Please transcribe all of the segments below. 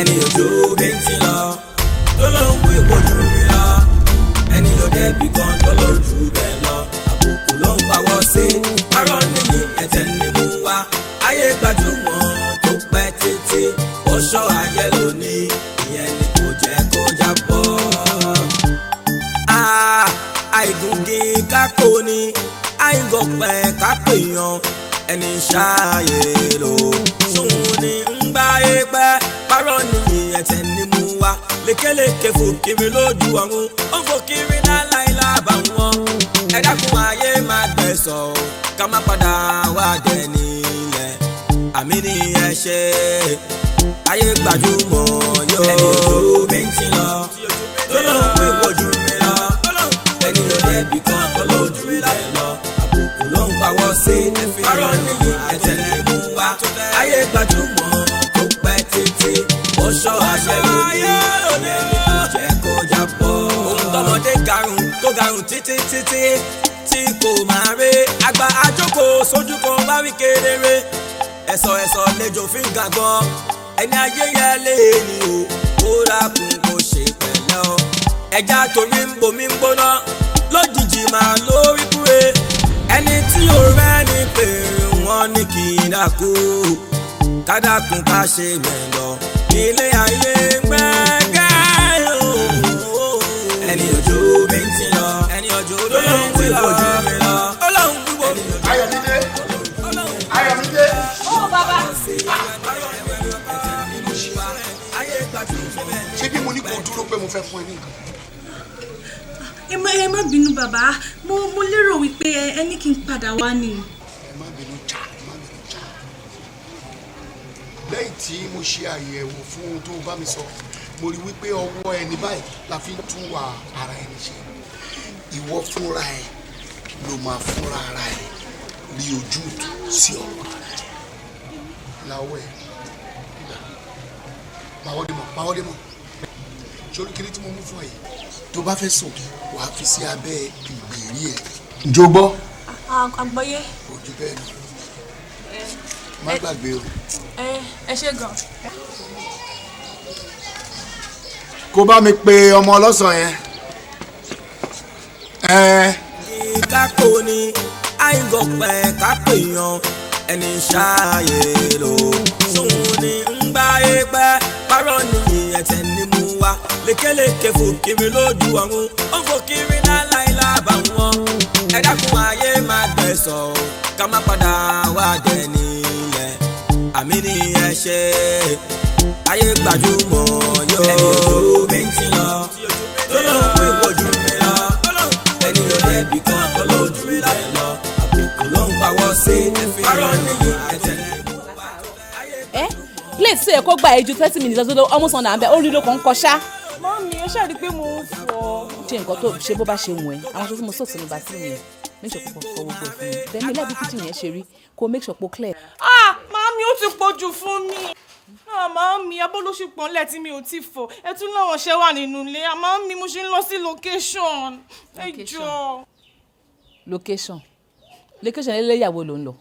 Ẹni ojú bíntín lọ tó ló ń wí wojú mi lọ, ẹni ò débi kan tó lójú bẹ́ẹ̀ lọ, àbùkù ló ń pawọ́ sí. Arọ́ nìyí, ẹ̀tẹ̀ ni mú wá. Ayé gbajúmọ̀ tó pẹ́ títí, ó ṣọ́ ayé lónìí, ìyẹn ni kò jẹ́ kó jábọ́. Àìgùngì kákó ni àìgọ̀pẹ̀ kápò èèyàn, ẹni ṣáàyè lò sóhun ní ń gbá ẹgbẹ́. Parọ́ nìyí, ẹ̀tẹ̀ ni mú wá. Lékeleke fò kiri lójú ọ̀run, ó ń fò kiri láláìlá bá wọn. Ẹ dákun, ayé máa gbẹ̀sọ̀, ká má padà wá dẹ̀ nílẹ̀. Àmì ni ẹ ṣe. Ayé gbajúmọ̀ yóò. Ẹni ojú bíntín lọ tó ló ń pè wojú mi lọ, ẹni ò débi kan tó lójú bẹ́ẹ̀ lọ, àbùkù ló ń pawọ́ sí. Parọ́ nìyí, ẹ̀tẹ̀ ni mú wá. Ayé gbajúmọ̀ tó pẹ́ títí, ó ṣọ́ ayé lónìí, ìyẹn ni kò jẹ́ kó jábọ́. Ohun tọmọdé garùn tó garùn títí títí tí kò máa rí, àgbà àjókòó sójú kan bá wí kedere. Ẹ̀sọ̀ ẹ̀sọ̀ lẹ́jọ́ fi ń gàgbọ́n. Ẹni ayé yẹn lé ní o, kó dákun kó ṣe pẹ̀lẹ́ o. Ẹja torí ń bomi ń gbóná lójijì máa lórí kúre. Ẹni tí ò rẹ́ ní pé wọ́n ní kí n dákú, kádàkùn ká ṣe mẹ́lọ ilé ayé gbẹ́gẹ́. Ẹni ojú bíntín lọ, ẹni ojú bíntín lọ, ojú mi lọ, ọlọ́run wíwo. Ayọ̀mídé, Ayọ̀mídé. Ó bàbá. Ṣé bí mo ní kó dúró pé mo fẹ́ fún ẹ ní nǹkan? Ẹ má bínú bàbá, mo lérò wípé ẹ ní kí n padà wá ni. Ẹ má bínú já, ẹ má bínú já. Lẹ́yìn tí mo ṣe àyẹ̀wò fún ohun tó bá mi sọ, mo rí wípé ọwọ́ ẹni báyìí la fi ń tún wà ara ẹni ṣe. Ìwọ fúnra ẹ ló máa fúnra ara ẹ rí ojútùú sí ọ̀rọ̀ ara ẹ. Láwọ̀ ẹ pàwọ́dé mọ̀, pàwọ́dé mọ̀. Sórí kiri tí mo mú fún ẹ yìí, tó bá fẹ́ sùn, wàá fi sí abẹ́ ìgbèrí ẹ. Ǹjọ́ gbọ́? Àgbọ́yé. Ojú bẹ́ẹ̀ ni, má gbàgbé o. Ẹ ṣé gan. Kó bá mi pe ọmọ ọlọ́sàn yẹn. Ẹ Kákó ni àìgọ̀pẹ̀ kápò èèyàn, ẹni ṣáàyè lò sóhun ní ń gbá ẹgbẹ́. Parọ́ nìyí, ẹ̀tẹ̀ ni mú wá. Lékeleke fò kiri lójú ọ̀run, ó ń fò kiri láláìlá bá wọn. Ẹ dákun, ayé máa gbẹ̀sọ̀, ká má padà wá dẹ̀ nílẹ̀. Àmì ni ẹ ṣe. Ayé gbajúmọ̀ yóò. Ẹni ojú bíntín lọ tó ló ń pè wojú mi lọ, ẹni ò débi kan tó lójú bẹ́ẹ̀ lọ, àbùkù ló ń pawọ́ sí. Parọ́ nìyí, ẹ̀tẹ̀ ni mú wá. Ẹ plate tó yẹ kó gbà ẹ ju 30 minutes lọ, almost 1 hour bẹ́ẹ̀ ó rí ló kàn ń kọ ṣá. Mummy, ẹ ṣáà rí i pé mo ń fọ. Ṣe nǹkan tó ṣe bó bá ṣe wù ẹ́. Àwọn aṣọ tí mo sọ̀tún ní bathroom yẹn, make sure kó fọ gbogbo ẹ̀ fún mi. Then mi láì kitchen yẹn ṣe rí, kó make sure pé ó clear. Ah, mummy, ó ti pọ̀ jù fún mi. Ah, mummy, abọ́ ló ṣì pọ̀ ńlẹ̀ tí mi ò tí fọ̀. Ẹ tún láwọn ṣẹ́ wà nínú ilé. Ah, mummy, mo ṣe ń lọ sí location. Ẹ jọ̀ọ́. Location, location eléyàwó ló ń lọ.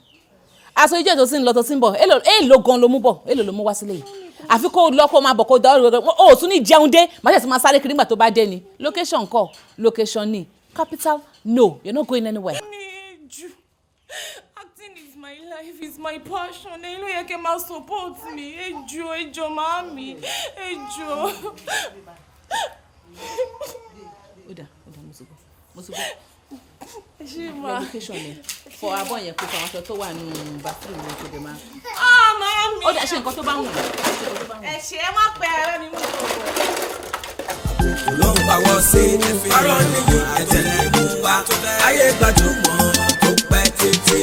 Aṣọ ìjọ tó ti ń lọ tó ti ń bọ̀, èèlò gan ló mú bọ̀, èèlò ló mú wá sílé yìí? Àfi kó lọ, kó máa bọ̀, kó dá ọ̀rọ̀ o, ò tún ní jẹun dé, má ṣe tún máa sáré kiri nígbà tó bá dé ni. Location kọ́, location ni capital. No, you're not going anywhere. Mi jù. Acting is my life, is my passion. Ẹ̀yin ló yẹ kẹ́ máa support mi. Ẹ jọ̀ọ́, ẹ jọ̀ọ́, mummy. Ẹ jọ̀ọ́. Ó dà, ó dà, mo ti gbọ́, mo ti gbọ́. Ẹ ṣé ma. Location ni fọ abọ́ yẹn, kó fọ àwọn aṣọ tó wà nínú bathroom yẹn, kó dé máa. Ah, mummy. Ó dà, ṣe nǹkan tó bá wù ẹ́, ṣe nǹkan tó bá wù ẹ́. Ẹ ṣé, ẹ má pẹ́, ẹ mi mú ìfọ̀bọ̀. Àbùkù ló ń pawọ́ sí. Parọ́ nìyí, ẹ̀tẹ̀ ni mú wá. Ayé gbajúmọ̀ tó pẹ́ títí,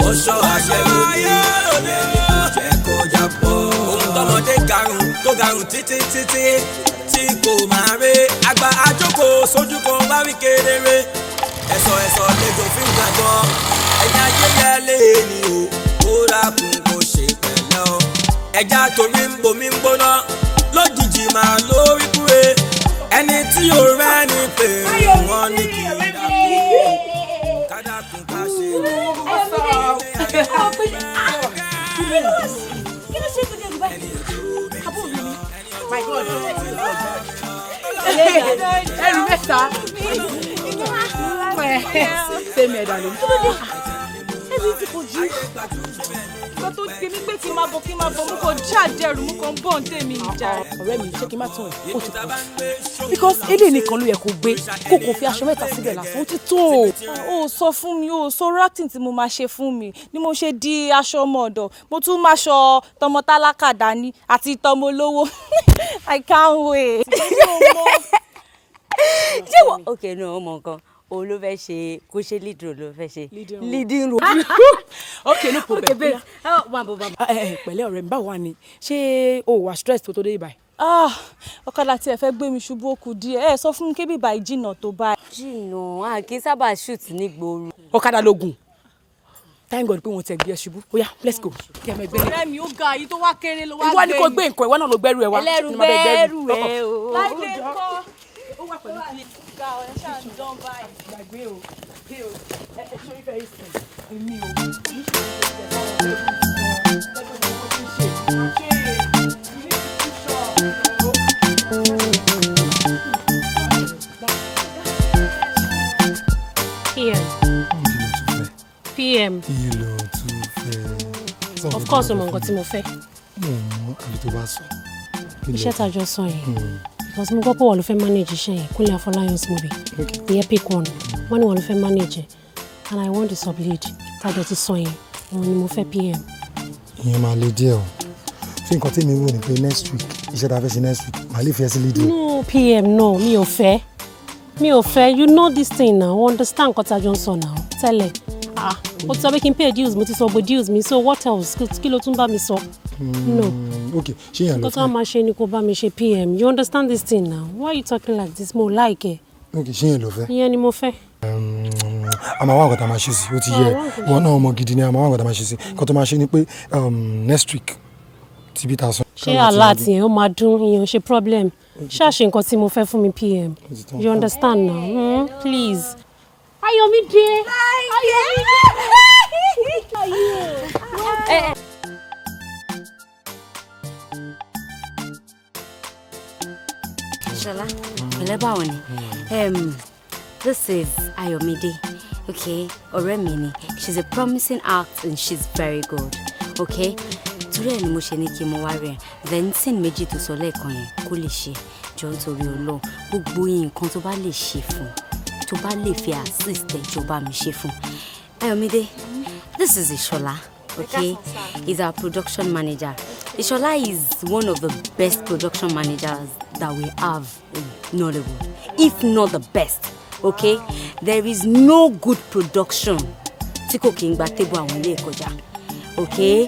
ó ṣọ́ ayé lónìí, ìyẹn ni kò jẹ́ kó jábọ́. Ohun tọmọdé garùn tó garùn títí títí tí kò máa rí, àgbà àjókòó sójú kan bá wí kedere. Ẹ̀sọ̀ ẹ̀sọ̀ lẹ́jọ́ fi ń gbàgbọ́. Ẹ̀yin ayé yẹ lé ní o, kó dákun kó ṣe pẹ̀lẹ́ o. Ẹja torí ń bomi ń gbóná lójijì máa lórí kúre. Ẹni tí ò rẹ́ ní pé wọ́n ní kí dákun kádàkùn ká ṣe. Kí ló ṣe tó dé Dubai? Àbúrò mi ni. My God. Ẹrù mẹ́ta. Same head alone. Ẹbí ti kò jú. Ìgbà tó gbé mi pé kí n máa bọ̀ kí n máa bọ̀, mo kàn jáde ẹrù, mo kàn ń bọ̀ ń tèmi ìjà. Ọ̀rẹ́ mi, ṣé kí n má tún ẹ̀? Ó ti pọ̀ jù. Because eléyìí nìkan ló yẹ kó gbé. Kò fi aṣọ mẹ́ta síbẹ̀ lásán, ó ti tó. Ó sọ fún mi, ó sọ acting tí mo máa ṣe fún mi ni mo ṣe di aṣọ ọmọ ọ̀dọ̀. Mo tún máa ṣọ tọmọ tálákà dání àti tọmọ olówó. I can't wait. Ṣé wọ́n ok no ọmọ nǹkan òun ló fẹ́ ṣe kó ṣe lead role ló fẹ́ ṣe leading role. Okay, no problem. Okay babe, wà bọ̀ bọ̀. Pẹ̀lẹ́ ọ̀rẹ́ mi, báwo wà ni? Ṣé o wà stress tó tó dé ibà? Ah, ọ̀kadà tí ẹ fẹ́ gbé mi ṣubú ó kù díẹ̀. Ẹ sọ fún mi kébì báyìí jìnnà tó báyìí. Jìnnà, a kì í sábà shoot nígboro. Ọ̀kadà lógun. Thank God pé wọ́n ti gbé ẹ ṣubú. Oya, let's go. Kí ẹ máa gbé. Ọ̀rẹ́ mi ó ga èyí tó wá kéré ló wá gbé. Ìwọ ni kò gbé nǹkan, ìwọ náà ló gbẹ́rù ẹ wá. Ẹlẹ́rù gbẹ́rù ẹ o. Láìdé kọ́. Ó wà pẹ̀lú kí. Ga ọ̀rẹ́ ṣáà ń dán báyìí. Gbàgbé o. Pé o. Ẹ ẹ ṣe orí fẹ́ yìí sìn. Èmi o. Kì í ṣe oúnjẹ PM. PM. Kí ló tún fẹ́? Of course, o mọ nǹkan tí mo fẹ́. Mo mọ àbí tó bá sọ. Iṣẹ́ tá a jọ sọ yẹn. Because mo gbọ́ pé wọ́n ló fẹ́ manage iṣẹ́ yẹn, Kúnlé Afọláyan's movie. The epic one. Wọ́n ní wọ́n ló fẹ́ manage ẹ̀. And I want the sub-lead. Tá a jọ ti sọ yẹn. Òun ni mo fẹ́, PM. Ìyẹn máa le díẹ̀ o. Ṣé nǹkan tí mi wò ni pé next week, iṣẹ́ tá a fẹ́ ṣe next week, màá lè fi ẹ́ sí lead o. No, PM, no, mi ò fẹ́. Mi ò fẹ́. You know this thing now. You understand nǹkan tá a jọ ń sọ now. Tẹ́lẹ̀. Ah, o ti sọ pé kí n pay dues, mo ti sọ gbogbo dues mi. So what else? Kí ló tún bá mi sọ? No. Ok, ṣé yẹn ló Nǹkan tó wá fẹ́? máa ṣe ni kó bá mi ṣe, PM. You understand this thing now. Why are you talking like this? Mo like ẹ. Ok, ṣé yẹn ló fẹ́? Ìyẹn ni mo fẹ́. A máa wá nǹkan tá a máa ṣe sí, ó ti yẹ. Wọn náà ọmọ gidi ni, a máa wá nǹkan tá a máa ṣe sí. Nǹkan tó máa ṣe ni pé next week tí bí ta sọ. Ṣé alert yẹn ó máa dún, ìyẹn ò ṣe problem. Ṣáà ṣe nǹkan tí mo fẹ́ fún mi, PM. You understand now? Please. Ayọ̀mídé. Ayọ̀mídé. Ẹ Ṣọlá, pẹ̀lẹ́, báwo ni? This is Ayọ̀mídé, okay? Ọ̀rẹ́ mi ni. She's a promising act and she's very good, okay? Torí ẹ̀ ni mo ṣe ní kí n mọ wá rẹ̀. Then scene méjì tó sọ lẹ́ẹ̀kan yẹn kó lè ṣe. Jọ, nítorí Ọlọ́run, gbogbo nǹkan tó bá lè ṣe fún, tó bá lè fi assist ẹ̀, jọ̀ọ́ bá mi ṣe fún. Ayọ̀mídé, this is Ìṣọlá, okay? He's our production manager. Ishola is one of the best production managers that we have in Nollywood, if not the best. Okay? There is no good production tí kò kí ń gba table àwọn ilé ìkọjá. Okay?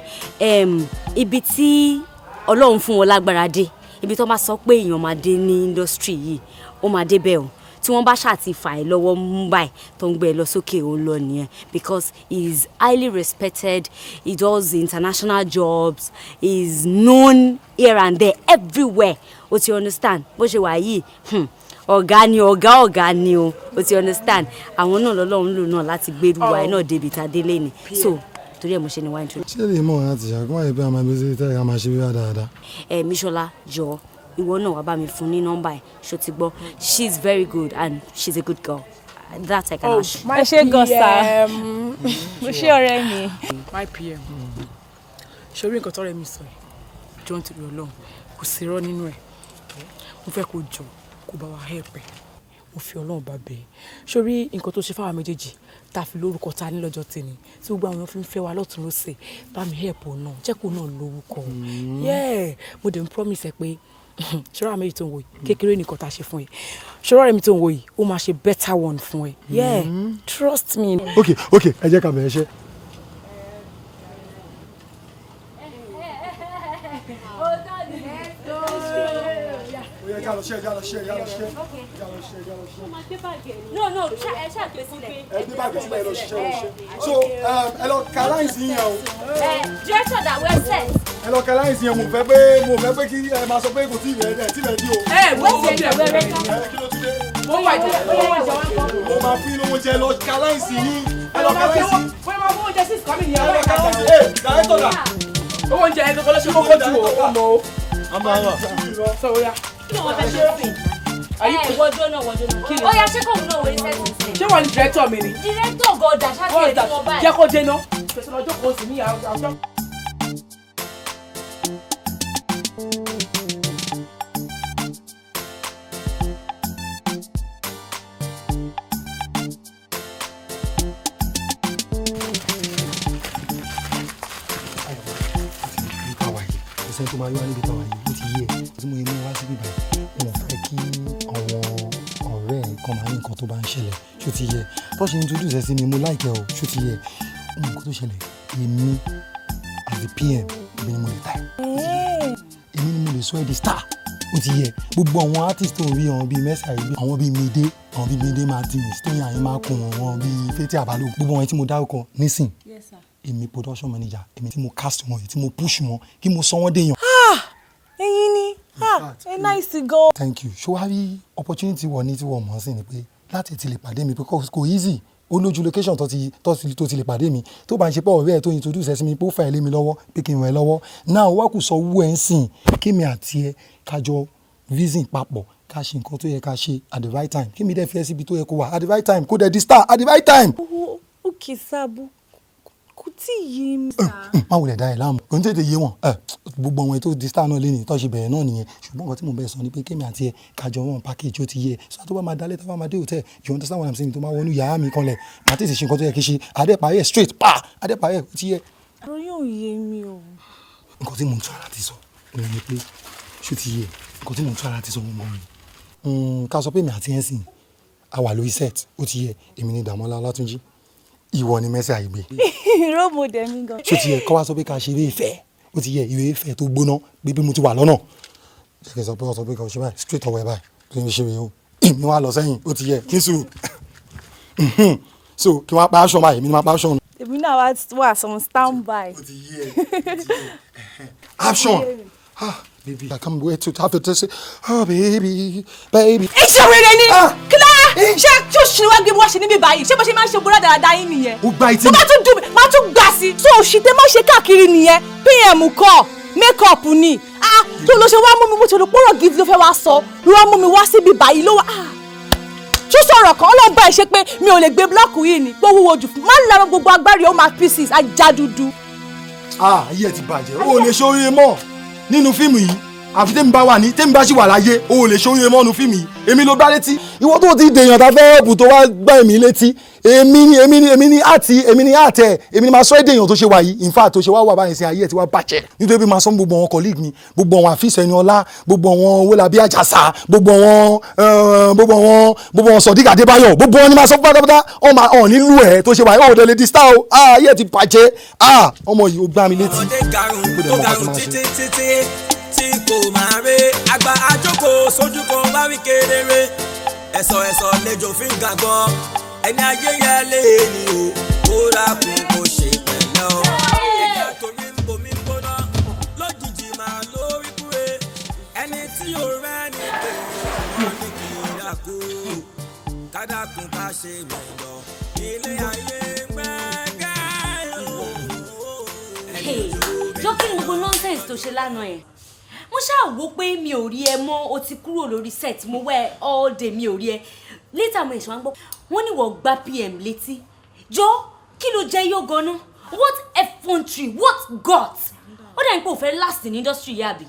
Ibi tí Ọlọ́run fún wọn lágbára dé, ibi tó máa sọ pé èèyàn máa dé ní industry yìí, ó máa dé bẹ́ẹ̀ o. Tí wọ́n bá ṣáà ti fà ẹ́ lọ́wọ́ mú báyìí tó ń gbé ẹ lọ sókè, ó ń lọ nìyẹn, because he is highly respected, he does international jobs, he is known here and there, everywhere. O ti understand bó ṣe wà yìí, ọ̀gá ni, ọ̀gá ọ̀gá ni o. O ti understand, àwọn náà lọ́lọ́run lò náà láti gbèrú wa ẹ̀ náà débi tá a délé ni, so torí ẹ̀ mo ṣe ni wá introduce. Ṣé lè mọ̀ láti ṣàkóso àyè pé a máa gbé sí tẹ́lẹ̀, a máa ṣe wíwá dáadáa? Ẹ Míṣọlá, jọ, ìwọ náà wàá bá mi fún ní nọ́mbà ẹ, ṣó ti gbọ́? She's very good and she's a good girl, that I can assure. Ẹ ṣé gan sir. Mo ṣé, ọ̀rẹ́ mi. My PM, ṣe orí nǹkan tọ́rẹ́ mi sọ yìí, jọ, nítorí Ọlọ́run, kò sí irọ́ nínú ẹ̀. Mo fẹ́ kó jọ kó bá wa help ẹ̀. Mo fi Ọlọ́run bá bẹ̀ ẹ́. Sórí nǹkan tó ṣe fáwọn méjèèjì tá a fi lórúkọ ta ní lọ́jọ́ tèmi, tí gbogbo àwọn èèyàn fi ń fẹ́ wa lọ́tún lọ́sẹ̀, bá mi help òun náà, jẹ́ kó náà lórúkọ. Yeah, mo dẹ̀ ń promise ẹ pé ṣọ́ra méjì tó ń wò yìí, kékeré nìkan tá a ṣe fún ẹ. Ṣọ́ra rẹ̀ mi tó ń wò yìí, ó máa ṣe better one fún ẹ. Yeah, trust me. Ok, ẹ jẹ́ ká bẹ̀rẹ̀ iṣẹ́. Ó yẹ ká lọ ṣe, ká lọ ṣe, ká lọ ṣe, ká lọ ṣe, ká lọ ṣe. No, ẹ ṣáà gbé sílẹ̀. Ẹ gbé báàgì sílẹ̀, ẹ lọ ṣiṣẹ́, lọ ṣiṣẹ́. So ẹ lọ ka lines yín yẹn o. Director that well set. Ẹ lọ ka lines yẹn. Mo fẹ́ pé kí ẹ máa sọ pé kò tí ì rẹ̀ ẹ̀ tí rẹ̀ dí o. Ẹ wo owó bí ẹ Ẹ kí ló tún dé? Mo wà jẹ owó oúnjẹ wọn kọ. Mo máa fún yín lówó jẹ. Lọ ka lines yín. Ẹ lọ ka lines yín. Bóyá máa fún oúnjẹ sí ìsìnkú mi nìyẹn. Ẹ lọ ka lines yín. Ẹ director dà? Owó oúnjẹ ẹ kọ́kọ́ ló ṣe kókó jù o, ó mọ o. A máa wà. Sọ oya. Kí ló wọ́n fẹ́ ṣe fún ẹ? Wọ́jọ́ náà wọ́jọ́ náà. Ó yá, ṣé kóun náà wọlé sẹ́sìn sí? Ṣé wọ́n ní director mi ni? Director gọ̀dà ṣáà ti rí wọn báyìí. Jẹ́ kó dé náà. Fẹsẹ̀ lọ́jọ́ kan sì ní àwùjọ. Tó máa yọ wá níbi táwa yìí, ó ti yé ẹ tí mo yẹ mú wá síbí báyìí. Wọn fẹ́ kí àwọn ọ̀rẹ́ ẹ̀ kan máa ní nǹkan tó bá ń ṣẹlẹ̀, ṣó ti yẹ? Tó ṣe introduce ẹ sí mi, mo láìpẹ́ o, ṣó ti yẹ nǹkan tó ṣẹlẹ̀? Èmi as the PM, èmi ni mo lè ta ẹ̀, èmi ni mo lè sọ ẹ́ di star, ó ti yẹ. Gbogbo àwọn artist tó ń rí, àwọn bíi Mercy Aigbe, àwọn bíi Mide Martins, Tóyìn Aimakhu, àwọn bíi Fathia Balogun, gbogbo àwọn tí mo dárúkọ nísìn, èmi production manager, èmi tí mo cast wọn, èyí tí mo push wọn, kí mo sọ wọ́n déyàn. Ẹ̀yin ni ẹ nice gan. Thank you. Ṣé wàá rí opportunity wọ̀ ní tí wọ́n mọ̀ sí ni pé láti ti lè pàdé mi, pé kò easy, ó lójú location tó ti lè pàdé mi, tó bá ń ṣe pé ọ̀rẹ́ ẹ̀ tó introduce ẹ sí mi, pé ó fà ẹ́ lé mi lọ́wọ́ pé kí n ràn ẹ́ lọ́wọ́ náà, wá kù sọ owó ẹ̀ ń sìn kí mi àti ẹ kájọ reason papọ̀, ká ṣe nǹkan tó yẹ ká ṣe at the right time, kí mi dẹ̀ fi ẹ́ síbi tó yẹ kó wà at the right time, kó dẹ̀ di star at the right time. Okay sábú, kò tí ì yé mi. Má wulẹ̀ dá ẹ̀ láàmú, kò ní tètè yé wọn. Gbogbo àwọn ètò di star náà lé ní tó ṣe bẹ̀rẹ̀ náà nìyẹn. Ṣùgbọ́n nǹkan tí mo bẹ̀ sọ ni pé kémi àti ẹ kájọ wọn package, ó ti yé ẹ, sọ tó bá máa dalẹ̀, tó bá máa dé hotel, you understand what I'm saying, tó máa wọnú yàrá mi kanlẹ̀, màá tètè ṣe nǹkan tó yẹ kí ṣe, adé parí ẹ̀ straight pa, adé parí ẹ̀, ó ti yẹ. Ọ̀rọ̀ yóò yé mi o. Nǹkan tí mò ń tún ara ti sọ òun ni pé, ṣó ti yé? Nǹkan tí mò ń tún ara ti sọ òun mọ̀ ni ká sọ pé èmi àti ẹ̀ sìn a wà lórí set, ó ti yẹ, èmi ni Dàmọ́lá Ọlátúnjí, ìwọ ni Mercy Aigbe. Role model mi gan. Ṣó ti yẹ? Kọ́ wá sọ pé ká ṣe eré ìfẹ́, ó ti yẹ, ìwé ìfẹ́ tó gbóná, pé bí mo ti wà lọ́nà, jẹ́ kí n sọ pé wọ́n sọ pé kò ṣe báyìí straight ọwọ́ ẹ̀ báyìí tó ń ṣe rèé o, èmi wá lọ sẹ́yìn, ó ti yẹ kí n sùn, so kí wọ́n á pa aṣọ báyìí, èmi ni máa pa aṣọ. Èmi náà wá wà some stand by. Ó ti yẹ, action. Ah baby, I can't wait to have to say, oh baby, baby. Iṣẹ́ wèrè ni kílá, ṣé tí o ṣì wá gbé wá ṣe níbí báyìí? Ṣé bó ṣe máa ń ṣe gbọ́dọ̀ dáadáa yín nìyẹn? Ó gba etí mi. Tó bá tún dùn mí, máa tún gbà sí. So òṣì tẹ máa ṣe káàkiri nìyẹn, PM kọ́ make up ni. Ah, tó ló ṣe wá mú mi, mo ti rò pọ́rọ̀ gidi ló fẹ́ wá sọ, ló wá mú mi wá síbi báyìí, ló wá tún sọ̀rọ̀ kan ọlọ́run bá ẹ ṣe pé mi ò lè gbé block yìí ni pé ó wúwo jù fún má lára gbogbo agbárí, ó máa pieces ajá dúdú. Ah, ayé ẹ ti bàjẹ́, o ò lè ṣoríire mọ́ nínú fíìmù yìí, àfi tèmi bá wà ní, tèmi bá sì wà láyé, o ò lè ṣoríire mọ́ nínú fíìmù yìí. Èmi ló gbá létí, ìwọ tó ti dèèyàn tá fẹ́ ọ̀bù tó wá gbá èmi létí. Èmi ni, èmi ni, èmi ni àti èmi ni àtẹ, èmi ni máa sọ èdè èèyàn tó ṣe wà yìí. In fact, tó ṣe wá wà báyìí sí, ayé ẹ ti wá bàjẹ́, nítorí bí máa sọ gbogbo àwọn colleague mi, gbogbo àwọn àfíìsì ẹni ọlá, gbogbo àwọn Owólabí Àjàsà, gbogbo àwọn Sodiq Adébáyọ̀, gbogbo wọn ni máa sọ pátápátá. Ọmọ ọ̀ nílùú ẹ̀ tó ṣe wà yìí, ó lè di star o. Ayé ẹ ti bàjẹ́. Ah, ọmọ yìí, ó gbá mi létí. Ọmọdé karùn-ún tó karùn-ún títí títí tí kò máa ré, àgbà àjókòó sójú kan bá wí kedere, ẹ̀sọ̀ ẹ̀sọ̀ lẹ́jọ́ fi ń gàgbọ́n ẹni ayé yẹn lé ní o, kó dákun kó ṣe pẹ̀lẹ́ o. Ẹ̀ka torí ń bomi ń gbóná lójijì máa lórí kúre, ẹni tí yóò rẹ́ ní pé wọ́n ní kí n dákú, kádàkùn ká ṣe mẹ́lọ ilé ayé gbẹ́gẹ́ o. Jọ, kí ni gbogbo nonsense tó ṣe lánàá yẹn? Mo ṣáà wò pé mi ò rí ẹ mọ́, o ti kúrò lórí set, mo wẹ́ all day, mi ò rí ẹ. Later mo ẹ̀ṣọ́ wá ń gbọ́ wọ́n ní wọ́n gbá PM létí. Jọ, kí ló jẹ́ yóò gan-an? What effrontery, what guts! Ó dà ní pé o fẹ́ last in industry yìí, àbí?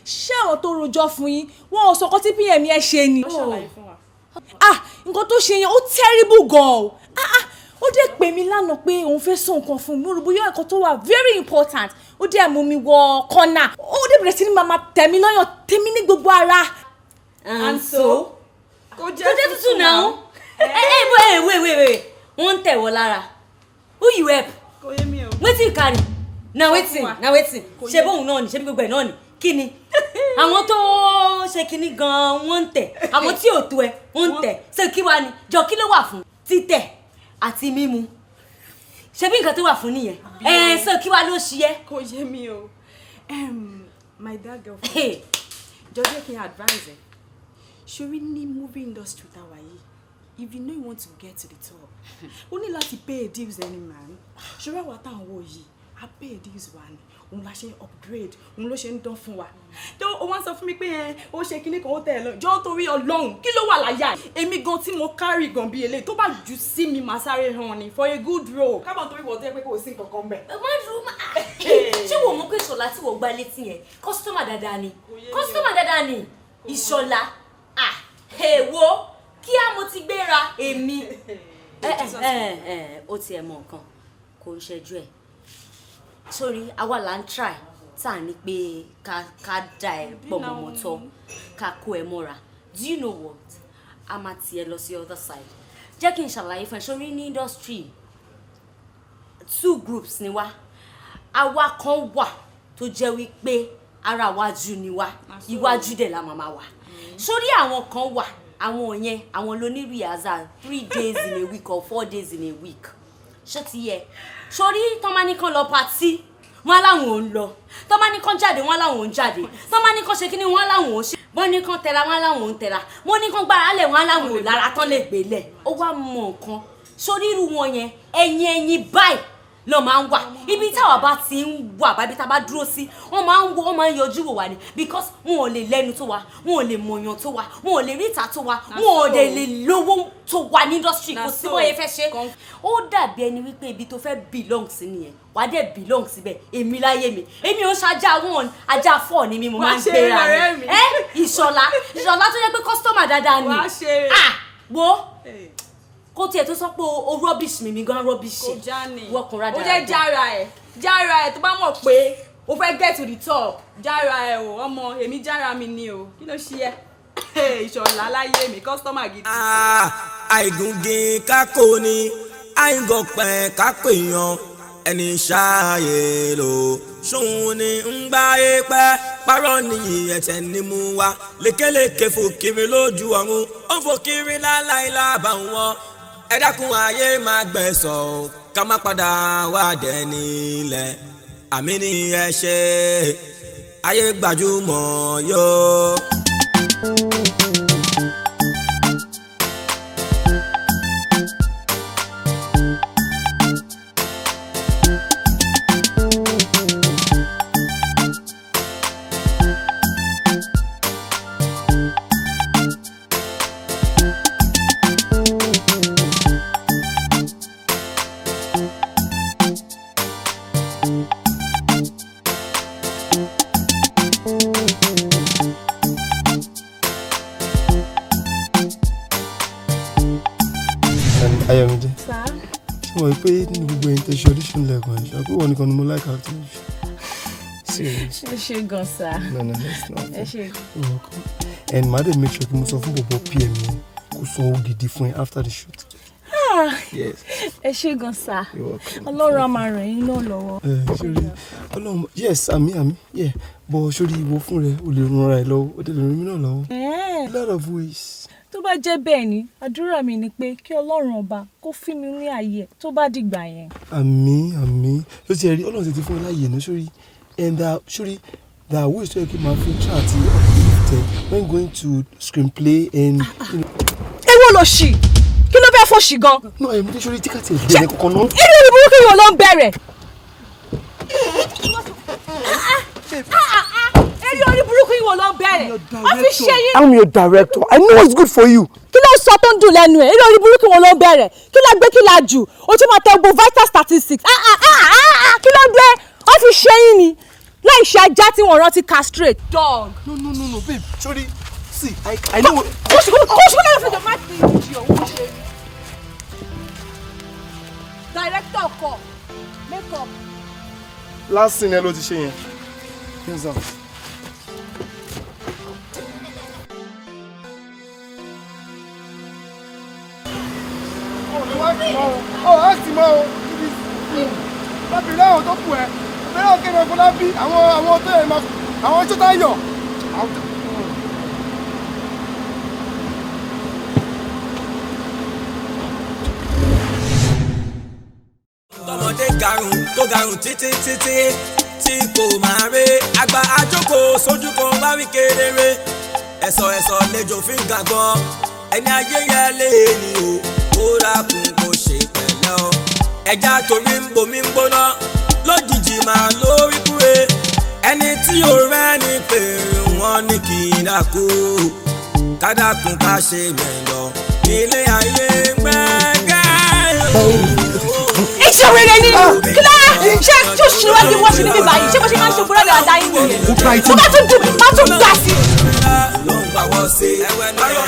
Ṣé àwọn tó rojọ́ fún yín, wọn ò sọ kọ́ tí PM yẹn ṣe ni? Ah, nǹkan tó ṣe yẹn, ó terrible gan o. Ah ah, ó dẹ̀ pè mí lánàá pé òun fẹ́ sọ nǹkan fún mi, mo rò bóyá nǹkan tó wà very important. Ó dẹ̀ mú mi wọ kọ́nà, ó dẹ̀ bẹ̀rẹ̀ sí ní máa tẹ̀ mí lọ́yàn, tẹ̀ mí ní gbogbo ara. And so? Kò jẹ́ tútù náà. Ẹ ẹ wait, wait, wait, wait, wọ́n ń tẹ̀ wọ́ lára. Who you help? Kò yé mi o. Wetin you carry na? Wetin na wetin? Ṣe bóun náà ni, ṣe bí gbogbo ẹ̀ náà ni? Kí ni àwọn tó ṣe kinní gan-an, wọ́n ń tẹ̀, àwọn tí ò tó ẹ wọ́n ń tẹ̀. Ṣé kí wàá ni? Jọ, kí ló wà fún títẹ̀ àti mímu? Ṣe bí nǹkan tó wà fún nìyẹn ẹ? Ṣé kí wàá ló ṣe ẹ? Kò yé mi o. My dear girlfriend, jọ, jẹ́ kí n advise ẹ. Ṣorí ní movie industry tá a wà yìí, if you know you want to get to the top, o ní láti pay dues. Any man ṣorí àwa tá à ń wò yìí, Abẹ́ deals wa ni òun la ṣe ń upgrade, òun ló ṣe ń dán fún wa. Tó o wá ń sọ fún mi pé ẹ ó ṣe kinní kan, ó tẹ̀ ẹ lọ. Jọ́, torí Ọlọ́run, kí ló wà láyà ẹ̀? Èmi gan tí mo carry gan bí eléyìí, tó bá jù sí mi, màá sáré hàn ni for a good role. Kábọ̀ torí wọ́n tó yẹ pé kò sí nǹkan kan bẹ̀. Má dúró má. Ṣé wò mọ̀ pé Ìṣọ̀lá tí wọ́n gbá létí yẹn, customer dáadáa ni, customer dáadáa ni Ìṣọ̀lá. Ah, èwo kí á mo ti gbéra èmi. Ẹ ẹ ẹ, ó tiẹ̀ mọ nǹkan, kò ń ṣẹ́jú ẹ̀ sórí. Àwa là ń try tá à ní pé ká dá ẹ pọ̀ mọ́mọ́ tọ́, ká kó ẹ mọ́ra. Do you know what? A máa tiẹ̀ lọ sí other side. Jẹ́ kí n ṣàlàyé fún ẹ. Sórí ní industry, two groups ni wá. Àwa kan wà tó jẹ́ wípé ara wájú ni wá, iwájú dẹ̀ la máa wà. Sórí àwọn kan wà, àwọn yẹn, àwọn ló ní rehearsal 3 days in a week or 4 days in a week. Ṣó ti yẹ? Sórí tọ́ máa ní kán lọ party, wọ́n láwọn ò ń lọ. Tọ́ máa ní kán jáde, wọ́n láwọn ò ń jáde. Tọ́ máa ní kán ṣe kíní, wọ́n láwọn ò ń ṣe. Wọ́n ní kán tẹra, wọ́n láwọn ò ń tẹra. Wọ́n ní kán gbára lẹ̀, wọ́n láwọn ò lára tán lè gbélẹ̀. Ó wá mọ nǹkan, sórí irú wọn yẹn, ẹ̀yìn ẹ̀yìn báyìí lọ máa ń wà. Ibi táwa bá ti ń wà báyìí, tá a bá dúró sí, wọ́n máa ń wo, wọ́n máa ń yọjú wò wá ni, because wọn ò lè lẹ́nu tó wa, wọn ò lè mọ̀yàn tó wa, wọn ò lè ríta tó wa, wọn ò lè lè lówó tó wa ní industry. Kò sí bóyá fẹ́ ṣe. Ó dàbí ẹni wípé ibi tó fẹ́ belong sí nìyẹn, wà á dẹ̀ belong síbẹ̀. Èmi láyé mi, èmi ò ṣajá one, ajá four ni mi. Mo máa ń gbéra mi. Ẹ Ìṣọ̀lá, Ìṣọ̀lá tó yẹ pé customer dáadáa ni. Ah, wo, kó tiẹ̀ tó sọ pé o rubbish mi, mi gan rubbish. Kò já ni. Wọkùnrin. Ó jẹ́ jára ẹ̀, jára ẹ̀. Tó bá mọ̀ pé o fẹ́ get to the top, jára ẹ̀ o. Ọmọ èmi, jára mi ni o. Kí ló ṣe ẹ́? Ìṣọ̀lá láyé mi, customer gidi. Àìgùngìn kákò ni, àìgọ̀pẹ̀ kákò èèyàn, ẹni ṣáàyè lò ṣóun ni ń gbá pẹ́ parọ́ ní ẹ̀tẹ̀ ní mú wa. Lékeleke fò kiri lójú ọ̀run, ó ń fò kiri láláì lábà wọn. Ẹ dákun, ayé máa gbẹ̀sọ̀, ká má padà wá dẹni ilẹ̀. Àmì ni ẹ ṣe, ayé gbajúmọ̀ yóò. Ayọ̀mídé. Sir. Ṣé mo rí pé ní gbogbo ẹni tẹ́ ṣe audition lẹ́ẹ̀kan ẹ̀, ṣe pé wọ́n nìkan ni mo like acting? Serious. Ẹ ṣé gan, sir. No, it's not. Ẹ ṣé. You're welcome. And màá dẹ̀ make sure kí mo sọ fún bọ̀bọ̀ PM yẹn kó sanwó gidi fún ẹ after the shoot. Ah, Yes. ẹ ṣé gan, sir. You're welcome. Ọlọ́run á máa ràn yín náà lọ́wọ́. Ẹ sórí Ọlọ́run, yes, àmì àmì, yeah, but sórí ìwọ fún rẹ, o lè ran ara ẹ lọ́wọ́, o lè ràn mí náà lọ́wọ́. Eh. A lot of ways. Tó bá jẹ́ bẹ́ẹ̀ ni, àdúrà mi ni pé kí Ọlọ́run ọba kó fún mi ní ààyè tó bá dìgbà yẹn. Àmì àmì. Tó ti rí, Ọlọ́run ti ti fún ẹ láàyè ní sórí and sórí there are ways tó yẹ kí n máa fi try àti uplift ẹ when going to screenplay and. You know, Èwo ló ṣì? Kí ló fẹ́ fòṣì gan? No, ẹ̀mí tó sórí tíkàtì ẹ̀ bẹ̀rẹ̀ kọ̀ọ̀kan náà. Irú ìlú burúkú yìí ló ń bẹ̀rẹ̀. Eré orí burúkú yìí ló ń bẹ̀rẹ̀. Wọ́n fi ṣe yín. I'm your director. I know what's good for you. Kí ló ń sọ tó ń dùn lẹ́nu ẹ̀? Eré orí burúkú wo ló ń bẹ̀rẹ̀? Kí la gbé, kí la jù? O tún máa tẹ gbogbo vital statistics. Ah, ah, ah, ah, ah, kí ló dé? Wọ́n fi ṣe yín ni láì ṣe ajá tí wọ́n rántí castrate. Dog. No, no, no, no, babe. Sorry. See, I know. Kóṣù kóṣù lẹ́nu fún ìjọba ti ìjì òun ṣe ni. Director kọ make up. Last scene ẹ ló ti ṣe yẹn. Hands up. Ó á sì mọ́ o lábìrì àwọn tó kù ẹ bẹ́ẹ̀ àwọn kéde ọkọ lábí àwọn tó yẹ máa àwọn tó tá yọ. Tọmọdé garùn tó garùn títí títí tí kò máa ré, àgbà àjókòó sójú kan wá wí kedere. Ẹ̀sọ̀ ẹ̀sọ̀ lẹ́jọ́ fi ń gàgbọ́n ẹni ayé yẹn lé ní o. Kó dákun, kó ṣe pẹ̀lẹ́ o. Ẹja torí ń bomi ń gbóná. Lójijì máa lórí kúre. Ẹni tí ò rẹ́ ni pé wọ́n ní kí n dákú. Kádàkùn ká ṣe mẹ́lọ ilé ayé gbẹ́gẹ́. Iṣẹ́ wèrè ni kílá ṣé tí o ṣe wájú wọ́n ṣe níbí báyìí, ṣé bó ṣe máa ń ṣe búrọ́dà àdá yín nìyẹn? Mo bá tún dùn, má tún gbà sí. Ló ń gbà wọ́n sí ẹ̀wẹ̀ nínú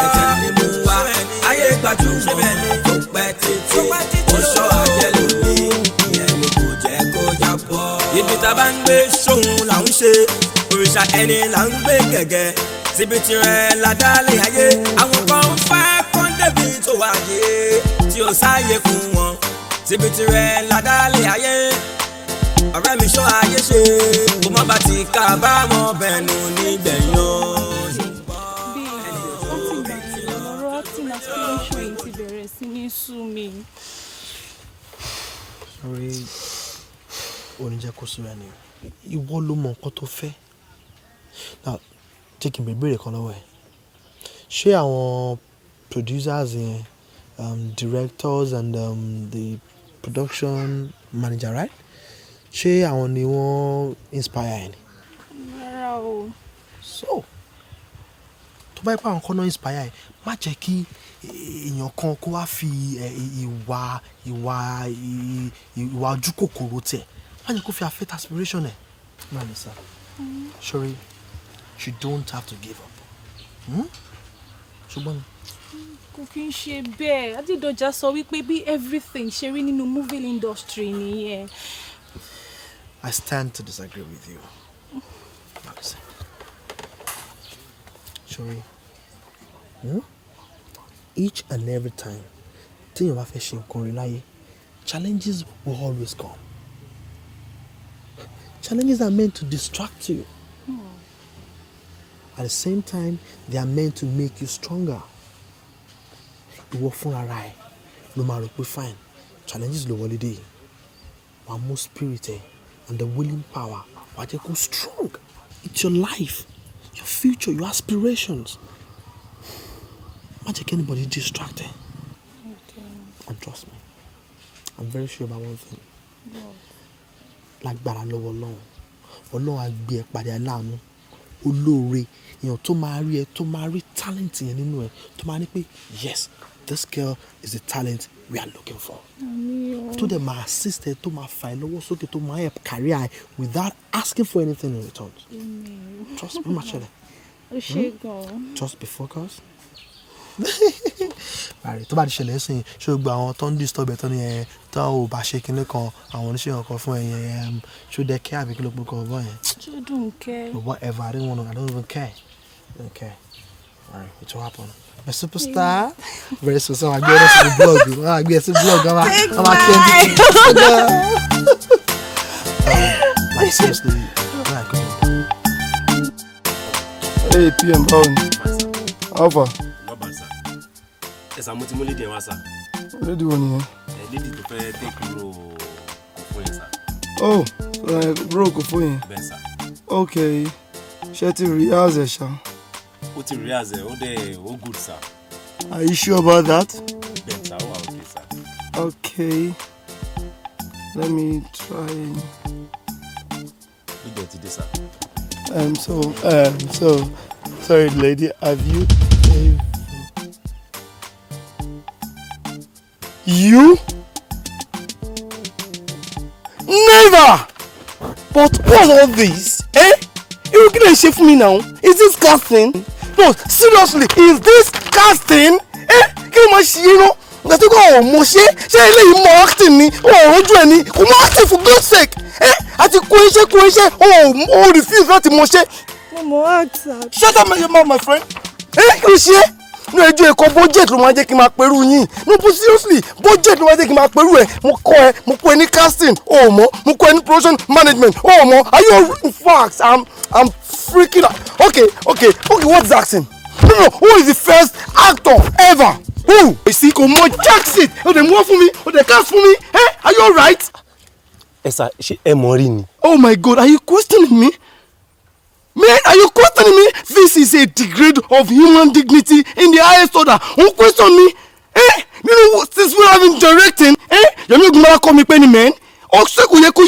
ẹ̀jẹ̀ ni mo wá. Ayé gbajúmọ̀ tó pẹ́ títí, ó ṣọ́ ajẹ́ lónìí, ìyẹn ni kò jẹ́ kó jábọ́. Ibi tá a bá ń gbé ṣóhun là ń ṣe, òrìṣà ẹni là ń gbé gẹ̀gẹ́. Síbi tirẹ̀ ládàlẹ̀ ayé, àwọn kan ń fẹ́ kọ́ńdébì tó wáyé tí ó sáyé fún wọn. Síbi tirẹ̀ ládàlẹ̀ ayé, ọ̀rẹ́ mi ṣọ́ ayé ṣe, kó má bá ti kábàámọ̀ bẹ̀nu nígbẹ̀yìn o. Láti ìgbà yẹn lọ́rọ̀ acting aspiration yìí ti bẹ̀rẹ̀ sí ní sú mi. Sórí oníjẹ́ kó sú ẹni o. Ìwọ ló mọ nǹkan tó fẹ́. Now, jẹ́ kí n bèrè ìbéèrè kan lọ́wọ́ ẹ. Ṣé àwọn producers yẹn, directors and the production manager, right? Ṣé àwọn ni wọ́n inspire ẹ ni? Rárá o. So, tó bá yẹ pé àwọn kan náà inspire ẹ, má jẹ́ kí èèyàn kan kó wá fi ìwà ojú kòkòrò tẹ̀. Má jẹ́ kó fi affect aspiration ẹ. Malisa, sorry, you don't have to give up. Hmm? Ṣùgbọ́n Kò kí n ṣe bẹ́ẹ̀. Adédọ̀jà sọ wípé bí everything ṣe rí nínú movie industry nìyẹn. I stand to disagree with you. Malisa. Sorry. Each and every time téèyàn bá fẹ́ ṣe nǹkan rí láyé, challenges will always come. Challenges are meant to distract you. At the same time, they are meant to make you stronger. Ìwọ fúnra ra ẹ ló máa rò pé fine, challenges ló wọlé dé yìí. Wàá mú spirit ẹ and the willing power, wàá jẹ́ kó strong. It's your life, your future, your aspirations. Má jẹ́ kí anybody distract ẹ. And trust me, I'm very sure about one thing. Lágbára lọ́wọ́ Ọlọ́run, Ọlọ́run á gbé ẹ pàdé aláàánú, olóore, èèyàn tó máa rí ẹ, tó máa rí talent yẹn nínú ẹ, tó máa ní pé yes, this girl is the talent we are looking for. Tó dẹ̀ máa assist ẹ, tó máa fà ẹ lọ́wọ́ sókè, tó máa help career ẹ without asking for anything in return. Trust me, má ṣẹlẹ̀. Ó ṣe gan-an. Just be focused. Bàrí tó bá ti ṣẹlẹ̀ sìn, ṣé o gba àwọn tó ń disturb ẹ tó ní ẹ tó ò bá ṣe kinní kan, àwọn oníṣẹ́ nǹkan fún ẹ yẹn, ṣó dẹ kẹ́ àbí kí ló pé kan bọ́ yẹn. Ṣó dùn kẹ́. But whatever, I don't want to, I don't even care. I don't care. Alright, it will happen. My superstar. Very soon, so I gbé ẹ sí blog. I gbé ẹ sí blog. I'm a kẹ́. Like seriously, like. Hey PM, báwo ni? Alpha. Lọ́ba sir. Ẹ sir, mo ti mú lady yẹn wá, sir. Lady wo nìyẹn? Ẹ lady tó fẹ́ take role kò fún yẹn, sir. Oh, role kò fún yẹn. Bẹ́ẹ̀ sir. Okay, ṣé ti rehearse ẹ̀ ṣá? Ó ti rehearse ẹ̀, ó dẹ̀ ó good, sir. Are you sure about that? Bẹ́ẹ̀ sir, ó wà okay, sir. Okay, let me try. Lady ẹ̀ ti dé, sir. So, sorry, lady, have you? You? Never! But what's all this? Eh? You kí lè ṣe fún mi now? Is this casting? No, seriously, is this casting? Eh? Kí ló máa ṣe é náà? Ìgbà tó kọ́ ọ̀ mọ̀ ṣe ṣé eléyìí mọ acting ni? Ó ò rójú ẹ̀ ni? Kò mọ acting, for God's sake! Eh? Àti kó iṣẹ́ kó iṣẹ́, ó refuse láti mọ ṣe. Mo mọ act, sir. Shut up your mouth, my friend. Eh? Kí ló ṣe é? Ní ẹjọ́ ẹ̀kọ́ budget ló máa jẹ́ kí n máa perú yín. No, but seriously, budget ló máa jẹ́ kí n máa perú ẹ̀. Mo kọ́ ẹ, mo kọ́ ẹ ní casting, o ò mọ̀. Mo kọ́ ẹ ní production management, o ò mọ̀. Are you, in fact, I'm freaking out. Okay, what's acting? No, who is the first actor ever? Who? You see, kò mọ jack it. O dey mú wá fún mi, o dey cast fún mi. Eh? Are you alright? Ẹ sir, ṣé ẹ mọ̀ rí ni? Oh my God, are you questioning me? Man, are you questioning me? This is a degrade of human dignity in the highest order. Who question me? Eh? You know, since we have been directing, eh? Yomi Ogunmala call me penny man. Ó ṣe kò yẹ kó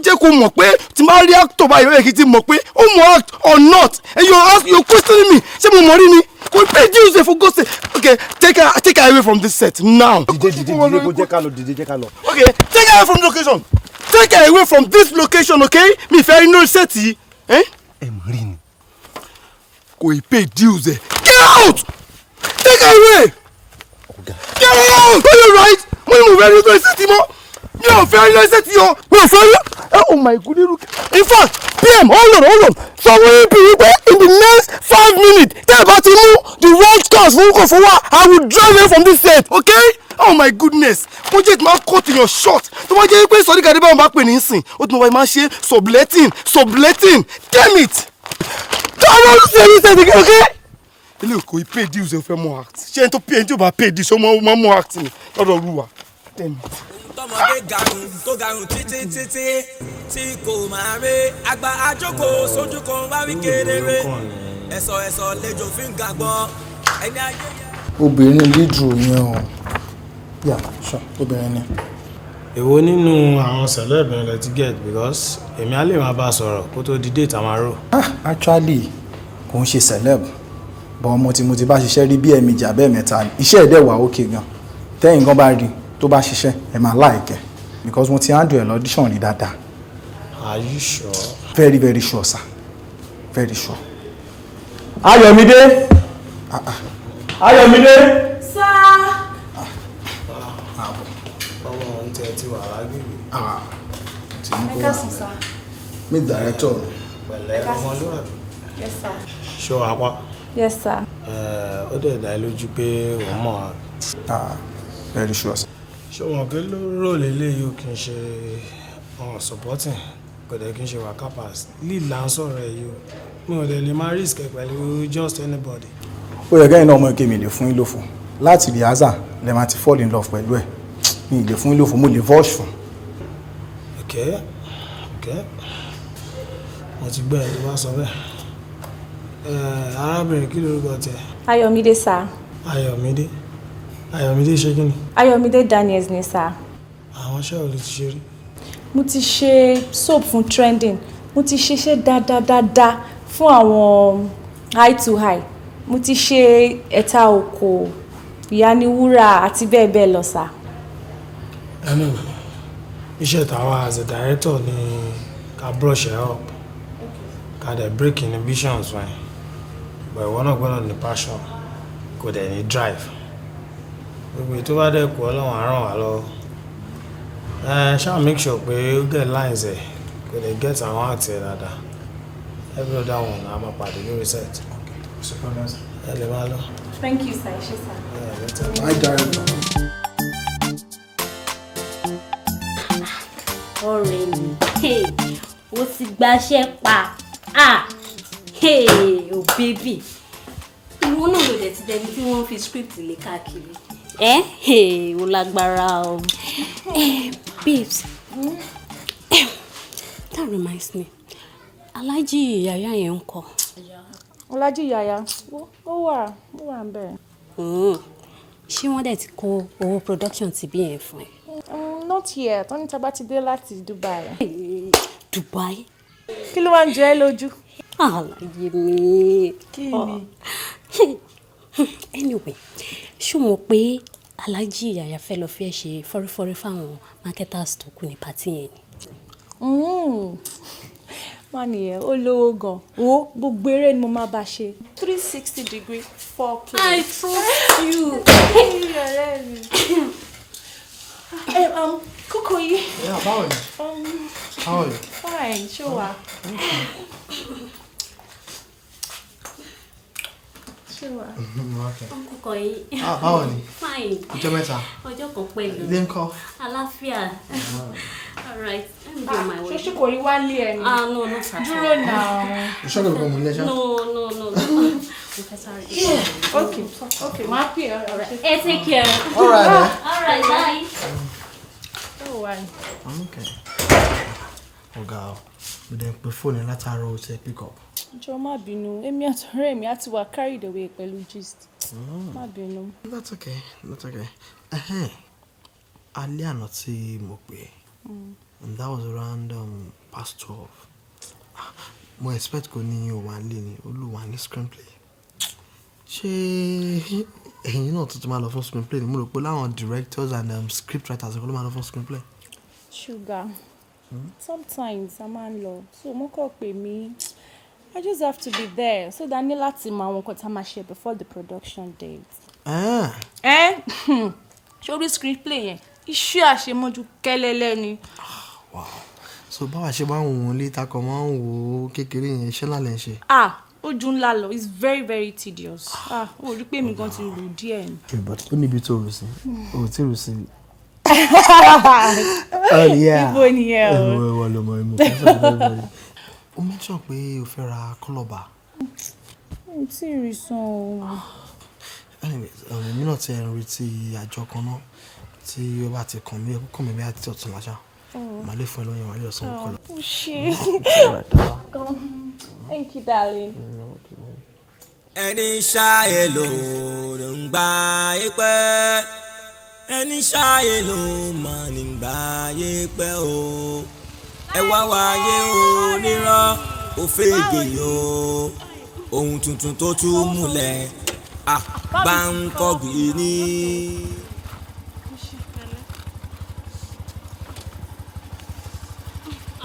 jẹ́ kó mọ̀ pé tí máa rí actor báyìí, ó yẹ kí n ti mọ̀ pé ó mọ̀ act or not. And you ask, you questioning me, ṣé mo mọ̀ rí ni? Kò pay dues for God's sake. Okay, take her away from this set now. Dìde, dìde, dìde, kó jẹ́ ká lọ. Dìde, jẹ́ ká lọ. Okay, take her away from the location. Take her away from this location, okay? Mi fẹ́ inú set yìí. Ẹ mọ̀ rí ni. Kò ì pay dues ẹ. Get out! Take her away! Get out! Are you right? Mo ní mo fẹ́ rí inú set mọ́. Mi ò fẹ́ rí inú set yìí o. Mi ò fẹ́ rí. Oh my goodness. In fact, PM, hold on, hold on. Sọ wọ́n yín bí wípé in the next 5 minutes, tẹ́ ẹ bá ti mú the right cars fún kò fún wa, I will drive away from this set, okay? Oh my goodness. Project máa cut your short. Tó bá jẹ́ pé Sodiq Adébáyọ̀ bá pè ní sìn, ó ti mọ̀ wáyé máa ṣe subletting, subletting. Damn it! Don't say this again, okay? Ilé kò í pay dues, ẹ fẹ́ mọ act. Ṣé ẹni tó pay, ẹni tí ò bá pay dues, ó máa mọ act ni lọ́dọ̀ Olúwa? Damn it. Tọmọdé garun tó garun títí títí tí kò máa rí àgbà àjókòó sójú kan wá wí kedere, ẹ̀sọ̀ ẹ̀sọ̀ lẹ́jọ́ fi ń gàgbọ́n ẹni ayé yẹ. Obìnrin lead role yẹn o. Yeah, sure, obìnrin ni. Èwo nínú àwọn celeb yẹn lẹ ti get? Because èmi á lè máa bá a sọ̀rọ̀ kó tó di date àmárò. Ah, actually, kò ń ṣe celeb, but ọmọ tí mo ti bá ṣiṣẹ́ rí bí ẹ̀ẹ̀mejì abẹ́ẹ̀mẹ́ta, iṣẹ́ ẹ̀ dẹ̀ wà okay gan. Tẹ́yìn gan bá rí tó bá ṣiṣẹ́, ẹ̀ máa like ẹ̀, because mo ti handle ẹ̀ l'audition rí dáadáa. Are you sure? Very, very sure, sir, very sure. Ayọ̀mídé! Ayọ̀mídé! Sir. Ọmọ òun tẹ ti wà lágbègbè. Ẹ káàsán, sir. Meet director. Pẹ̀lẹ́, ọmọlúwàbí. Yes, sir. Ṣé o wà pa? Yes, sir. Ó dẹ̀ dá ẹ lójú pé òun mọ̀ á? Ah, very sure, sir. Ṣé o mọ̀ pé role eléyìí ò kì í ṣe ọ̀hún supporting, kò dẹ̀ kí n ṣe waka pass. Lead là ń sọ̀rọ̀ ẹ̀ yìí o. Mi ò dẹ̀ lè máa risk ẹ̀ pẹ̀lú just anybody. Ó yẹ kẹ́yìn náà mọ̀ kí mi lè fún yín lófo. Láti rehearsal lè máa ti fall in love pẹ̀lú ẹ̀. Mi lè fún yín lófo, mo lè vouch fún. Ok, mo ti gbọ́ ẹ tó bá sọ bẹ́ẹ̀. Ẹ arábìnrin, kí lorúkọ tiẹ̀? Ayọ̀mídé, sir. Ayọ̀mídé. Ayọ̀mídé ṣe kí ni? Ayọ̀mídé Daniels ni, sir. Àwọn iṣẹ́ wo ló ti ṣe rí? Mo ti ṣe soap fún Trending, mo ti ṣiṣẹ́ dáadáa fún àwọn Eye to Eye, mo ti ṣe Ẹ̀ta Òkò, Ìyániwúrà àti bẹ́ẹ̀ bẹ́ẹ̀ lọ, sir. Anyway, iṣẹ́ tàwa as a director ni ká brush ẹ up, ká dẹ̀ break inhibitions fún ẹ, but ìwọ náà gbọ́dọ̀ ní passion, kò dẹ̀ ní drive. Gbogbo èyí tó bá dẹ̀ kú, Ọlọ́run á ràn wá lọ́wọ́. Ẹ ṣáà make sure pé ó get lines ẹ, kò dẹ̀ get àwọn act ẹ dáadáa. Every other one, a máa pàdé lórí set. Ẹ lè máa lọ. Thank you, sir. Ṣé, sir. Yeah, later. Bye, director. Ọ̀rẹ́ mi, hey, ó ti gbaṣẹ́ pa. Ah, hey, oh baby, ìwọ náà ló dẹ̀ ti dẹni tí wọ́n fi script lé káàkiri. Ẹ hey, ó lágbára o. Eh, babes, that reminds me, Alhaji Yaya yẹn ń kọ́? Ọlájí Yàyà, ó wà ń bẹ̀. Ṣé wọ́n dẹ̀ ti kó owó production ti bí yẹn fún ẹ? Not yet, wọ́n ní tá a bá ti dé láti Dubai. Dubai? Kí ló wá ń jẹ ẹ́ lójú? Àlàyé mi. Kí ni? Anyway, ṣó mọ̀ pé Alhaji Yaya fẹ́ lọ fẹ́ ṣe fọ́rífọ́rí fáwọn marketers tó kù ní party yẹn ni? Má nìyẹn, ó lówó gan. Wo, gbogbo eré ni mo máa bá ṣe. 360 degree 4K. I trust you. Ọ̀rẹ́ mi. Kúkúyí. Yeah, báwo ni? How are you? Fine, ṣó wà? Ṣé wà? Okay. Uncle Koyi. Ah, báwo ni? Fine. Ọjọ́ mẹ́ta. Ọjọ́ kan pẹ̀lú. Ilé ńkọ́? Àlàáfíà. All right, let me be on my way. Ṣé kò rí wá lé ẹ ni? Ah, no, not at all. Dúró náà. Iṣẹ́ kò mú ilé ṣá. No, no, no, no. Mo fẹ́ sáré. Okay, máa pè ẹ́. Ẹ take care. All right, eh? All right, bye. Ó wà ní. I'm okay. Ọ̀gá o, mo dẹ̀ ń pe fóònù látàárọ̀, ó tẹ pick up. Jọ̀ọ́, má bínú, èmi àtọ̀rẹ́ mi á ti wà carried away pẹ̀lú gist. Má bínú. That's okay, that's okay. Ẹhẹ́n, alẹ́ àná tí mo pè é, And that was around past 12. Ah, mo expect kò ní o wà nílé ni, ó lò wà ní screenplay. Ṣé ẹ̀yin náà tuntun máa lọ fún screenplay ni? Mo rò pé láwọn directors and script writers ló máa lọ fún screenplay. Sugar, sometimes a máa ń lọ, so mo kàn pè mí. I just have to be there so that ní láti mọ àwọn nǹkan tá a máa ṣe before the production date. Ah. Ẹ sórí screenplay yẹn, iṣẹ́ àṣemọ́jú kẹ́lẹ́lẹ́ ni. So báwa ṣe máa ń wò ó létà kan máa ń wò ó kékeré yẹn, iṣẹ́ ńlá lẹ̀ ń ṣe. Ah, ojú ńlá lọ, it's very very tedious. Ah, ó rí pé mi gan ti rò díẹ̀ ni. But ó níbi tó rò sí, o ò tí rò sí. Oh, yeah. Ibo nìyẹn o? Ìwọ ìwọ ló mọ ìmọ̀ kan sọ̀rọ̀ everybody. O mention pé o fẹ́ ra kọ́lọ̀bà. Mi ò tí ì rí san o. Anyways, èmi náà ti ń retí àjọ kan náà tí ó bá ti kàn mí, ẹkú kàn mí bí àti ọ̀tún láṣà. Oh. Màá lè fún ẹ lóyún, wàá lè lọ sanwó kọlọ̀. Ó ṣe. Thank you, darling. Ẹni ṣáyé ló ń gbà yé pẹ́, ẹni ṣáyé ló mọ̀ nígbà yé pẹ́ o. Ẹ wá wáyé onírọ́ òfégè o, ohun tuntun tó tún múlẹ̀ bá ń kọ́gì ní.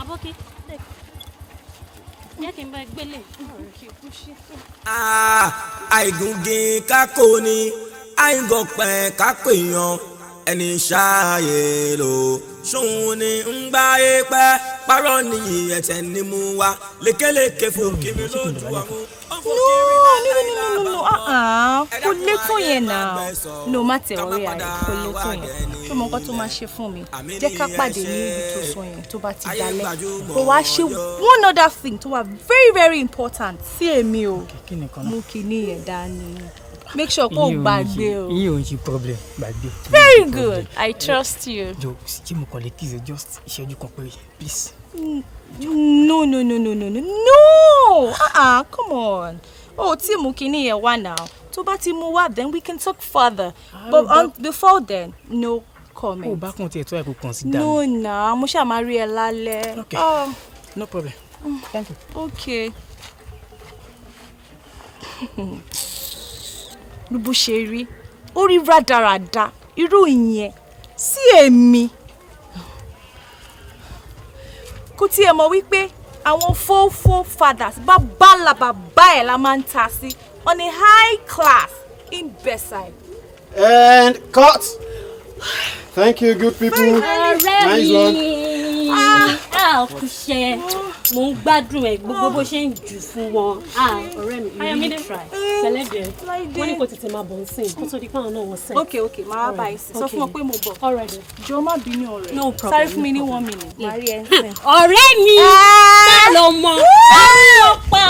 Abọ́kẹ́, jẹ́ kí n bá gbélé. Àìgúngi kákó ni, àìgọ̀pẹ̀ kákó èèyàn, ẹni ṣáàyè lò ṣóun ni ń gbá pẹ́ parọ́ nìyí ẹ̀tẹ̀ ni mú wa lékeleke fún kiri lójú ọmú. No, no, no, no, no, no, ah, kò lè tó yẹn náà. No, má tẹ̀ orí ààrẹ, kò lè tó yẹn. Ṣé o mọ nǹkan tó máa ṣe fún mi? Jẹ́ ká pàdé ní ibi tó sọ yẹn tó bá ti dalẹ̀. Kò wá ṣe one other thing tó wà very very important sí èmi o. Mú kinní yẹn dání. Make sure kó o gbàgbé o. Iye ò ń ṣe problem, gbàgbé. Very good, I trust you. Jọ, ṣé mo kàn lè kiss ẹ just ìṣẹ́jú kan péré, please? No, no, no, no, no, no, no! Uh-uh, come on. Oh, tí mú kinní yẹn wá now. Tó bá ti mú wá, then we can talk further. But before then, no comment. Ó bá kàn tiẹ̀ tó ẹ̀ kò consider. No, na, mo ṣáà máa rí ẹ lálẹ́. Okay. Oh. No problem. Thank you. Okay. Bó ṣe rí, ó rí rádaràda, irú ìyẹn sí èmi. Kò tiẹ̀ mọ̀ wípé àwọn faux fathers bàbá la bàbá ẹ̀ la máa ń ta sí on a high class imbecile. And cut. Thank you, good people. Ọ̀rẹ́ Nice one. mi, a kò ṣe, mò ń gbádùn ẹ gbogbo bó ṣe ń jù fún wọn. Ọ̀rẹ́ mi, you really try. Pẹ̀lẹ́ dẹ̀, wọ́n ní kò tètè máa bọ̀ ń sìn kó tó di pé àwọn náà wọ́n sẹ̀. Ok, ok, máa bá ẹ sí. Sọ fún wọn pé mo bọ̀. All right. Jọ̀ọ́ má bínú ọ̀rẹ́. No problem. Sáré fún mi ní 1 minute. Màá rí ẹ ń sìn. Ọ̀rẹ́ mi, má lọ mọ.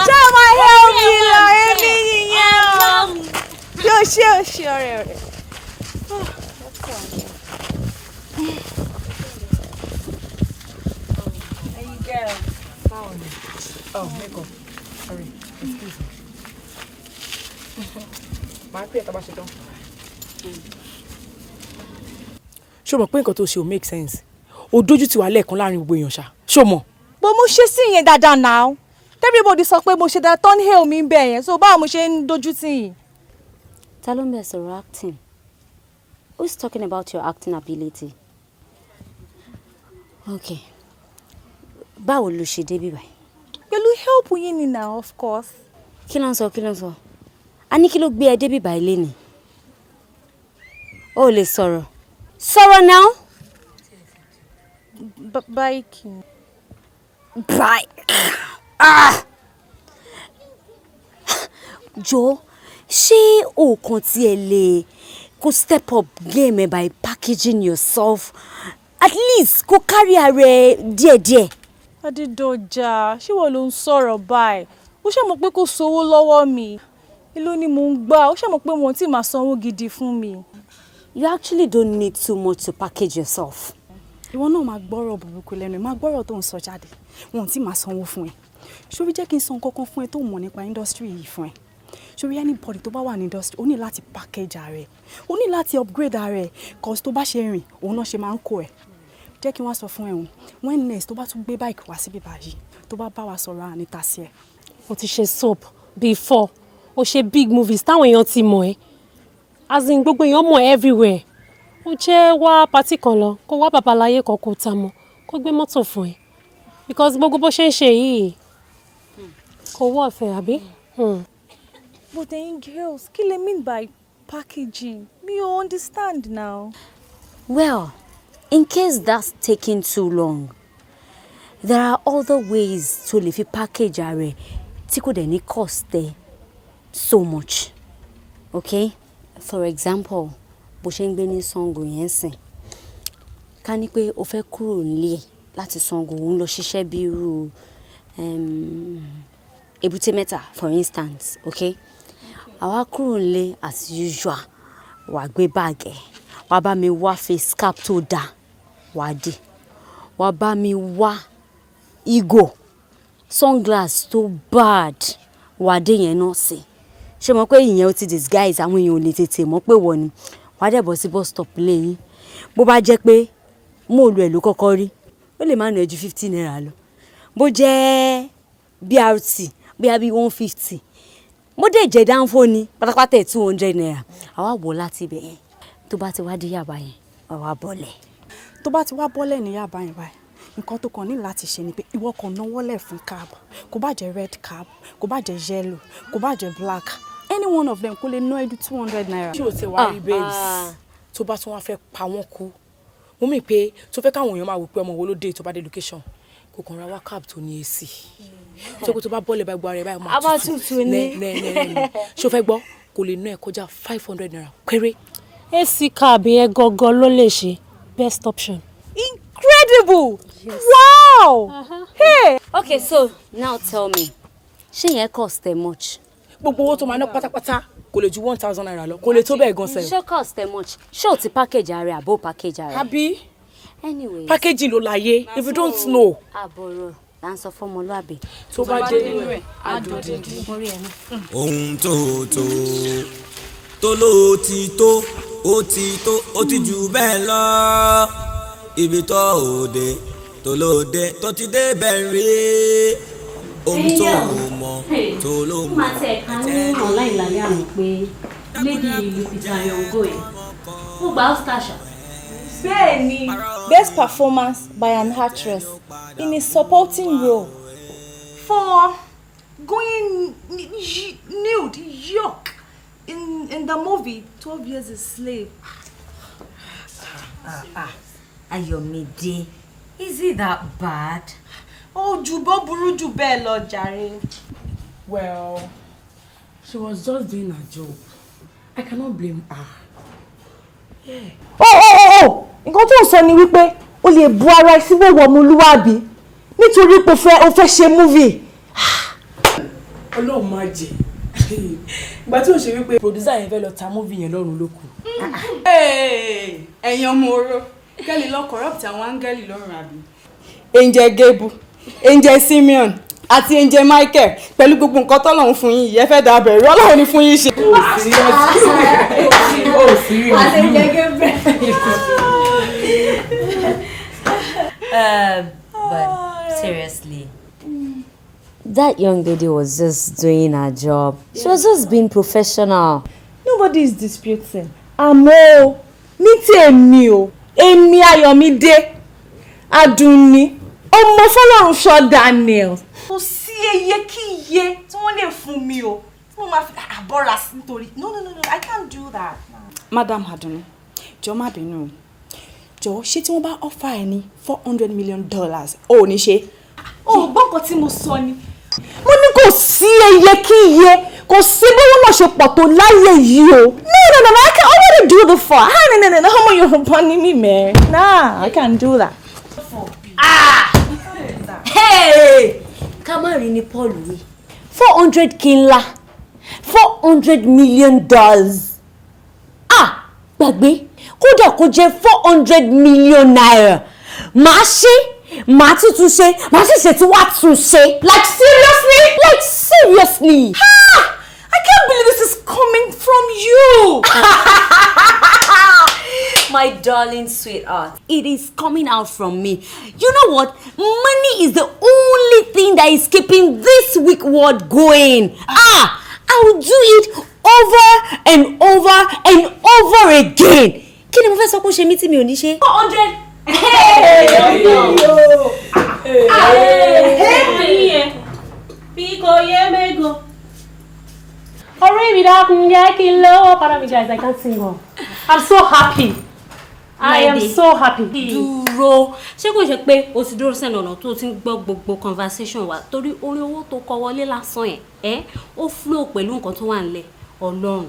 Ṣé o máa hẹ́ omi lọ? Èmi yìnyẹn o. Ṣé o ṣe o ṣe ọ̀rẹ́ rẹ̀? Ẹyin girls. Báwo ni? Oh, makeup. Sorry, excuse me. Màá pè é tá bá ṣe tán. Ṣé o mọ̀ pé nǹkan tó ṣe ò make sense? O dójú tì wá lẹ́ẹ̀kan láàrin gbogbo èèyàn ṣá. Ṣé o mọ̀? Bó mo ṣe sí yẹn dáadáa náà. Everybody sọ pé mo ṣe dáadáa, turn hail mi ń bẹ̀ yẹn, so báwo mo ṣe ń dojú tì yín? Ta ló ń bẹ sọ̀rọ̀ acting? Who's talking about your acting ability? Okay. Báwo ló ṣe débí báyìí? Pẹ̀lú help yín ni now, of course. Kí ló ń sọ? Kí ló ń sọ? A ní kí ló gbé ẹ débí báyìí lénìí? O ò lè sọ̀rọ̀. Sọ̀rọ̀ now. Bike. Bike. Ah! Jọ, ṣé o kàn tiẹ̀ lè kó step up game ẹ by packaging yourself, at least kó carry ara ẹ díẹ̀díẹ̀? Adédọjà, ṣé wọ́n ló ń sọ̀rọ̀ báyìí? Ó ṣe mọ̀ pé kò sówó lọ́wọ́ mi. Èló ni mò ń gbà? Ó ṣe mọ̀ pé wọ́n ti máa sanwó gidi fún mi. You actually don't need too much to package yourself. Ìwọ náà máa gbọ́rọ̀ burúkú lẹ́nu ẹ̀, máa gbọ́rọ̀ tó ń sọ jáde. Wọn ò tí máa sanwó fún ẹ. Ṣórí, jẹ́ kí n sọ nǹkan kan fún ẹ tó mọ̀ nípa industry yìí fún ẹ. Ṣórí, anybody tó bá wà ní industry, ó ní láti package ara ẹ, ó ní láti upgrade ara ẹ, cause tó bá ṣe rìn, òun náà ṣe máa ń kó ẹ. Jẹ́ kí wọ́n sọ fún ẹ o, when next tó bá tún gbé bike wá síbí báyìí, tó bá bá wa sọ̀rọ̀, àníta sí ẹ. O ti ṣe soap before, o ṣe big movies táwọn èèyàn ti mọ̀ ẹ́, as in gbogbo èèyàn mọ̀ ẹ́ everywhere. Ó jẹ́ wá party kan lọ, kó wá babaláyé kan, kó ta mọ́, kó gbé mọ́tò fún ẹ, because gbogbo bó ṣe ń ṣe yìí kò wọ́ ọ̀fẹ́ àbí. But then girls, kí lè mean by packaging? Mi ò understand now. Well, in case that's taking too long, there are other ways to lè fi package ara ẹ tí kò dẹ̀ ní cost ẹ so much. Okay? For example, bó ṣe ń gbé ní Sango yẹn sìn, ká ní pé o fẹ́ kúrò nílé láti Sango, òun lọ ṣiṣẹ́ bí irú Èbúté Mẹ́ta, for instance, okay? Àwa kúrò nílé as usual, wàá gbé báàgì ẹ̀, wàá bá mi wá face cap tó dáa, wàá dé, wàá bá mi wá ìgò sunglass tó bad, wàá dé yẹn náà sí. Ṣé mo pé ìyẹn ó ti disguise, àwọn èèyàn ò lè tètè mọ̀ pé wọ́n ni. Wàá dẹ̀ bọ́ sí bus stop lẹ́yìn. Bó bá jẹ́ pé móòlù ẹ̀ ló kọ́kọ́ rí, ó lè má nà ẹ́ ju ₦50 lọ. Bó jẹ́ BRT, bóyá bí 150. Bó dẹ̀ jẹ́ dánfó ni, pátápátá ẹ̀ ₦200. Àwa wọ̀ láti ibẹ̀ yẹn. Tó bá ti wá dé Yaba yẹn, wà wá bọ́lẹ̀. Tó bá ti wá bọ́lẹ̀ ní Yaba yẹn báyìí, nǹkan tó kàn ní láti ṣe ni pé ìwọ kàn náwó lẹ̀ fún cab. Kò bá jẹ́ red cab, kò bá jẹ́ yellow, kò bá jẹ́ black, any one of them, kò lè ná ẹ ju ₦200. Ṣé o ti wá rí, babes, tó bá tún wá fẹ́ pa wọ́n kú, mo mì pé tó fẹ́ káwọn èèyàn máa wò pé ọmọ wo ló dé, tó bá dé location, kò kàn ra wá cab tó ní AC, tó kó tó bá bọ́ọ̀lù bá gbọ́ ara ẹ̀ báyìí, A máa tutù ní. Nẹ́ nẹ́ nẹ́ nẹ́. Ṣé o fẹ́ gbọ́? Kò lè ná ẹ kọjá ₦500 péré. AC cab yẹn gangan ló lè ṣe best option. Incredible! Wow! Hey! Okay, so now tell me, ṣé yẹn cost ẹ much? Gbogbo owó tó máa ná pátápátá kò lè ju ₦1,000 lọ, kò lè tó bẹ́ẹ̀ gan sẹ́yìn. Ṣé cost ẹ much? Ṣé o ti package ara ẹ àbó package ara ẹ? Àbí? Anyway. Packaging ló láyé, if you don't know. Àbọ̀rọ̀ là ń sọ fọ́mọlúàbí. Tó bá dé inú ẹ̀, á dòdìdì. Mo rí ẹ náà. Ohun tó tó tó ló ti tó, ó ti tó, ó ti jù bẹ́ẹ̀ lọ. Ibi tó òde tó lóde tó ti dé bẹ́ẹ̀ rí, ohun tó mọ̀ tó ló Ó mọ̀. Máa tẹ̀ ká ní online lálẹ́ àná pé Lady Lupita Nyong'o ẹ̀ ó gba Oscar ṣá. Bẹ́ẹ̀ni, best performance by an actress in a supporting role for going nude, yuck, in the movie 12 Years a Slave. Ah, Ayọ̀mídé, is it that bad? Ó ju bó burú jù bẹ́ẹ̀ lọ jàre. Well, she was just doing her job. I cannot blame her. Yeah. Oh, nǹkan tó ń sọ ni wípé o lè bu ara ẹ sí wọ́wọ́ ọmọlúwàbí nítorí pé o fẹ́ ṣe movie. Ọlọ́run máa jẹ ìgbà tí ó ṣe wípé producer yẹn fẹ́ lọ ta movie yẹn lọ́rùn ló kù. Ẹ̀yin ọmọ oró, kẹ́lì lọ corrupt àwọn áńgẹ́lì lọ́rùn àbí. Angel Gabriel, Angel Simeon àti Angel Michael, pẹ̀lú gbogbo nǹkan tọ́lọ́run fún yín yìí, ẹ fẹ́ dà bẹ̀rù Ọlọ́run ní fún yín ṣe. Oh, serious. Àti Angel Gabriel. But seriously, that young lady was just doing her job. She was just being professional. Nobody is disputing. Àmọ́ o, ní tèmi o, èmi Ayọ̀mídé Adùnní ọmọ Fọlọ́runṣọ́ Daniel, kò sí iye kí iye tí wọ́n lè fún mi o tí mo máa fi àbọ̀ra sí nítorí, no, no, no, no, I can't do that. Madam Adunni, jọ̀ọ́ má bínú o, jọ̀ọ́, ṣé tí wọ́n bá offer ẹ ní $400 million, o ò ní ṣe? O gbọ́ nǹkan tí mo sọ ni. Mo ní kò sí iye kí iye, kò sí bówó náà ṣe pọ̀ tó láyé yìí o. No, no, no, no, I can already do the four. Ah, no, no, no, no, ọmọ Yorùbá ni mí mẹ́. Nah, I can't do that. Ah! Hey! Ká má rí ni Paul wí. 400 kí ńlá, $400 million. Ah! Gbàgbé, kódà kó jẹ́ ₦400 million. Màá ṣe, màá tuntun ṣe, màá sì ṣe tí wàá tún ṣe. Like seriously? Like seriously. Ah! I can't believe this is coming from you. My darling sweetheart, it is coming out from me. You know what? Money is the only thing that is keeping this weak world going. Ah, I will do it over and over and over again. Kí ni mo fẹ́ sọ pé ó ṣe mí tí mi ò ní ṣe? 400. Biko yemego. Ọ̀rẹ́ mi dákun jẹ́ kí n lówó. Pardon me guys, I can't sing well. I'm so happy. I am so happy. Dúró, ṣé kò ṣe pé o ti dúró sẹ́nu ọ̀nà tó ti ń gbọ́ gbogbo conversation wa torí orí owó tó kọ wọlé lásán yẹn ẹ́ ó flow pẹ̀lú nǹkan tó wà nílẹ̀ Ọlọ́run.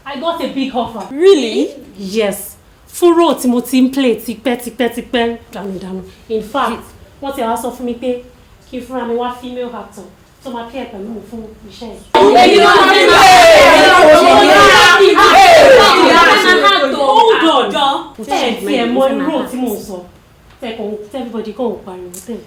I got a big offer. Really? Yes. Fún role tí mo ti ń play tipẹ́ tipẹ́ tipẹ́ dànùdànù. In fact, wọ́n ti wá sọ fún mi pé kí n fúnra mi wá female actor tó máa pair pẹ̀lú mi fún iṣẹ́ yìí. Hold on. Ẹ ti ẹ̀ mọ irú role tí mò ń sọ. Tẹ̀kọ̀ everybody kàn ń pariwo tẹ̀.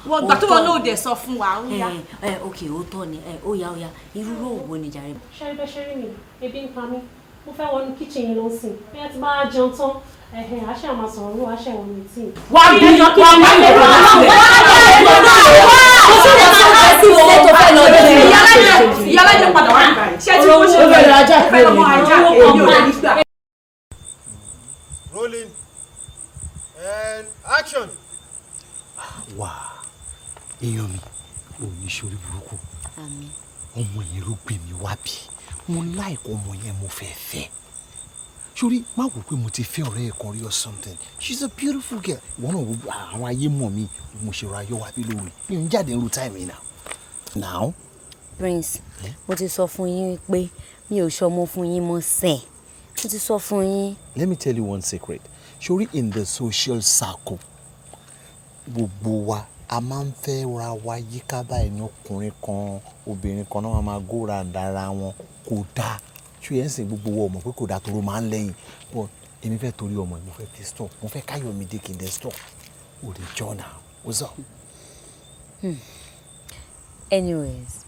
Wọ́n gbà tó wọn náà dẹ̀ sọ fún wa, ó yá. Ẹ ok, ó tọ́ ni ẹ, ó yá ó yá, irú role wo ni jàre? Ṣẹ́rí bẹ́ ṣẹ́rí mi, ebi ń pa mí. Mo fẹ́ wọnú kitchen yìí lọ sìn. Bóyá tí bá jẹun tán, ẹ̀hẹ̀, àṣẹ àmà sọ̀rọ̀ rú àṣẹ ìwọ̀n tí. Wá bí wá bí. Ìyálájẹ padà wá nígbà yìí. Ṣé tí mo ṣe fẹ́ lọ mọ ajá èmi ò ní gbà. Rolling and action. Wà èèyàn mi ò ní ṣorí burúkú. Àmín. Ọmọ yẹn ló gbé mi wá bí mo láìkọ ọmọ yẹn, mo fẹ́ fẹ́ sórí. Má wò pé mo ti fẹ́ ọ̀rẹ́ ẹ̀ kan rí or something. She's a beautiful girl. Ìwọ náà wo àwọn ayé mọ̀ mi, mo ṣe ra ayọ̀ wá bí lóore, mi ò ń jáde nínú time yìí now now. Prince, mo ti sọ fún yín pé mi ò ṣọmọ fún yín mọ́ sẹ́ẹ̀. Mo ti sọ fún yín. Let me tell you one secret. Sórí, in the social circle, gbogbo wa a máa ń fẹ́ ra wa yíká báyìí ní ọkùnrin kan, obìnrin kan náà máa go round ara wọn. Kò dáa ṣé yẹn sìn, gbogbo wa ò mọ̀ pé kò dáa toró máa ń lẹ́yìn, but èmi fẹ́ torí ọmọ yìí, mo fẹ́ fi stop, mo fẹ́ káyọ̀mídé kí n dẹ̀ stop. O lè jọ now, what's up? Anyways,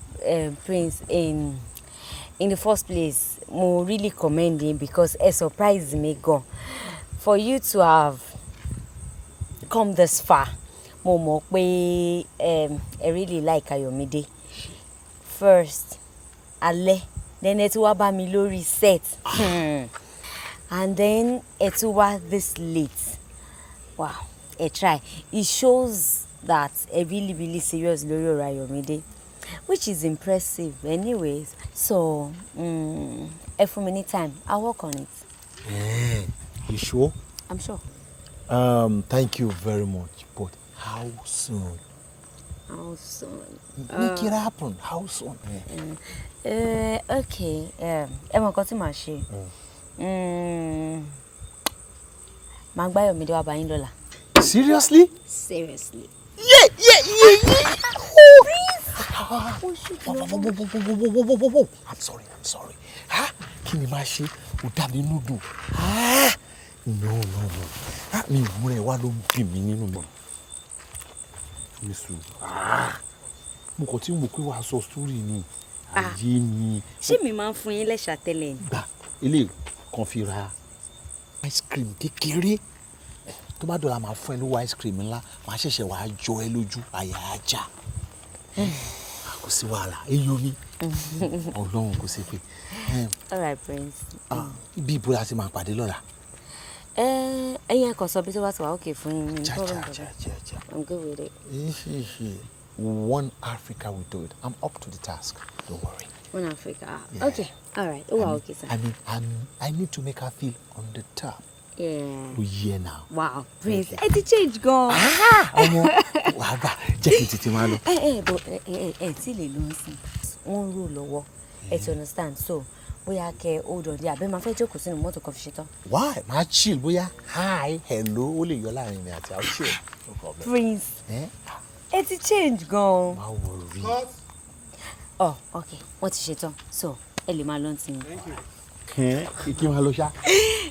Prince, in the first place, mo really commend him because ẹ surprise me gan. For you to have come this far, mo mọ̀ pé ẹ really like Ayọ̀mídé. First, alẹ́, then ẹ tún wá bá mi lórí set. And then ẹ tún wá this late. Wow, ẹ try. It shows that ẹ really really serious lórí ọ̀rọ̀ Ayọ̀mídé, which is impressive anyways. So, ẹ fún mi ní time, I'll work on it. Eh, you sure? I'm sure. Thank you very much, but how soon? How soon? Make it happen. How soon? Okay, ẹ mọ nǹkan tí màá ṣe. Màá gbá Ayọ̀mídé wá bá yín lọ́la. Seriously? Seriously. Yeah. Whoa, whoa, whoa, whoa, whoa, whoa, whoa, whoa, whoa. I'm sorry, I'm sorry. Ha? Kí ni máa ṣe? Ó dá mi inú dùn. Ah! No, no, no. Ah, mi ìmúra ẹ̀ wá ló ń bì mí nínú mi. Mi sùn. Ah! Mo kàn tí mo pé wàá sọ story ni. Ayé mi. Ṣé mi máa ń fún yín lẹ́ṣà tẹ́lẹ̀ ni? Gbà ilé kan fi ra ice cream kékeré. Tó bá dọ̀la, máa fún ẹ lówó ice cream ńlá, màá ṣẹ̀ṣẹ̀ wàá jọ ẹ lójú, àyà á já. Kò sí wàhálà, èèyàn mi. Ọlọ́run kò sí pé. All right, Prince. Ibi ibo la ti máa pàdé lọ́la? Ẹ̀yin ẹ kàn sọ bí tó bá ti wà okay fún yín. Cha, Problem cha, pẹ̀lú. Cha, cha, cha. I'm good with it. One Africa we do it. I'm up to the task. Don't worry. One Africa. Yeah. Okay, all right. Ó wà okay, sir. I mean, I need to make her feel on the top. Yeah. Oh yeah now. Wow, Prince, ẹ ti change gan. Ọmọ wàá gbà, jẹ́ kí n tètè máa lọ. Ẹ bọ ẹ tí lè lọ sí. Wọ́n ń rò lọ́wọ́. Ẹ ti understand, so bóyá kẹ hold on díẹ̀, àbẹ́ máa fẹ́ jókòó sínú mọ́tò kan fi ṣe tán. Why? Máa chill, bóyá hi, hello, ó lè yọ láàrin mi àti I'll chill. No problem. Prince, Eh? ẹ ti change gan. Má worry. Oh, okay, wọ́n ti ṣe tán, so ẹ lè máa lọ sí i. Kí n máa lọ ṣá.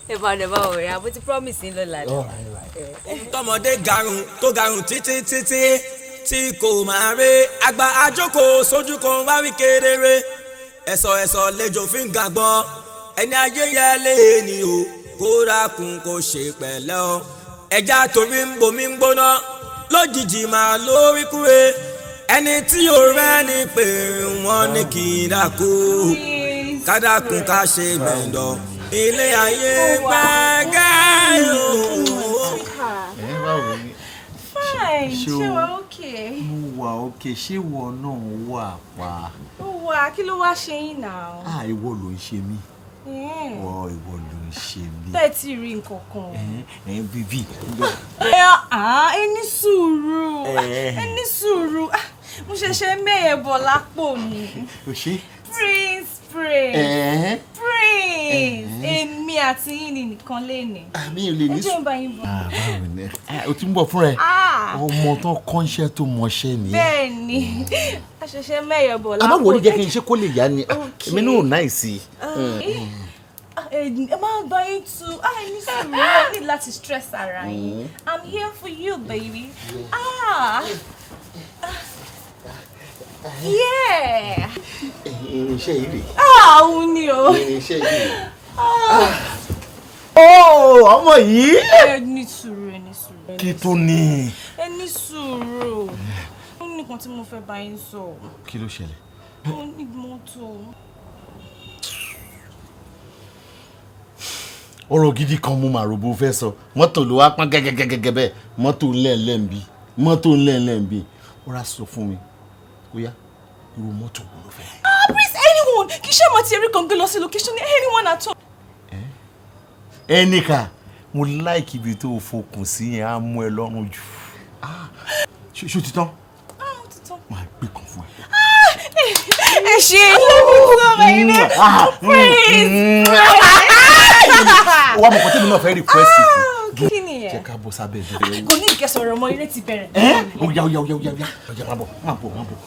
Ẹ bá ọ̀dẹ̀ bá ọ̀rẹ́ àbó ti promise yín lọ́la. All right. Tọmọdé garun tó garun títí títí tí kò máa ré, àgbà àjókòó sójú kan wá wí kedere. Ẹ̀sọ̀ ẹ̀sọ̀ lẹ́jọ́ fi ń gàgbọ́n ẹni ayé yẹ lé ní o. Kó dákun kó ṣe pẹ̀lẹ́ o. Ẹja torí ń bomi ń gbóná lójijì máa lórí kúre. Ẹni tí yóò rẹ́ ni pé wọ́n ní kí n dákú, kádàkùn ká ṣe mẹ́ńdọ̀. Ilé ayé gbẹ́gẹ́ o. Ẹ báwo ni? Fine. Ṣé Ṣé wà okay? Mo wà okay. Ṣé ìwọ náà wà pa? Ó wà. Kí ló wá ṣe yín náà? Ah, ìwọ ló ń ṣe mí. Wọ ìwọ ló ń ṣe mí. Tẹ́ ẹ tí ì rí nǹkan kan. Ẹ ẹ bíbí. Ẹ ah, ẹ ní sùúrù. Ẹ ní sùúrù. Ah, mo ṣẹ̀ṣẹ̀ mẹ́yẹ̀ bọ̀ lápò ni. O ṣe. Prince, Prince, Prince, èmi àti yín ni nìkan léni. Mi ò lè ní Ẹ jẹ́ n bá yín bọ̀. Ah, báwo ni? Ah, o ti ń bọ̀ fúnra ẹ. Ah. Ọmọ tán kọ́ńṣẹ́ tó mọṣẹ́ nìyẹn. Bẹ́ẹ̀ ni, a ṣẹ̀ṣẹ̀ mẹ́yẹ̀ bọ̀ lápò. Àmọ́ wo ni jẹ́ kí n ṣe kó lè yá ni? Èmi náà ò náà sí. Ẹ máa bá yín tu. Ah, ẹ ní sùúrù, ẹ ní láti stress ara yín. I'm here for you, baby. Ah. Yeah. Irinṣẹ́ yìí rèé. Ah, òun ni o. Irinṣẹ́ yìí rèé. Ah. Ó ọmọ yìí. Ẹ ní sùúrù, ẹ ní sùúrù. Kí tó ní? Ẹ ní sùúrù. Ó ní nǹkan tí mo fẹ́ bá yín sọ. Kí ló ṣẹlẹ̀? Ó ní mọ́tò. Ọ̀rọ̀ gidi kan mo mà rò bó fẹ́ sọ. Mọ́tò ló wá pọ́n gẹ́gẹ́gẹ́gẹ́ bẹ́ẹ̀. Mọ́tò ńlẹ̀ńlẹ̀ ń bí. Mọ́tò ńlẹ̀ńlẹ̀ ń bí. Ó rà sọ fún mi. Ó yá, irú mọ́tò wo ló fẹ́? Ah, please, anyone! Kì í ṣe àmọ́ tí eré kan gbé lọ sí location ní anyone at all. Ẹnìkà, mo like ibi tó o fokùn sí yẹn, á mú ẹ lọ́rùn jù. Ṣé o ti tán? Ah, ó ti tán. Màá gbé kan fún ẹ. Ẹ ṣe. I love you so much, baby. Prince. Ó wá mọ̀ kọ́ tèmi náà fẹ́ request fún. Kí ni ẹ? Jẹ́ ká bọ́ sábẹ́ ìdílé. Kò ní ìkẹsọ̀rọ̀ mọ́, eré ti bẹ̀rẹ̀. Ẹ́ ó yá, ó yá, ó yá, ó yá, ó yá, má bọ̀, má bọ̀, má bọ̀.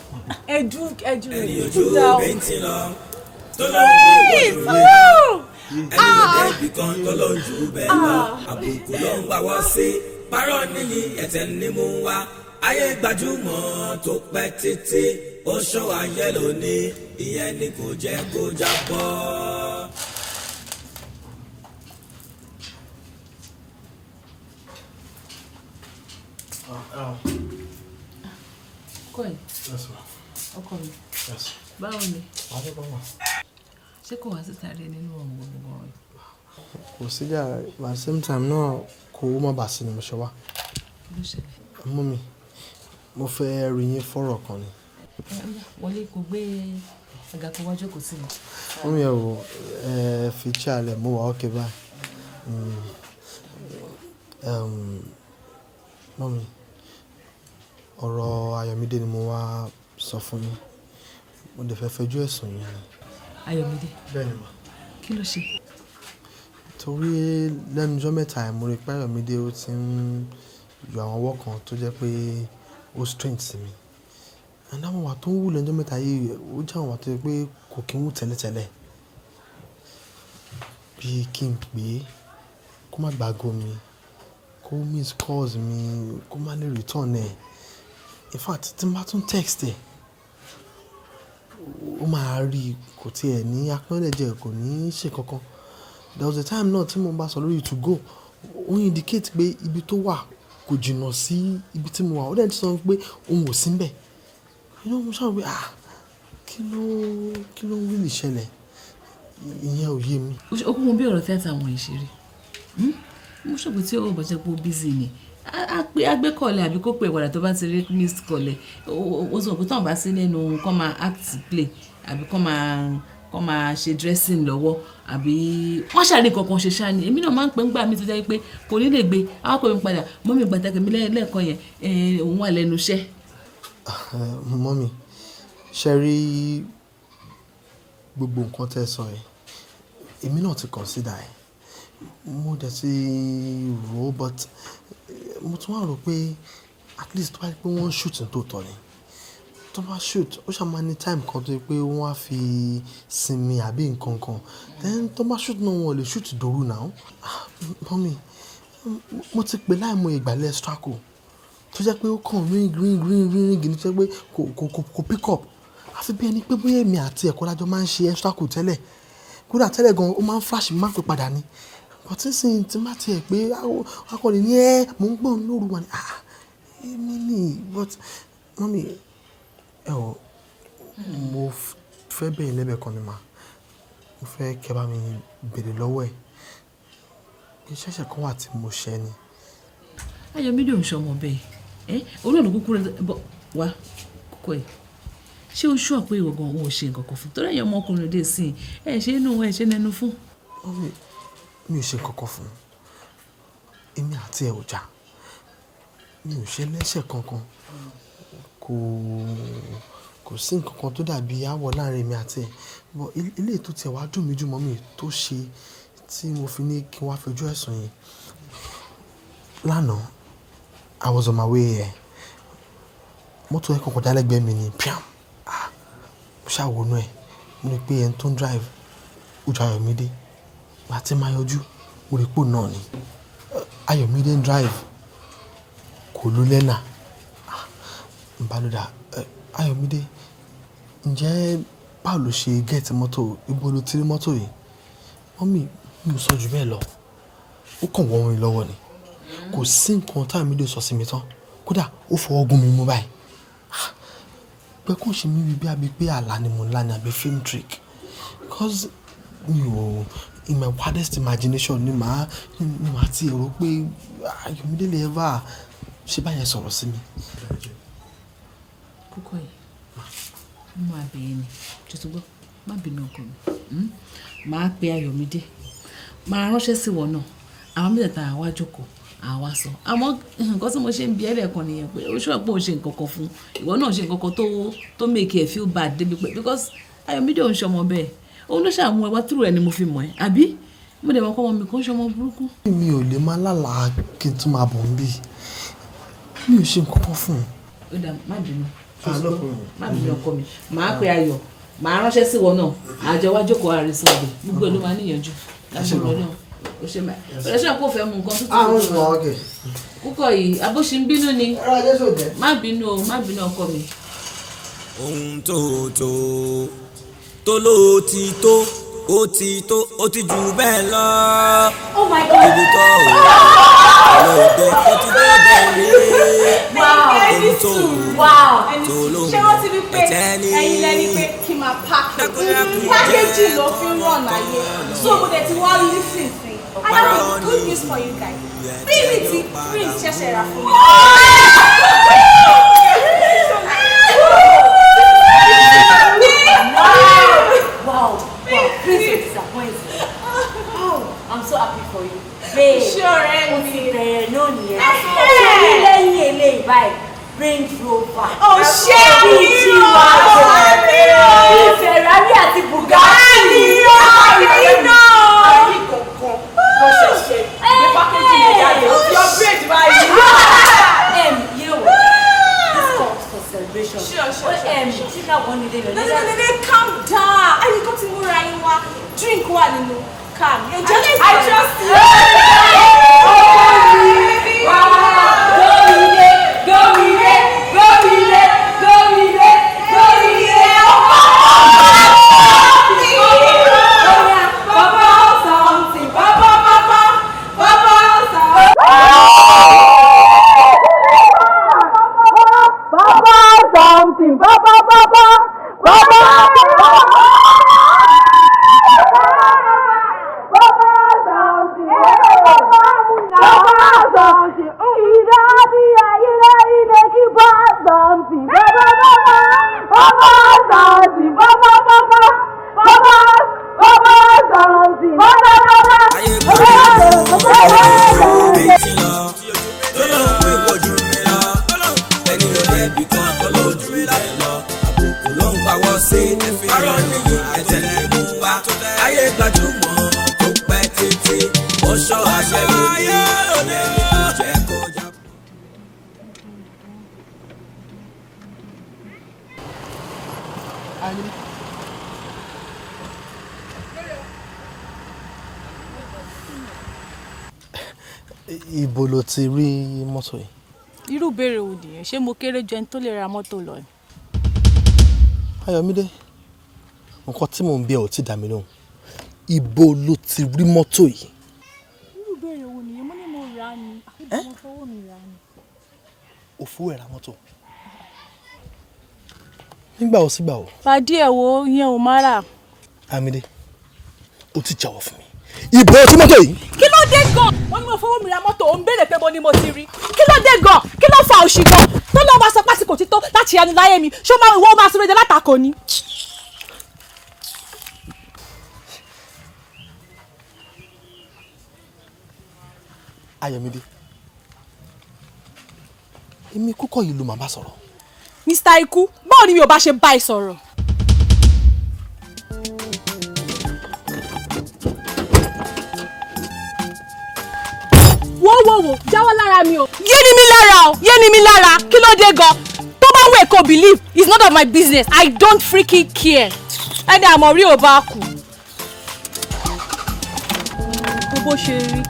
Ẹjú ẹjú Ẹni rẹ̀ ojú dá o. bẹ́ntì lọ tó ló ń Prince! gbé Oh! ẹni ló débi kan tó ló ń jù bẹ́ẹ̀ lọ. Àbùkù ló ń wáwọ́ sí parọ́ níyì, ẹ̀tẹ̀ ní mú wá. Ayé gbajúmọ̀ tó pẹ́ títí ó ṣọ́ ayé lónìí, ìyẹn ni kò jẹ́ kó jábọ́. Ọkọ ẹ. Yes, ma. Ọkọ mi. Yes. Báwo ni? Adébọ̀wà. Ṣé kò wá síta rẹ nínú ọ̀hún gbọ̀ngàn rẹ? Kò sí jà, but at the same time náà kò má bàa sí ni mo ṣe wá. Kí ló ṣẹlẹ̀? Mummy, mo fẹ́ rí yín fọ́rọ̀ kan ni. Ẹ ó yá, wọlé, kó gbé àga kó wá jókòó sí mi. Mummy, ẹ wò, ẹ fi chair lẹ̀, mo wà okay báyìí. Mummy, ọ̀rọ̀ Ayọ̀mídé ni mo wá sọ fún yín. Mo dẹ̀ fẹ́ fẹjú ẹ̀sùn yín ni. Ayọ̀mídé? Bẹ́ẹ̀ni ma. Kí ló ṣe? Torí lẹ́nu ọjọ́ mẹ́ta yìí mo rí pé Ayọ̀mídé ó ti ń yọ àwọn ọwọ́ kan tó jẹ́ pé ó strange sí mi. And àwọn ìwà tó ń wù lẹ́nu ọjọ́ mẹ́ta yìí, ó jẹ́ àwọn ìwà tó jẹ́ pé kò kí ń wù tẹ́lẹ̀tẹ́lẹ̀. Bí kí n pè é, kó má gbàgo mi, kó miss calls mi, kó má lè return ẹ̀. In fact, tí n bá tún text ẹ̀, ó máa rí, kò tí ẹ̀ ní acknowledge ẹ̀, kò ní ṣe kankan. There was a time náà tí mo bá sọ lórí to go, ó indicate pé ibi tó wà kò jìnnà sí ibi tí mo wà. Ó dẹ̀ ti sọ pé òun ò sí níbẹ̀. You know, mo ṣàrò pé ah, kí ló really ṣẹlẹ̀? Ìyẹn ò yé mi. Ó kún mọ bí ọ̀rọ̀ tíátà àwọn yìí ṣe rí. Mo ṣòpin tí ó bọ̀ jẹ́ pé ó busy ni. Á pé á gbé call ẹ̀ àbí kó pè padà tó bá ti rí missed call ẹ̀. Ó sọ pé tí wọ́n bá sí nínú kọ́ máa act play àbí kọ́ máa ṣe dressing lọ́wọ́ àbí wọ́n ṣàrí nǹkan kan ṣe ṣá ni. Èmi náà máa ń pè ń gbà mí tó jẹ́ pé kò ní lè gbé. Á pè mí padà, mummy gbàtàkì mi lẹ́ẹ̀kan yẹn, òun wà lẹ́nu iṣẹ́. Mummy, ṣé rí gbogbo nǹkan tẹ́ ẹ sọ yìí, èmi náà ti consider ẹ̀. Mo dẹ̀ ti rò ó, but mo tún wà rò pé at least tó bá jẹ́ pé wọ́n shoot ní tòótọ́ ni. Tó bá shoot, ó ṣà máa ní time kan tó jẹ́ pé wọ́n á fi sinmi àbí nǹkan kan. Then tó bá shoot náà, wọ́n ò lè shoot dòru now. Ah, mummy, mo ti pè láìmọye ìgbà lẹ́ extra call tó jẹ́ pé ó kàn ring ring ring ring ring ní, tó jẹ́ pé kò pick up. Àfi bí ẹni pé bóyá èmi àti ẹ̀kọ́ lájọ máa ń ṣe extra call tẹ́lẹ̀. Kódà tẹ́lẹ̀ gan, ó máa ń flash mi, máa ń pè padà ni. But nísìnyí tí má tiẹ̀ pé akọni ní ẹ́, mò ń gbọ́n lóru wà ní, ah, èmi ni. But mummy, ẹ wò, mo fẹ́ bẹ̀ yín lẹ́bẹ̀ẹ́ kan ni mà. Mo fẹ́ kí ẹ bá mi béèrè lọ́wọ́ ẹ̀ pé ṣẹ̀ṣẹ̀ kan wà tí mo ṣẹ̀ ni. Ayọ̀mídé ò ń ṣọmọ bẹ́ẹ̀ ẹ́, olóòlù kúkúrú bọ̀ wá kókó ẹ̀. Ṣé o ṣọ́ pé ìwọ gan òun ò ṣe nǹkan kan fún? Torí ẹ̀yin ọmọkùnrin òde sí i, ẹ̀ ṣe inú ẹ̀ ṣe nẹnu fún. Mummy, mi ò ṣe nǹkan kan fún un. Èmi àti ẹ̀ ò jà. Mi ò ṣe lẹ́ṣẹ̀ kankan. Kò sí nǹkan kan tó dàbí áwọ̀ láàrin èmi àti ẹ̀. But eléyìí tó tiẹ̀ wá dùn mí jù, mummy, tó ṣe tí mo fi ní kí n wá fẹjọ́ ẹ̀sùn yìí. Lánàá, I was on my way here. Mọ́tò ẹ̀ kan kọjá lẹ́gbẹ̀ẹ́ mi ni, piam. Ah, mo ṣá wọnú ẹ̀. Mo rí pé ẹni tó ń drive, ó jọ Ayọ̀mídé. Ìgbà tí màá yọjú, mo rí pé òun náà ni. Ayọ̀mídé ń drive, kò lo learner. Ah, n bá ló dà, Ayọ̀mídé, ǹjẹ́ báwo lo ṣe get mọ́tò? Ibo lo ti rí mọ́tò yìí? Mummy, mi ò sọ ju bẹ́ẹ̀ lọ. Ó kàn wọ́n mi lọ́wọ́ ni. Kò sí nǹkan tí Ayọ̀mídé sọ sí mi tán. Kódà ó fọwọ́ gún mi mú báyìí. Ah, pé kò ṣe mí bí àbí pé àlá ni mo ń lá ni àbí film trick. Because mi ò, in my wildest imagination ni màá ti rò pé Ayọ̀mídé lè ever ṣe báyẹn sọ̀rọ̀ sí mi. Kókó yìí, mo máa bẹ̀ ẹ́ ni, tuntun gbọ́, má bínú ọkọ mi. Màá pe Ayọ̀mídé, màá ránṣẹ́ sí wọn náà, àwọn mẹ́tẹ̀ẹ̀ta àwa jókòó, àwa sọ. Àmọ́ nǹkan tí mo ṣe ń bi ẹ́ lẹ́ẹ̀kan nìyẹn pé ó ṣọ́ pé ó ṣe nǹkan kan fún ìwọ náà, ṣe nǹkan kan tó make ẹ feel bad débi pé, because Ayọ̀mídé ò ń ṣọmọ bẹ́ẹ̀. Òun ló ṣàmú ẹ wá túrò ẹ ni mo fi mọ̀ ẹ́, àbí? Mo dẹ̀ mọ̀ pé ọmọ mi kò ń ṣọmọ burúkú. Mi ò lè máa lálàá kí n tún máa bọ̀ ń bí. Mi ò ṣe nǹkan kan fún un. Ó dà, má bínú. Ah, no problem. Má bínú ọkọ mi. Màá pe Ayọ̀, màá ránṣẹ́ sí wọn náà, àjọ wá jókòó àrísọ ọbẹ̀, gbogbo ẹ̀ ló máa níyànjú. Láṣẹ Ọlọ́run. Ó ṣe máa. Ọ̀rẹ́ ṣe kó fẹ́ mu nǹkan tútù. Ah, ó ń lọ, okay. Kúkọ̀ yìí, abó ṣe ń bínú ni. Ẹ̀rọ ajé sòjẹ́. Má bínú o, má bínú ọkọ mi. Ohun tó tó ló ti tó, ó ti tó, ó ti jù bẹ́ẹ̀ lọ. Oh my God. Ibi tó o lòdì, ó ti dé bẹ́ẹ̀ rí. Wow. Ohun tó Wow. tó ló Ṣé wọ́n ti rí pé ẹ̀tẹ́ ní. ẹ̀yin lẹni pé kí n máa package? Packaging ló fi ń run ayé. So mo dẹ̀ ti wá listen sí. I have a good news for you guys. Bíbí tí Prince ṣẹ̀ṣẹ̀ rà fún mi. Wow, Prince will disappoint me. Oh, I'm so happy for you. Babe, Ṣé ọ̀rẹ́ ó mi? ti bẹ̀rẹ̀ náà nìyẹn. Ẹhẹ́. Ṣé ní lẹ́yìn eléyìí báyìí, Range Rover. Oh, ṣé Bíi mi o? G-Wagon. Àmì o. Bíi Ferrari àti Bugatti. Àmì o, àmì náà. Àrí kankan lọ ṣẹ̀ṣẹ̀ gbé package yẹn jáde, ó fi upgrade báyìí. You know what? This calls for celebration. Sure, Oh, sure. ṣé ká wọ́n nílé lọ? No, no, no, no, calm down. Ayé kan ti múra yín wá. Drink wà nínú car mi. Ẹ jẹ́ I trust you. Gómìnà, gómìnà, gómìnà, gómìnà, gómìnà. Bàbá something, bàbá, bàbá, bàbá something. Baba something, baba, baba, baba, baba something, baba something. Ida dia, ida ida ki baba something, baba, baba, baba something, baba, baba, baba, baba something, baba, baba, baba, Méjì lọ tó ló ń pè wojú mi lọ, ẹni ló débi kan tó lójú bẹ́ẹ̀ lọ, àbùkù ló ń pawọ́ sí arọ́ níyì ẹ̀tẹ̀ mú wa. Ayé gbajúmọ̀ tó pẹ́ títí, ó ṣọ́ àṣẹ lóde ẹni kò jẹ́ kó jà. Ibo ló ti rí mọ́tò yìí? Irú ìbéèrè wo nìyẹn? Ṣé mo kéré ju ẹni tó lè ra mọ́tò lọ ni? Ayọ̀mídé, nǹkan tí mò ń bí ẹ ò tí dá mi lóhùn. Ibo ló ti rí mọ́tò yìí? Òfò ẹ̀ ra mọ́tò. Nígbà wo sígbà wo? Pàdé ẹ̀ wo yẹn ò má rà. Ayọ̀mídé, o ti jẹ́wọ́ fún mi. Ìbò ọtí mọ́tò yìí. Kí ló dé gan? Wọ́n ní mo fowó mi ra mọ́tò, ò ń béèrè pé mo ni mo ti rí. Kí ló dé gan? Kí ló fa òṣì gan? Tó lọ́ máa sọ pásìkò tító láti yanu láyé mi, ṣé ó máa ìwọ máa sọ̀rọ̀ èdè látakò ni? Ayọ̀mídé, èmi kúkọ̀ yìí ló máa bá sọ̀rọ̀. Mr. Ikú, báwo ni mi ò bá ṣe bá ẹ sọ̀rọ̀? Wo wo wo, jáwọ́ lára mi o. Yé ni mi lára o, yé ni mi lára, kí ló dé gan? Tó bá wù ẹ́ kó believe, it's none of my business. I don't freaking care. Ẹni àmọ̀ rí ò bá kù. Bó bó ṣe rí.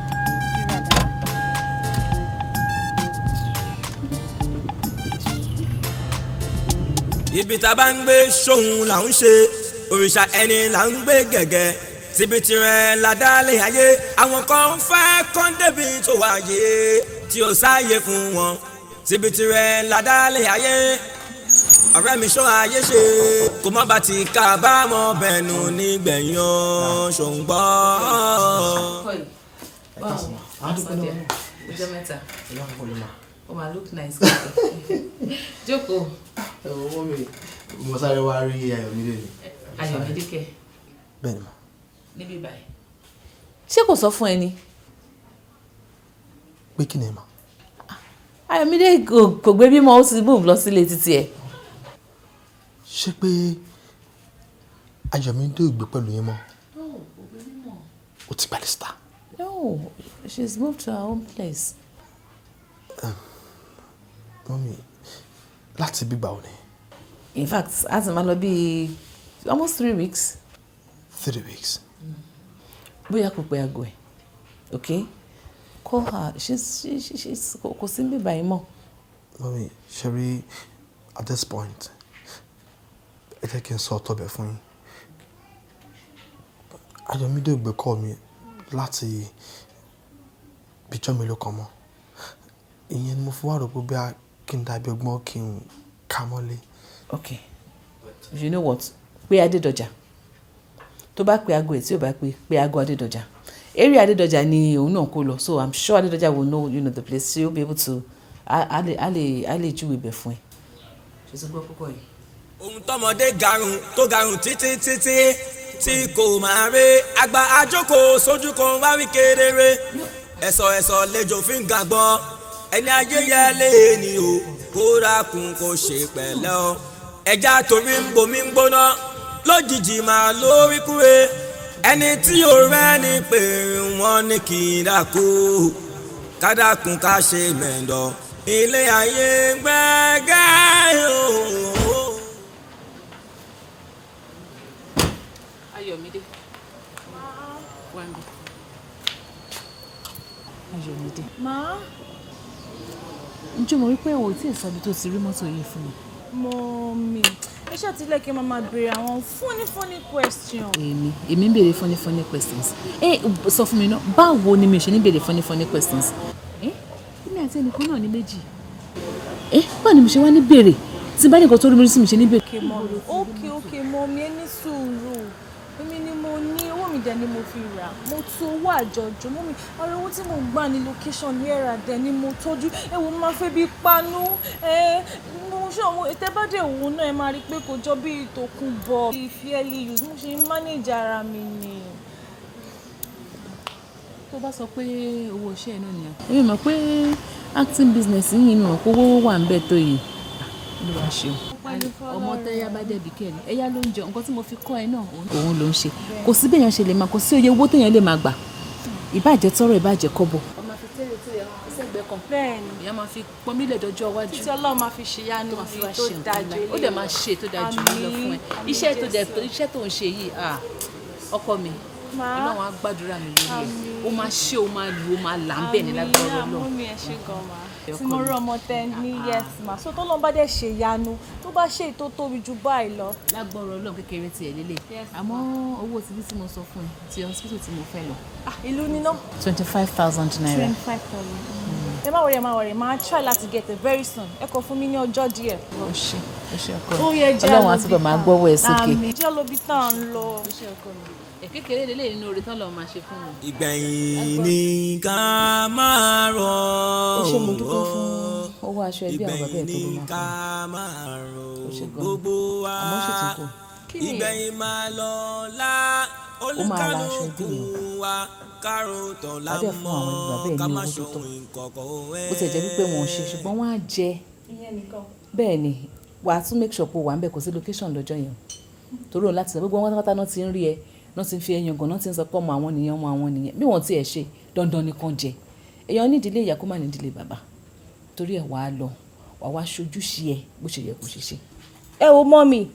Ibi tá a bá ń gbé sóhun là ń ṣe, òrìṣà ẹni là ń gbé gẹ̀gẹ̀, síbi tirẹ̀ ládàlẹ̀ ayé, àwọn kan ń fẹ́ kán débi tó wáyé tí ó sáyé fún wọn, síbi tirẹ̀ ládàlẹ̀ ayé, ọ̀rẹ́ mi ṣọ́ ayé ṣe kó má bàa ti kábàámọ̀ bẹ̀nu nígbẹ̀yìn o, ṣòǹgbọ́. Ọjọ́ mẹ́ta. O ma look nice. Jókòó. Owó mi, mo sáré wá rí Ayọ̀mídé ni. Ayọ̀mídé kẹ̀. Bẹ́ẹ̀ni ma. Níbí báyìí. Ṣé kò sọ fún ẹ ni? Pé kí ni ma? Ayọ̀mídé kò gbé bímọ, ó ti move lọ sílé títí ẹ̀. Ṣé pé Ayọ̀mídé ò gbé pẹ̀lú yín mọ́? No, kò gbé bímọ. Ó ti gbalẹ̀ síta. No, she's moved to her own place. Mọ́mí, láti bígbà ò ní. In fact, a ti máa lọ bíi almost 3 weeks. 3 weeks. Bóyá kò pé aago ẹ̀, okay? Call her, she's kò sí níbí báyìí mọ́. Mọ́mí, ṣe rí at this point, ẹ jẹ́ kí n sọ ọ̀tọ̀ bẹ̀ fún yín. Ayọ̀mídé ò gbé call mi láti bíjọ́ mélòó kan mọ́. Ìyẹn ni mo fi wá rò pé bí a kí n dàbí ọgbọ́n kí n kà mọ́lé. Okay, you know what? Pé Adédọjà. Tó bá pe aago ẹ̀ tí ò bá pe, pé aago Adédọjà. Area Adédọjà ni òun náà kó lọ, so I'm sure Adédọjà will know the place. She will be able to a lè júwe ibẹ̀ fún ẹ. Ṣé o ti gbọ́ púpọ̀ yìí? Ohun tọmọdé garun tó garun títí títí tí kò máa rí, àgbà àjókòó sójú kan wá wí kedere, ẹ̀sọ̀ ẹ̀sọ̀ lẹ́jọ́ fi ń gàgbọ́, ẹni ayé yẹ lé ní o, kóra kun kò ṣe pẹ̀lẹ́ o, ẹja torí ń bomi ń gbóná lójijì máa lórí kúre, ẹni tí ò rẹ́ ni pé wọ́n ní kí n dákú, kádàkùn ká ṣe mẹ́ńdọ̀, ilé ayé gbẹ́gẹ́ o. Ayọ̀mídé. Wá ń bí. Ayọ̀mídé. Ma. Ǹjẹ́ mo rí pé o ò tí ì sọ ibi tó ti rí mọ́tò yìí fún mi? Mọ́mí, ẹ ṣáà ti lẹ́kẹ̀ẹ́ máa máa béèrè àwọn funny funny question. Èmi ń béèrè funny funny questions. Ẹ sọ fún mi náà, báwo ni mi ò ṣe ní béèrè funny funny questions? Ẹ èmi àti ẹnìkan náà ní méjì. Ẹ báwo ni mo ṣe wá ní béèrè? Tí bá ní nǹkan tó rí mi rí sí mi ṣe ní béèrè. Okay mọ́mí, okay okay mọ́mí, ẹ ní sùúrù. Èmi ni mo ní owó mi dẹ̀ ni mo fi rà. Mo tu owó àjọjọ mọ́mí. Ọ̀rọ̀ owó tí mo gbà ní location here and there ni mo tọ́jú. Ẹ wo máa fẹ́ bí panú. Ẹ mo ṣe àwọn ètè bá dé òun náà ẹ máa rí pé kò jọ bí ìtòkùn bọ̀. Bí fairly used, mo ṣe ń manage ara mi ni. Tó bá sọ pé owó iṣẹ́ náà nìyẹn. Èmi mọ̀ pé acting business yìí mi mọ̀ pé owó wà ń bẹ̀ tó yìí. Olúwa ṣeun. Ọmọ tẹ́yà bá dẹ̀bi kẹ́ni, ẹ̀yà ló ń jẹ nǹkan tí mo fi kọ́ ẹ náà, òun ló ń ṣe. Kò sí béèyàn ṣe lè máa, kò sí oye owó téèyàn lè máa gbà. Ìbàjẹ́ tọrọ, ìbàjẹ́ kọ́bọ̀. Ọmọ fi tẹ́lẹ̀ tẹ́lẹ̀ sẹ́gbẹ̀ẹ́ kan. Bẹ́ẹ̀ni. Ìyá máa fi pọnmílẹ̀ dọjọ́ iwájú. Títí Ọlọ́run máa fi ṣèyanu Tó máa fi wá tó ṣe nǹkan dájú ńlá. Ó dẹ̀ máa ṣe tó dájú lọ fún ẹ. Àmín, Iṣẹ́ tó dẹ̀ Jésù. iṣẹ́ tó ń ṣe yìí, ah, ọkọ mi. Ma. Ọlọ́run á gbàdúrà mi lórí ẹ̀. Àmín. Ó máa ṣe, ó máa lù, ó máa là ń bẹ̀ ní lágbára Àmín, Ọlọ́run. mọ́mí ẹ ṣé gan ma. Ọkọ Tí mo mi. rí ọmọ tẹ ní yes ma. So tó lọ́n bá dẹ̀ ṣe ìyanu, tó bá ṣe èyí tó tóbi ju báyìí lọ. Lágbára Ọlọ́run kékeré tiẹ̀ lélẹ̀. Yes, Àmọ́ owó tibí tí mo sọ fún ẹ, ti hospital tí mo fẹ́ lọ. Ah, ìlú níná. 25,000 naira. 25,000. Ẹ má worry, ẹ má worry, máa try láti get it very soon. Ẹ kọ fún mi ní ọjọ́ díẹ̀. Ó ṣe, ó ṣe ọkọ Ó mi. yẹ jẹ́ Ọlọ́run á túbọ̀ máa gbọ́wọ́ ẹ sókè. Àmín, jẹ́ lóbi tá à ń lọ. Ó ṣe ọkọ mi. Kékeré lélẹ̀ nínú oore tán lọ́ọ́ máa ṣe fún mi. Ìgbẹ̀yìn ni ká máa rọ̀. Ó ṣe, mo dúpẹ́ fún owó aṣọ ẹbí àwọn bàbá ẹ̀ tó ló Ìgbẹ̀yìn ni máa ká fún máa rọ̀. mi. Ó ṣe gan-an. Gbogbo wa. Àmọ́ ṣì tún kù. Ìgbẹ̀yìn máa lọ lá. Ó máa ra aṣọ ẹbí yẹn. Olúkálùkù wa kárò tọ̀la Wàá dẹ̀ fún mọ́ àwọn ẹbí bàbá ẹ̀ ká ní má owó tó tọ́. ṣohun ìkọ̀kọ̀. Bó tiẹ̀ jẹ́ wípé wọn ò ṣe, ṣùgbọ́n wọ́n á jẹ. Ìyẹn nìkan. Bẹ́ẹ̀ ni, wàá tún make sure pé o wà ń bẹ̀, kò sí location lọ́jọ́ yẹn o. Torí òun láti sọ gbogbo wọn pátápátá náà ti ń rí ẹ, náà ti ń fi ẹyan gan, náà ti ń sọ pé ọmọ àwọn nìyẹn, ọmọ àwọn nìyẹn. Bí wọ́n ti ẹ̀ ṣe, dandan ni kán jẹ. Èèyàn ní ìdílé ìyá kó má ní ìdílé bàbá. Torí ẹ̀ wàá lọ, wàá wá ṣojúṣe ẹ bó ṣe yẹ kó ṣe ṣe. Ẹ wo mummy,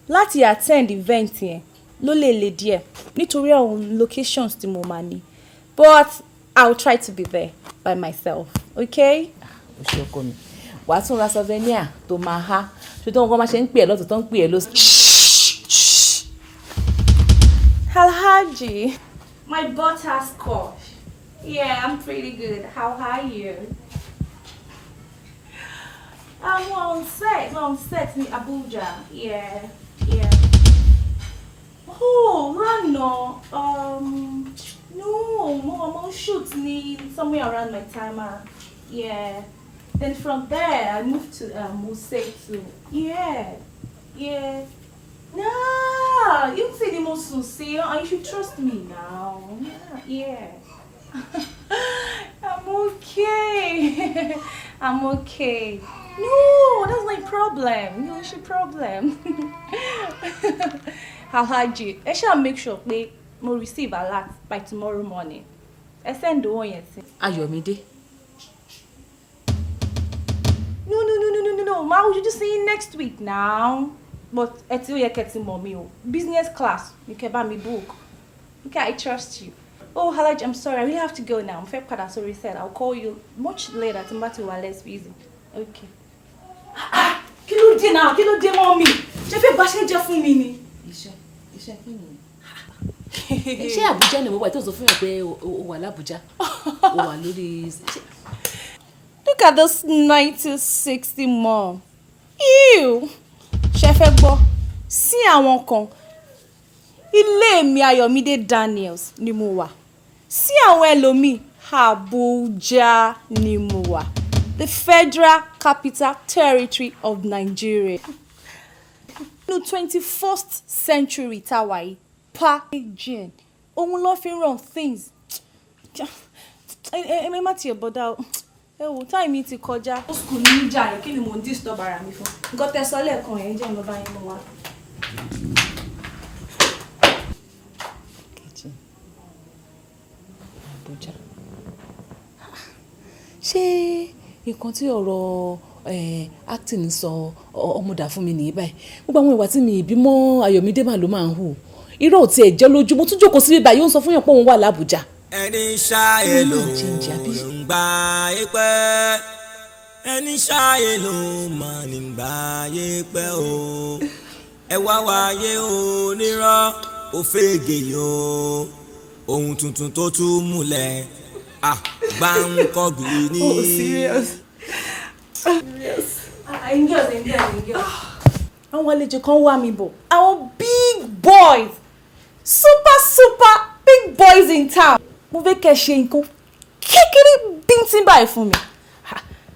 láti attend event yẹn ló lè le díẹ̀ nítorí àwọn locations tí mo máa ní, but I will try to be there by myself, okay? Ó ṣe ọkọ mi. Wàá tún ra souvenir tó máa há. Ṣé tó ń kọ́ máa ṣe ń pè ẹ́ lọ́tọ̀ tó ń pè ẹ́ lọ́sì. Alhaji. My butterscotch. Yeah, I'm pretty good. How are you? I'm on set. I'm on set in Abuja. Yeah. Oh, lánàá. No, mo I'm on shoot ní somewhere around my timer. Yeah. Then from there, I moved to Wuse to. Yeah. Nah, you say the most sincere, and you should trust me now. Yeah. I'm okay. I'm okay. No, that's my problem. No, it's your problem. Alhaji, ẹ ṣáà make sure pé mo receive alert by tomorrow morning. Ẹ send owó yẹn sí. Ayọ̀mídé. No. Ma, we should just see you next week now. But ẹ ti ó yẹ kẹ́ ti mọ̀ mí o. Business class ni kẹ́ bá mi book. Okay, I trust you. Oh, Alhaji, I'm sorry. I really have to go now. Mo fẹ́ padà sórí set. I'll call you much later tí n bá ti wà less busy. Okay. Ah, kí ló dé náà? Kí ló dé mọ́ mi? Ṣé fẹ́ báṣẹ́ jẹ́ fún mi ni? Iṣẹ́ kí ni? Ṣé Àbújá ni mo wà tó sọ fún yàn pé o wà l'Àbújá? O wà lórí. Look at this 1960 mom. Ew! Ṣé fẹ́ gbọ́? Sí àwọn kan, ilé mi Ayọ̀mídé Daniels ni mo wà. Sí àwọn ẹlòmíì, Abuja ni mo wà. The Federal Capital Territory of Nigeria. Nínú 21st century tá a wà yìí, packaging, òun ló fi ń run things. Ẹ má tiẹ̀ bọ́dá o. Ẹ wò, time mi ti kọjá. Ó school ní ìjà rẹ̀, kí ni mò ń disturb ara mi fún? Nǹkan tẹ́ sọ lẹ́ẹ̀kan yẹn jẹ́ ìlọ́ba yín mọ́ wa. Kitchen. Abuja. Ṣé nǹkan tí ọ̀rọ̀ acting sọ ọmọdà fún mi nìyí báyìí? Gbogbo àwọn ìwà tí mi ìbí mọ́ Ayọ̀mídé mà ló máa ń hù. Irọ́ ò tiẹ̀ jẹ́ lójú. Mo tún jókòó síbí báyìí, ó ń sọ fún yàn pé òun wà l'Abuja. Ẹni ṣáyé ló ń gbà yé pẹ́, ẹni ṣáyé ló mọ̀ nígbà yé pẹ́ o. Ẹ wá wáyé o nírọ́ òfégè o, ohun tuntun tó tún múlẹ̀ àgbáńkọ́gbì ní. Oh, serious? Serious. Ah, girls, girls, girls. Àwọn àlejò kan wá mi bọ̀. Àwọn big boys, super super big boys in town. Mo fẹ́ kẹ́ ṣe nǹkan kékeré bíntín báyìí fún mi.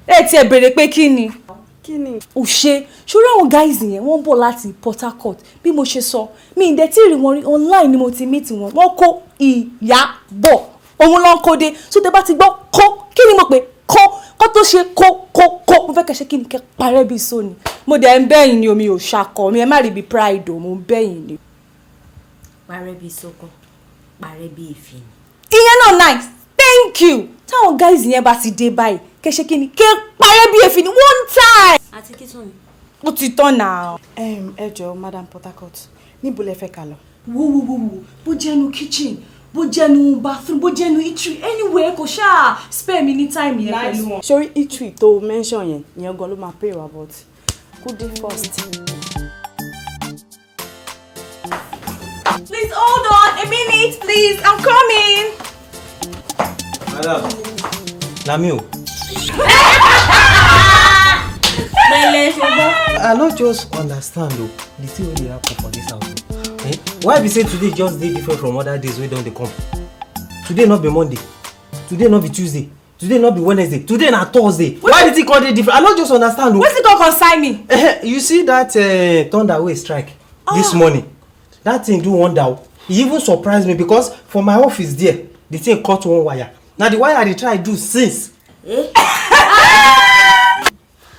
Ẹ tiẹ̀ béèrè pé kí ni? Kí ni? Ò ṣe ṣórí àwọn guys yẹn, wọ́n bọ̀ láti Port Harcourt. Bí mo ṣe sọ, mi ì dẹ̀ tí ì rí wọn rí, online ni mo ti meet wọn. Wọ́n kó ìyá bọ̀, òun ló ń kó dé. So tẹ bá ti gbọ́ kó, kí ni mo pè kó kó tó ṣe kó kó kó, mo fẹ́ kẹ́ ṣe kí ni? Kẹ́ parẹ́ bí sóni. Mo dẹ̀ ń bẹ̀yìn ni, omi ò ṣakọ mi, ẹ má rí bí pride o, mo ń bẹ̀yìn ni. Parẹ́ bí sókún, parẹ́ bí èéfín. Ìyẹn náà nice, thank you. Táwọn guys yẹn bá ti dé báyìí, kẹ́ ṣe kí ni? Kẹ́ parẹ́ bí èéfín ni one time. Àti kí tún ni? Ó ti tán náà. Ẹ jọ̀ọ́, Madam Port Harcourt, níbo lẹ fẹ́ ká lọ? Wo wo wo wo, bó jẹ́nu kitchen, bó jẹ́nu bathroom, bó jẹ́nu eatery, anywhere, kò ṣáà spare mi ní time yẹn pẹ̀lú wọn. Sórí eatery tó mention yẹn, ìyẹn gan ló máa pay wa, but Kudi first. Please hold on a minute, please, I'm coming. Madam, na me o. Pẹ̀lẹ́ ṣùgbọ́n. I no just understand o the thing wey dey happen for dis house o. Eh? Why be say today just dey different from other days wey don dey come? Today no be Monday, today no be Tuesday, today no be Wednesday, today na Thursday. Why the thing come dey different? I no just understand o. Wetin come concern me? You see that thunder wey strike this morning? That thing do wonder o. E even surprise me because for my office there, the thing cut one wire. Na the wire I dey try do since.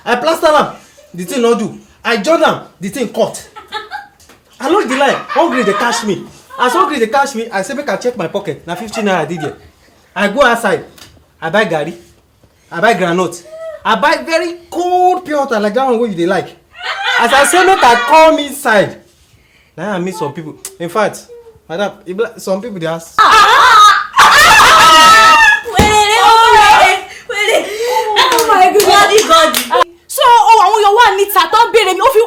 I plaster am, the thing no do. I join am, the thing cut. Along the line, hungry dey catch me. As hungry dey catch me, I say make I check my pocket. Na 50 naira I dey there. I go outside, I buy garri, I buy groundnut, I buy very cold pure water like that one wey you dey like. As I say make I come inside, na I meet some people. In fact, madam, e be like some people dey ask. Oh my goodness. God. So, oh, àwọn èèyàn wà níta tó ń béèrè mi, ó fi,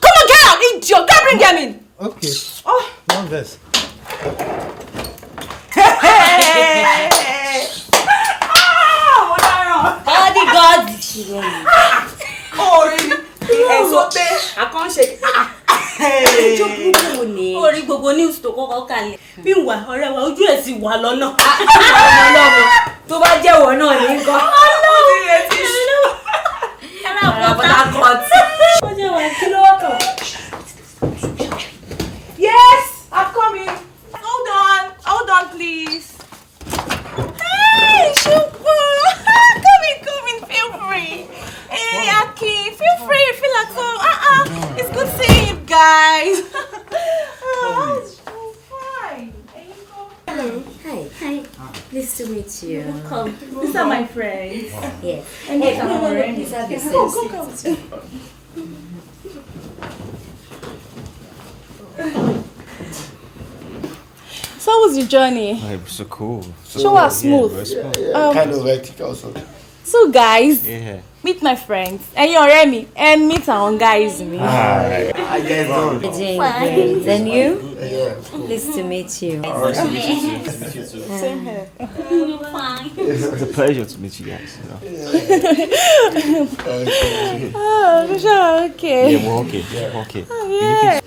come on, get out, idiot, go bring them in. Okay. Oh. No vex. Body God. Orí ẹ̀sọ́ pé àkànṣe. Ojú burúkú wo ni? Orí gbogbo news tó kọ́kọ́ kalẹ̀. Bí wà ọ̀rẹ́ wa ojú ẹ̀ sì wà lọ́nà. Ọmọ ọlọ́mọ tó bá jẹ́wọ́ náà ní nǹkan. Ọlọ́run ti retí ṣú. Ará Port Harcourt. Ó jẹ́ wà kí ló wá kàn? Yes, I'm coming. Hold on, please. Hey, Shubu. Come in, feel free. Hey, Aki, feel free, feel at home. It's good seeing you guys. Oh, fine. Hello. Hi. Hi. Pleased to meet you. Welcome. These are my friends. Yes. And Hey, these are no, my no, no, friends. please have your Go, seat. go, go. So how was your journey? Oh, it was so cool. So Sure was yeah, smooth. very smooth. Kind of hectic also. So guys, Yeah. meet my friends. Ẹ̀yin ọ̀rẹ́ mi, ẹ meet àwọn guys mi. Hi. Hi guys, doing? Doing great. And you? Yeah. Pleased to meet you. Nice to meet you too. Nice to meet you too. Same here. Fine. It's a pleasure to meet you guys. You know? Oh, sure, okay. Yeah, we're okay. Yeah, we're okay. Oh, yeah.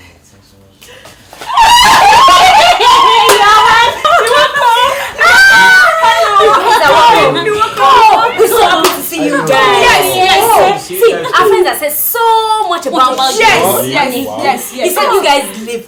Oh, we're so happy to see you guys. Yes, yes. Oh, see, our friends have said so much about you. Yes, yes, yes, yes. He said you guys live,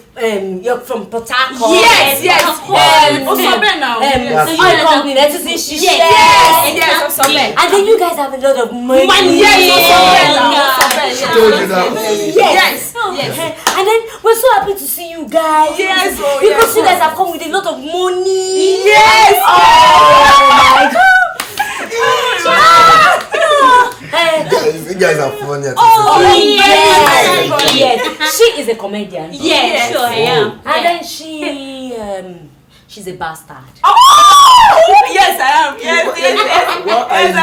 you're from Port Harcourt. Yes, yes. Ó sọ bẹ́ẹ̀ now. Yes. Oil company, let's see, she Yes, yes, ó sọ bẹ́ẹ̀. And then you guys have a lot of money. Money, yes, ó sọ bẹ́ẹ̀ now, ó sọ bẹ́ẹ̀. She told you that. Yes. Yes. And then we're so happy to see you guys. Yes, oh, because yes. you guys have come with a lot of money. Yes. Oh my God. Guys, you guys are funny. Oh, yes. yes. She is a comedian. Yes, sure I am. And then she's a bastard. Oh, yes, I am. Yes, yes, yes. What Yes, I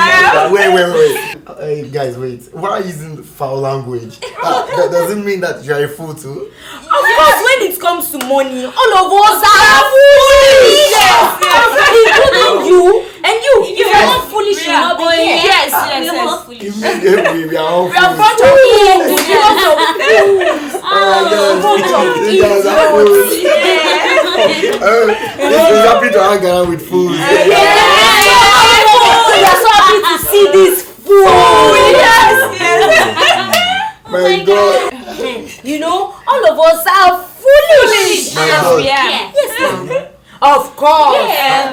am. Wait, wait, wait. Hey, guys, wait. Why are you using foul language? That doesn't mean that you are a fool too. Of course, when it comes to money, all of us are foolish. Yes, yes. Including you and you. If you're not foolish, you will not be here. Yes, yes, We are yes. all foolish. We are all We are fools. bunch of fools. Oh my God. Bunch of You guys are fools. It's happy to hang around with fools. Yes. We are so happy to see this fool. Yes, yes. My God. You know, all of us are foolish. My God. Yeah. Yes, ma'am. Of course. Yeah.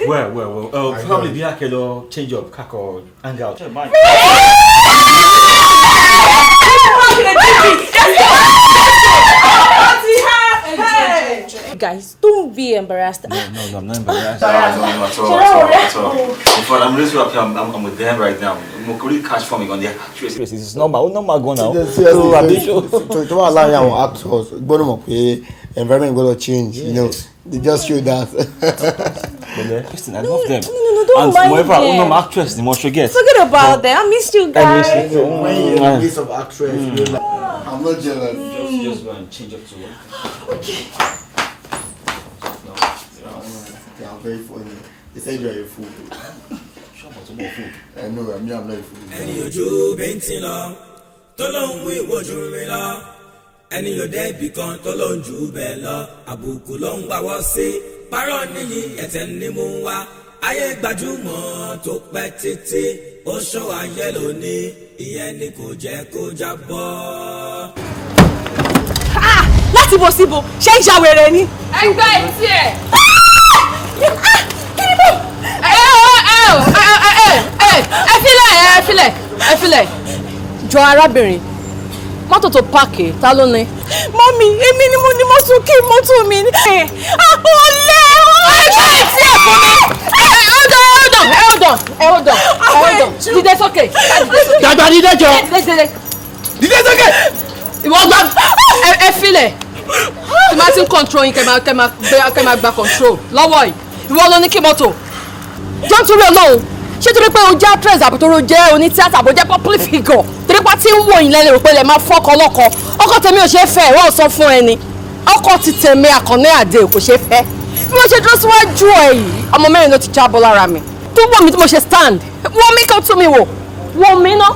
Well. Probably be like a change up, kako, hang out. Guys, don't be embarrassed. No, I'm not embarrassed. No, at all, at all. In fact, I'm really so happy I'm with them right now. I'm really catch forming on their actresses. It's normal, normal go now. Seriously, tó wà láàrin àwọn actors gbọ́dọ̀ mọ̀ pé environment gbọ́dọ̀ change, you know, they just show that. Christine, I love them. No, don't and mind moreover, them. I'm actress, the more she gets. Forget about them. I missed you guys. I miss you. When you're in the place of actress, you're like, I'm not jealous. Just go and change up to work. Okay. They are very funny. They said you are a fool. Ṣọ́ọ̀bù tó mọ̀ fún un. I know, I'm not a fool. Ẹni ojú bíntín lọ tó ló ń wí ìwòjú mi lọ, ẹni yóò débì kan tó ló ń jù bẹ́ẹ̀ lọ, àbùkù ló ń wáwọ́ sí parọ́ níyì ẹ̀tẹ̀ ni mú wá. Ayé gbajúmọ̀ tó pẹ́ títí ó ṣọ́ ayé lónìí, ìyẹn ni kò jẹ́ kó jábọ́. Láti bo síbo ṣé ìjà wèrè ni. Ẹgbẹ́ etí ẹ̀. Kí ni bò. Ẹ ẹ ẹ ẹ filẹ̀, ẹ filẹ̀, ẹ filẹ̀. Jọ arábìnrin, mọ́tò tó páàkì, ta ló ní? Mọ́mí, èmi ni mo ní mọ́tò, kí mọ́tò mi ní. Olè! Ẹgbẹ́ etí ẹ̀ fún mi. Hold on, hold on, hold on, hold on, hold on. Dìde sókè. Dàgbà, dídé jọ. Dìde, dìde. Dídé sókè. Ìwọ gba ẹ filẹ̀. Tí máa ti ń control yín, kẹ́ máa gba control lọ́wọ́ yìí. Ìwọ ló ní kí mọ́tò. Jọ ń torí Ọlọ́run, ṣé torí pé o jẹ́ actress àbí torí o jẹ́ oní tíátà àbò jẹ́ public figure, torí pé tí ń wò yín lẹ́nu rò pé lè máa fọ́kọ lọ́kọ? Ọkọ tèmi ò ṣeé fẹ́, wọ́n sọ fún ẹni ọkọ ti tèmi Àkànní Àdé kò ṣeé fẹ́. Bí mo ṣe dúró síwájú ẹ yìí, ọmọ mẹ́rin ló ti jábọ́ lára mi. Tó wọ̀ mí tí mo ṣe stand, wọ́n mi kan tún mi wò, wọ́n mi ná.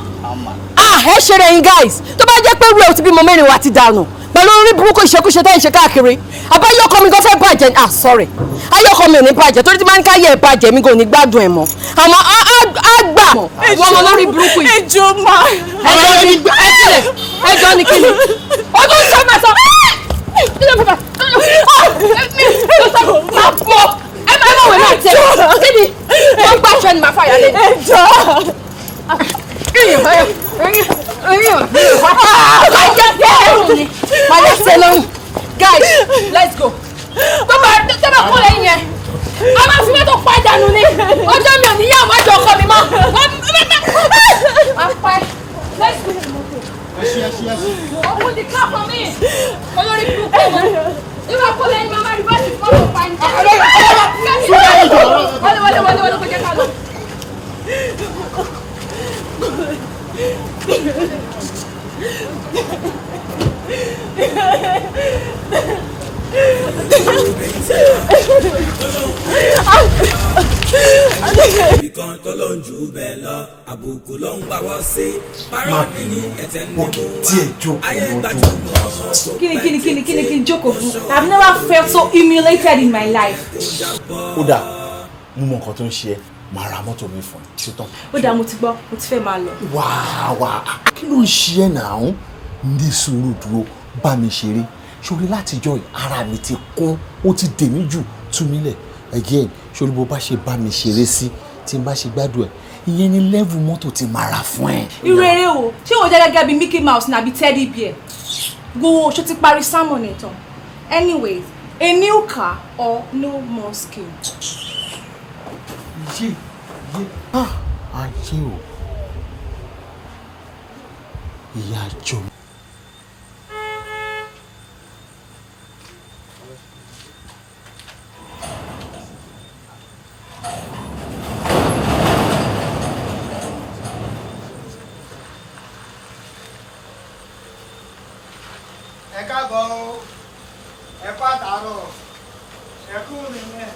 Ah, ẹ ṣe rẹ̀ yín guys, tó bá jẹ́ pé rẹ̀ ò ti bímọ mẹ́rin wa ti dànù pẹ̀lú orí burúkú ìṣekúṣe tẹ́ ń ṣe káàkiri. Àbáyé ọkọ mi gan fẹ́ bàjẹ́. Ah, sorry, ayé ọkọ mi ò ní bàjẹ́, torí tí máa ń káyé ẹ̀ bàjẹ́ mi kò ní gbádùn ẹ̀ mọ́, àmọ́ á gbà wọ́n mọ lórí burúkú yìí. Ejò máa. Ẹjọ́ ni, ẹ sílẹ̀, ẹjọ́ ni kí ni ó tún sọ máa sọ kí ló fẹ́ bá máa bọ̀ ẹ máa mọ̀ wẹ̀ máa tẹ̀ kí ni wọ́n gbà ṣẹ́ ni màá fàyà lé. Ejò. Guys, let's go. Tó bá kó lẹ́yìn yẹn, a máa fi mọ́tò pa ìdànù ni. Ọjọ́ mi ò ní yá àwọn àjọ ọkọ mi mọ́. Let's go. Open the car for me. Olórí burúkú wọn. Ìwà kó lẹ́yìn màmá rí bá ti fọ́tò pa ìdànù. Wọlé wọlé wọlé wọlé, kò jẹ́ ká lọ. Ibìkan tó ló ń jù bẹ́ẹ̀ lọ, àbùkù ló ń gbàwọ́ sí parọ́ níyì ẹ̀tẹ̀ ní mú wá. Ayé gbajúmọ̀ tó Kíni kíni kíni kíni kíni jókòó fún? I've never felt so humiliated in my life. Ó dà, mo mọ nǹkan tó ń ṣe ẹ́, màá ra mọ́tò mi fún ẹ, ṣetán. Ó dáa, mo ti gbọ́, mo ti fẹ́ máa lọ. Wàá wàá, kí ló ń ṣe ẹ́ náà? Ní sùúrù, dúró bá mi ṣeré ṣorí. Látijọ́ yìí ara mi ti kún, ó ti dè mí jù, tú mi lẹ̀ again. Ṣorí, bó bá ṣe bá mi ṣeré sí, tí n bá ṣe gbádùn ẹ̀, ìyẹn ni level mọ́tò ti máa ra fún ẹ. Irú eré wo? Ṣé o jẹ́ gẹ́gẹ́ bí Mickey Mouse nàbí teddy bear? Gbowó ṣó ti parí sermon ẹ̀ tán. Anyways, a new car or no more skin. Yé yé, ah, ayé o, ìyá jọ mi. Ẹ káàbọ̀ o, ẹ kú àtàárọ̀, ẹ kú mi mẹ́.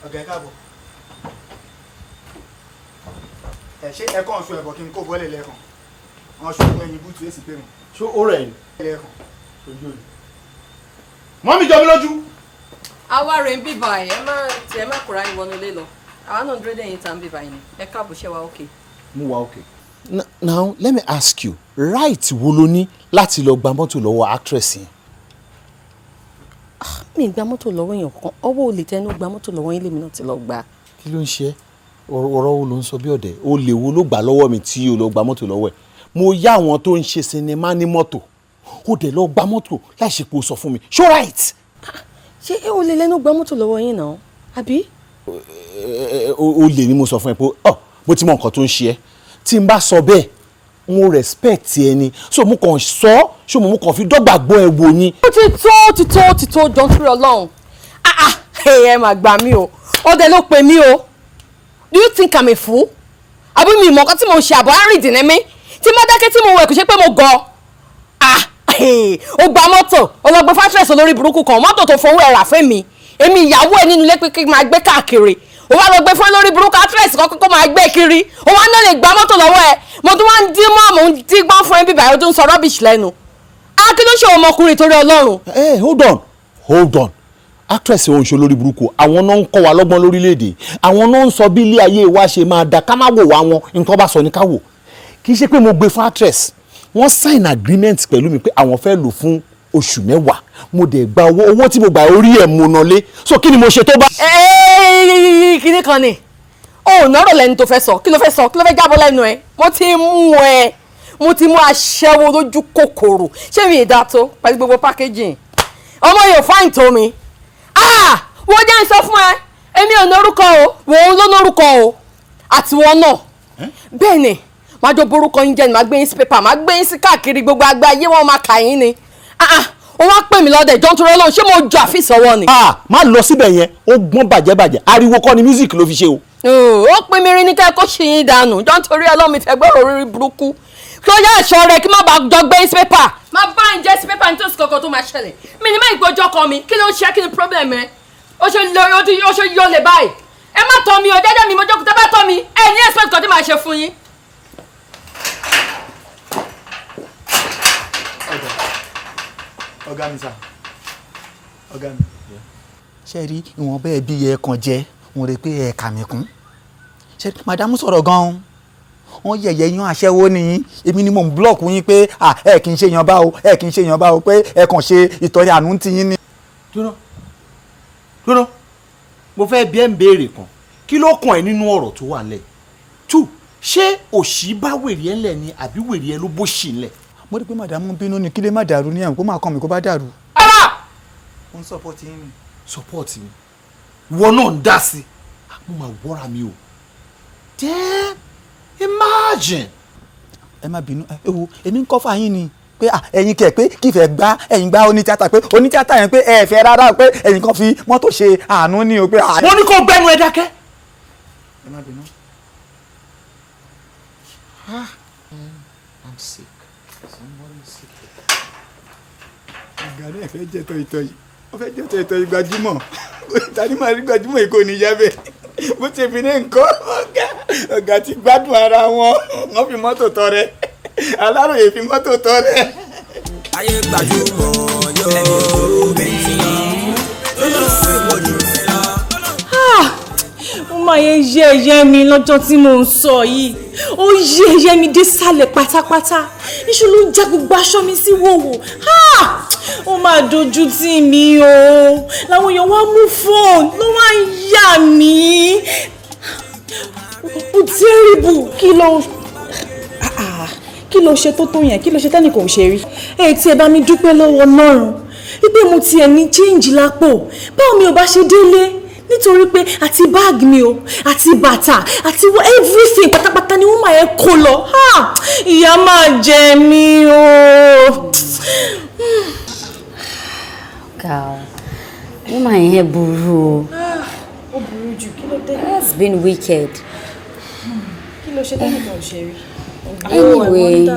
Ọ̀gá, ẹ káàbọ̀. Ẹ ṣé, ẹ kàn ṣu ẹ̀bọ̀ kí n kó bọ́lẹ̀ lẹ́ẹ̀kan wọn ṣu ẹyin bútu èsì pé wọn. Ṣó ó rẹ̀ yín? Lẹ́ẹ̀kan ojú òní. Mọ́mí jọ mí lójú. Àwa rẹ̀ ń bíbà ẹ̀, ẹ má tiẹ̀ má kóra yín wọnú ilé lọ. Àwa náà ń dúró dẹ̀yìn tá ń bíbà yín ni. Ẹ káàbọ̀, ṣé wa okay? Mo wà okay. Now let me ask you, right wo ló ní láti lọ gba mọ́tò lọ́wọ́ actress yẹn? Mi ì gba mọ́tò lọ́wọ́ èèyàn kan. Ọwọ́ olè tẹnu gba mọ́tò lọ́wọ́ yín lèmi náà ti lọ gbà. Kí ló ń ṣe ẹ́? Ọ̀rọ̀ wo ló ń sọ bí ọ̀dẹ̀? O lè wo ló gbà lọ́wọ́ mi tí o lọ gba mọ́tò lọ́wọ́ ẹ̀? Mo yá àwọn tó ń ṣe sinimá ní mọ́tò, ó dẹ̀ lọ gba mọ́tò láì ṣe pé o sọ fún mi. Ṣó right? Ṣé ó lè lẹ́nu gba mọ́tò lọ́wọ́ yín náà àbí? O lè ní mo sọ fún ẹ pé ọ mo ti mọ nǹkan tó ń ṣe ẹ́. Tí n bá sọ bẹ́ẹ̀, mo respect ẹ ni, so mo kàn sọ ṣé mo kàn fi dọ́gba gbọ́ ẹ wò ni. Ó ti tó, ó ti tó, ó ti tó. Jọ ń torí Ọlọ́run. Ah ah, ẹ mà gbà mí o, ọdẹ ló pe mí o. Do you think I'm a fool? Àbí mi ìmọ̀ nǹkan tí mo ń ṣe àbọ̀ àrìndìn ní mí? Tí mo dákẹ́ tí mo wẹ̀, kò ṣe pé mo gọ̀. Ah, ó gba mọ́tò, ó lọ gbé fátrẹ̀sì olórí burúkú kan, mọ́tò tó fowó ẹ̀ rà fún mi. Èmi ìyàwó ẹ̀ nínú ilé pé kí n máa gbé káàkiri. Ó wá lọ gbé fún olórí burúkú actress kan kó máa gbé kiri. Ó wá náà lè gba mọ́tò lọ́wọ́ ẹ̀. Mo tún wá ń dín mọ́, mò ń dín gbọ́n fún ẹ bíbá, ó tún ń sọ rubbish lẹ́nu. Á, kí ló ṣe ọmọkùnrin torí Ọlọ́run? Hey, hold on, hold on. Actress òun ṣe olórí burúkú. Àwọn náà ń kọ́ wa lọ́gbọ́n lórílẹ̀‐èdè, àwọn náà ń sọ bí ilé ayé wa ṣe máa da. Ká má wò wá wọn, nǹkan bá sọ ní ká wò. Kì í ṣe pé mo gbé fún actress. Wọ́n sign agreement pẹ̀lú mi pé àwọn fẹ́ lò fún oṣù 10. Mo dẹ̀ gba owó. Owó tí mo gbà, orí ẹ̀ mo ná lé. So kí ni mo ṣe tó bá. Kíní kan ni o ò nọ́rọ̀ lẹ́nu tó fẹ́ sọ. Kí ló fẹ́ sọ? Kí ló fẹ́ jábọ́ lẹ́nu ẹ? Mo ti mú ẹ, mo ti mú aṣẹ́wó lójú kòkòrò. Ṣé mi ìdá tó pẹ̀lú gbogbo packaging ọmọ yóò fáìn tó mi? Ah, wọ́n jẹ́ ń sọ fún ẹ, èmi ò nórúkọ o, wọ́n ló nórúkọ o, àti wọn náà. Bẹ́ẹ̀ ni, máa jọ borúkọ yín jẹ́ ni, máa gbé yín sí pépà, máa gbé yín sí káàkiri gbogbo àgbáyé, wọn máa kà yín ni. Ah ah, ó wá pè mí lọ́dẹ̀ jọ́ nítorí Ọlọ́run. Ṣé mo jọ àfìsọ́wọ́ ni? Ah, má lọ síbẹ̀ yẹn. Ó gbọ́n bàjẹ́bàjẹ́. Ariwo kọ́ ni, music ló fi ṣe o. Ó pín mi rí ní kẹ́ kó ṣì yín dànù. Jọ́ nítorí Ọlọ́run, mi fẹ́ gbọ́rọ̀ orí burúkú kí ó yá aṣọ rẹ̀ kí má bàa jọ gbé sí pépà. Má bá ń jẹ́ sí pépà nítòsí kankan tó máa ṣẹlẹ̀. Mi ní má ìgbọ́jọ́ kan mi. Kí ló ń ṣe? Kí ni problem ẹ? Ó ṣe lọ, ó ṣe yọ lè báyìí. Ẹ má tọ́ mi o, jẹ́jẹ́ mi mo jókòó. Tẹ́ bá tọ́ mi, ẹ ní expect kan tí màá ṣe fún yín. Ọ̀gá mi sà, ọ̀gá mi. Ṣe rí ìwọ̀n bẹ́ẹ̀ bí ẹ kàn jẹ́ wọn rè pé ẹ kà mí kún. Ṣe madam sọ̀rọ̀ gan-an, wọ́n yẹ̀yẹ́ yan aṣẹ́wó nìyí. Èmi ni mò ń block yín pé ẹ kì í ṣe yan bá o, ẹ kì í ṣe yan bá o, pé ẹ kàn ṣe ìtọ́rẹ àánú ti yín ni. Dúró dúró, mo fẹ́ bí ẹ ń béèrè kan. Kí ló kàn ẹ́ nínú ọ̀rọ̀ tó wà nílẹ̀? Two, ṣé òṣì bá wèrè ẹ ńlẹ̀ ni àbí wèrè ẹ ló bó ṣì ńlẹ̀? Mo rí pé madam bínú ni. Kí lè má dàrú ní àwọn kó má kàn mí kó bá dàrú. Ó ń support yín ni. Support mi? Ìwọ náà ń dá sí i. Mo máa wọ́ra mi o. Damn, imagine. Ẹ má bínú, ẹ wo, èmi ń kọ́ fàyín ni pé ẹ̀yin kẹ̀ pé kí ìfẹ́ gbá ẹ̀yin gbá onítíátà, pé onítíátà yẹn pé ẹ fẹ́ rárá, pé ẹ̀yin kan fi mọ́tò ṣe àánú ni o, pé. Mo ní kó gbẹ́nu ẹ dákẹ́. Ẹ má bínú. I'm sick. Somebody is sick. Ọ̀gá náà fẹ́ jẹ́ tọ́ ìtọ́ yìí, ó fẹ́ jẹ́ tọ́ ìtọ́ yìí gbajúmọ̀. Tani máa rí gbajúmọ̀ yìí kò ní yá bẹ́ẹ̀ bó ṣe fi ní nǹkan. Ọ̀gá ti gbádùn ara wọn, wọ́n fi mọ́tò tọrẹ. Aláròye fi mọ́tò tọrẹ. Ayé gbajúmọ̀ yóò ẹni tó bẹ́ẹ̀ lọ lọ́lọ́sọ̀ ìwọ́jú lọ. Ó máa yẹ yẹ ẹyẹ mi lọ́jọ́ tí mò ń sọ yìí. Ó yẹ ẹyẹ mi dé sálẹ̀ pátápátá. Níṣẹ́ ló ń já gbogbo aṣọ mi sí wòwò. Ó máa dojú tì mí o. Làwọn èèyàn wá mú fóònù ló wá ń yà mí. Ó terrible. Kí ló ṣe tó yẹn? Kí ló ṣe tẹ́nì kò ṣe rí? Ẹ tí ẹ bá mi dúpẹ́ lọ́wọ́ Ọlọ́run wípé mo tiẹ̀ ní change lápò. Báwo mi ò bá ṣe délé? Nítorí pé àti báàgì mi o, àti bàtà, àti everything pátápátá ni wọ́n máa yẹ kó lọ. Ìyá máa jẹ mí o. Ga o, woman yẹn burú o. Ó burú jù. Kí ló dé? That's been wicked. Kí ló ṣe tẹ́nì kan ò ṣe rí? Anyway,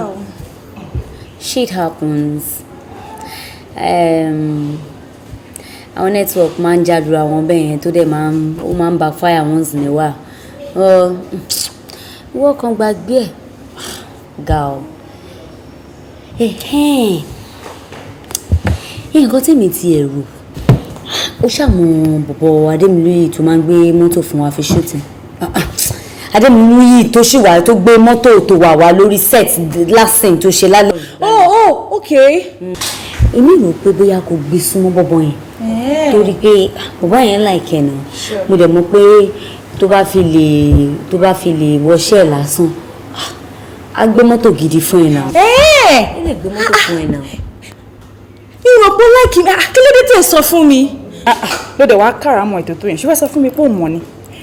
shit happens. Àwọn network máa ń jádùra wọn bẹ́ẹ̀ yẹn, tó dẹ̀ máa ń ó máa ń backfire once in a while. Wọ́n kàn gbàgbé ẹ̀. Ga o. Nǹkan tèmi ti ẹ̀ rò, ó ṣàmù bọ̀bọ̀ Adémilóyè tó máa ń gbé mọ́tò fún wa fi shooting. Adémilóyè tó ṣì wà, tó gbé mọ́tò tó wà wá lórí set last scene tó ṣe lálẹ́. Oh, okay. Èmi rò pé bóyá kò gbé súnmọ́ bọ̀bọ̀ yẹn, torí pé bọ̀bọ̀ yẹn like ẹ̀ náà. Mo dẹ̀ mọ̀ pé tó bá fi lè wọṣẹ́ lásán, á gbé mọ́tò gidi fún ẹ náà. Ó lè gbé mọ́tò fún ẹ náà. Ìrọ̀pọ̀ like mi, kí ló dé tẹ̀ sọ fún mi? Ló dẹ̀ wá kàràmọ̀ ètò tó yẹn. Ṣé wàá sọ fún mi pé òun mọ̀ ni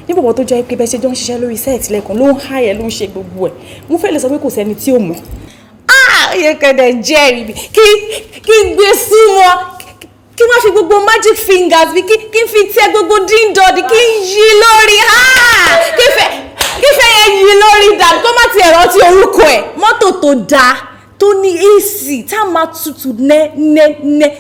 ní bọ̀bọ̀ tó jẹ́ pé bẹ́ẹ̀ ṣe jọ ń ṣiṣẹ́ lórí set lẹ́ẹ̀kan, ló ń háyẹ̀, ló ń ṣe gbogbo ẹ̀? Mo fẹ́ lè sọ pé kò sẹ́ni tí ò mọ̀. Iye kẹ̀dẹ̀ jẹ́rìí mi. Kí n gbé súnmọ́, kí wọ́n fi gbogbo magic fingers mi, kí n fi tẹ gbogbo díndọ̀dì, kí n yí lórí, kí fẹ́ yẹn yí lórí dànù, kó má tiẹ̀. rántí orúkọ ẹ̀, mọ́tò tó dáa tó ní AC tá a máa tutù nẹ́ nẹ́ nẹ́.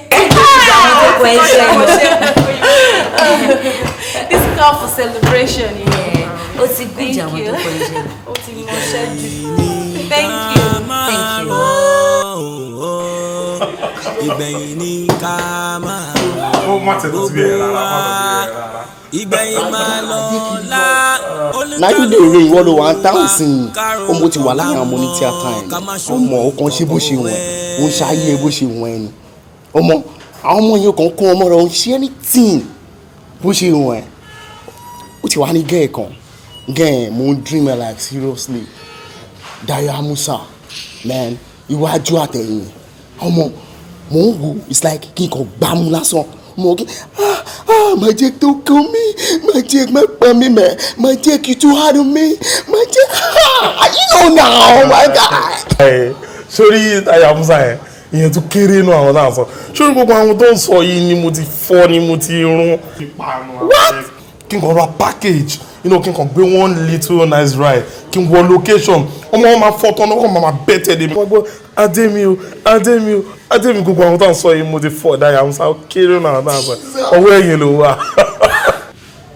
This call for celebration. Yeah. Ó ti gbìjà àwọn tó kọ iṣẹ́. Ó ti mọṣẹ́ jù. Thank you. Thank you. Ìgbẹ̀yìn ní ká máa Ó má tẹ̀ tó ti bí ẹ̀ rárá, má tẹ̀ tó bí ẹ̀ rárá. Ìgbẹ̀yìn máa lọ lá. Na you dey rain, ìwọ ló wà ń táwọn sí i. Ọmọ ti wà láàrin àwọn ní tíátà ẹ̀, ọmọ ó kàn ṣe bó ṣe wọ̀n ẹ́, ó ń ṣayé bó ṣe wọ̀n ẹ́ ni. Ọmọ àwọn ọmọ yẹn kàn kún ọmọ rẹ̀, ó ń ṣe anything bó ṣe wọ̀n ẹ́. Ó ti wà ní gẹ́ẹ̀ kan gẹ́ẹ̀, mo ń dream ẹ̀ like seriously. Dayo Amusa, man, iwájú àtẹ̀yìn, ọmọ mo ń wo, it's like kí n kàn gbámú lásán mo kí, ah ah, má jẹ́ tó kàn mí, má jẹ́ má pa mí mẹ́, má jẹ́ kí tó hard on me, má jẹ́, ah, you know now, oh my God. Ẹ sórí Dayo Amusa yẹn, ìyẹn tó kéré inú àwọn náà sọ, sórí gbogbo àwọn tó ń sọ yìí ni mo ti fọ́, ni mo ti rún. What? Kí n kàn ra package, kí n kàn gbé one little nice ride, kí n wọ location, ọmọ wọn máa fọ́ tán, ọkọ̀ máa bẹ́ tẹ̀lé mi. Wọ́n gbọ́ Adémi o, Adémi o, Adémi. Gbogbo àwọn tó ń sọ yìí mo ti fọ́. Dayo Amusa ó kéré náà náà sọ, ọwọ́ ẹ̀yìn ló wà.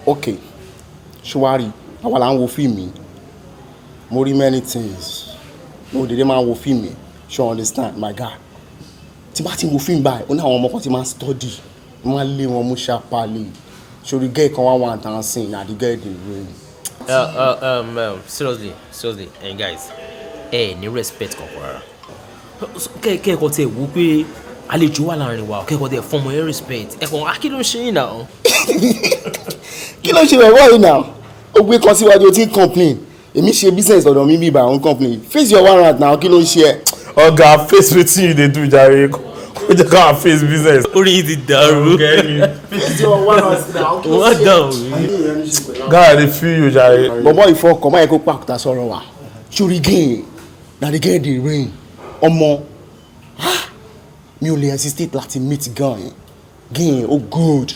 Ok, ṣùwárí àwa là ń wo fíìmù yìí. Mo rí many things, mo dédé máa ń wo fíìmù yìí, ṣe understand, my guy? Tí bá ti wo fíìmù báyìí, ó ní àwọn ọmọ kan tí máa ń study, wọ́n máa lé wọn mú ṣàpàlẹ̀ sórí gẹ́ẹ̀ kan wá wà tán sìn na the girl dey rain. Seriously, seriously, and guys, ẹ ní respect kankan rárá. Kẹ́ẹ̀kọ́ tẹ wò pé àlejò wà láàrin wa, kẹ́ẹ̀kọ́ tẹ fún ọmọ yẹn respect. Ẹ kàn, kí ló ń ṣe yín náà? Kí ló ń ṣe bẹ̀rẹ̀ yìí náà? Ó gbé kan síwájú, o ti ń complain. Èmi ṣe business ọ̀dọ̀ mi bíbá àwọn complain. Face your warrant now, kí ló ń ṣe ẹ́? Ọ̀gá, face wetin you dey do jàre, kó jẹ́ ká face business. Orí yìí ti dàrú. Face your warrant now, kí ló Wọ́n ṣe? dàn. Guy, I dey feel you jàre. Bọ̀bọ̀ ìfọkàn máa yẹ kó pàkúta sọ̀rọ̀ wa. Sórí gẹ́ẹ̀ na the girl dey rain. Ọmọ, ah, mi ò lè hesitate láti meet girl yẹn. Girl ó good.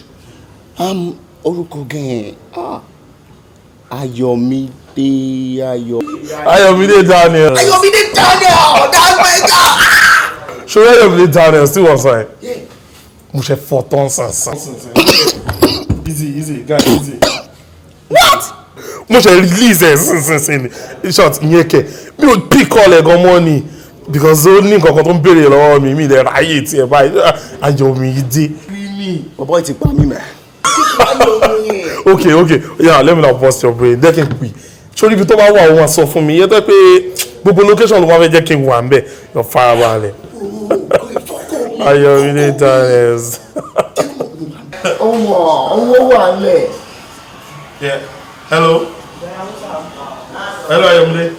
Orúkọ girl yẹn, ah, Ayọ̀mídé Ayọ̀. Ayọ̀mídé Daniel. Ayọ̀mídé Daniel, that's my guy. Ṣé Ayọ̀mídé Daniel still wọ́n sọ ẹ̀? Mo ṣe fọ́ tán sànsàn. Easy, easy, guy, easy. What? Mo ṣe release ẹ̀ sínsìnsìn ni. In short, ìyẹn kẹ̀ mi ò pick call ẹ̀ gan mọ́ ni because ó ní nǹkan kan tó ń béèrè lọ́wọ́ mi, mi lè ráyè tiẹ̀ báyìí. Ayọ̀mídé. Bọ̀bọ̀ ti pa mí mẹ́. Okay, yeah, let me not burst your brain. Jẹ́ kí n pè sórí ibi tó bá wà, òun á sọ fún mi. Ìyẹn tó pé gbogbo location ló máa fẹ́ jẹ́ kí n wà ń bẹ̀ yọ. Farabalẹ̀, Ayọ̀mídé Daniels. Ọmọ owó wà lẹ̀. Yeah. Hello. Hello, Ayọ̀mídé.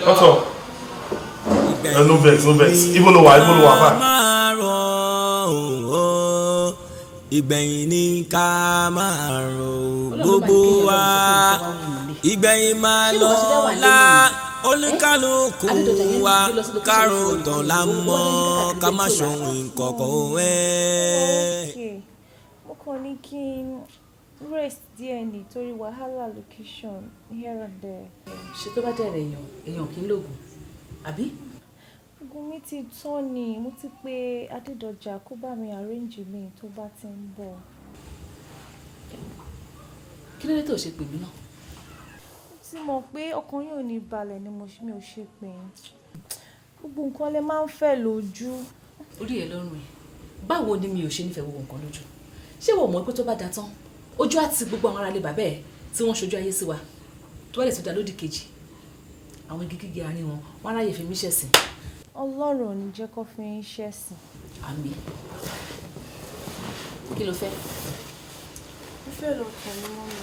What's up? No vex, no vex. Ibo lo wà, ibo lo wà báyìí? Máa rọ̀ ọ́, ìgbẹ̀yìn ní ká máa rò gbogbo wa, ìgbẹ̀yìn máa lọ lá olúkálùkù wa, kárò tán la mọ̀, ká má ṣohun ìkọ̀kọ̀ ẹ̀. Okay. Mo kàn ní kí n rest díẹ̀ nítorí wàhálà location here and there. Ṣe tó bá dẹ̀rẹ̀ èèyàn, èèyàn kì í lògùn, àbí? Oògùn mi ti tán ni. Mo ti pe Adédọjà kó bá mi arrange mi tó bá ti ń bọ̀. Kí ló dé tó ṣe pè mí náà? Mo ti mọ̀ pé ọkàn yóò ní balẹ̀ ni mo mi ò ṣe pè yín. Gbogbo nǹkan lẹ máa ń fẹ́ lójú. Orí ẹ lọ́rùn ẹ̀, báwo ni mi ò ṣe nífẹ̀ẹ́ gbogbo nǹkan lójú? Ṣé wọ́n mọ̀ pé tó bá da tán, ojú àti gbogbo àwọn aráalé bàbá ẹ̀ tí wọ́n ṣojú ayé sí wa, tó bá lè tún da lódì kejì, àwọn igi gígé àárín wọn, wọ́n ráyè fi mí ṣẹ̀sìn. Ọlọ́run ò ní jẹ́ kó fi yín ṣẹ̀sìn. Àmín. Kí ló fẹ́? Mo fẹ́ lọ tọ̀ ní mọ́ mi.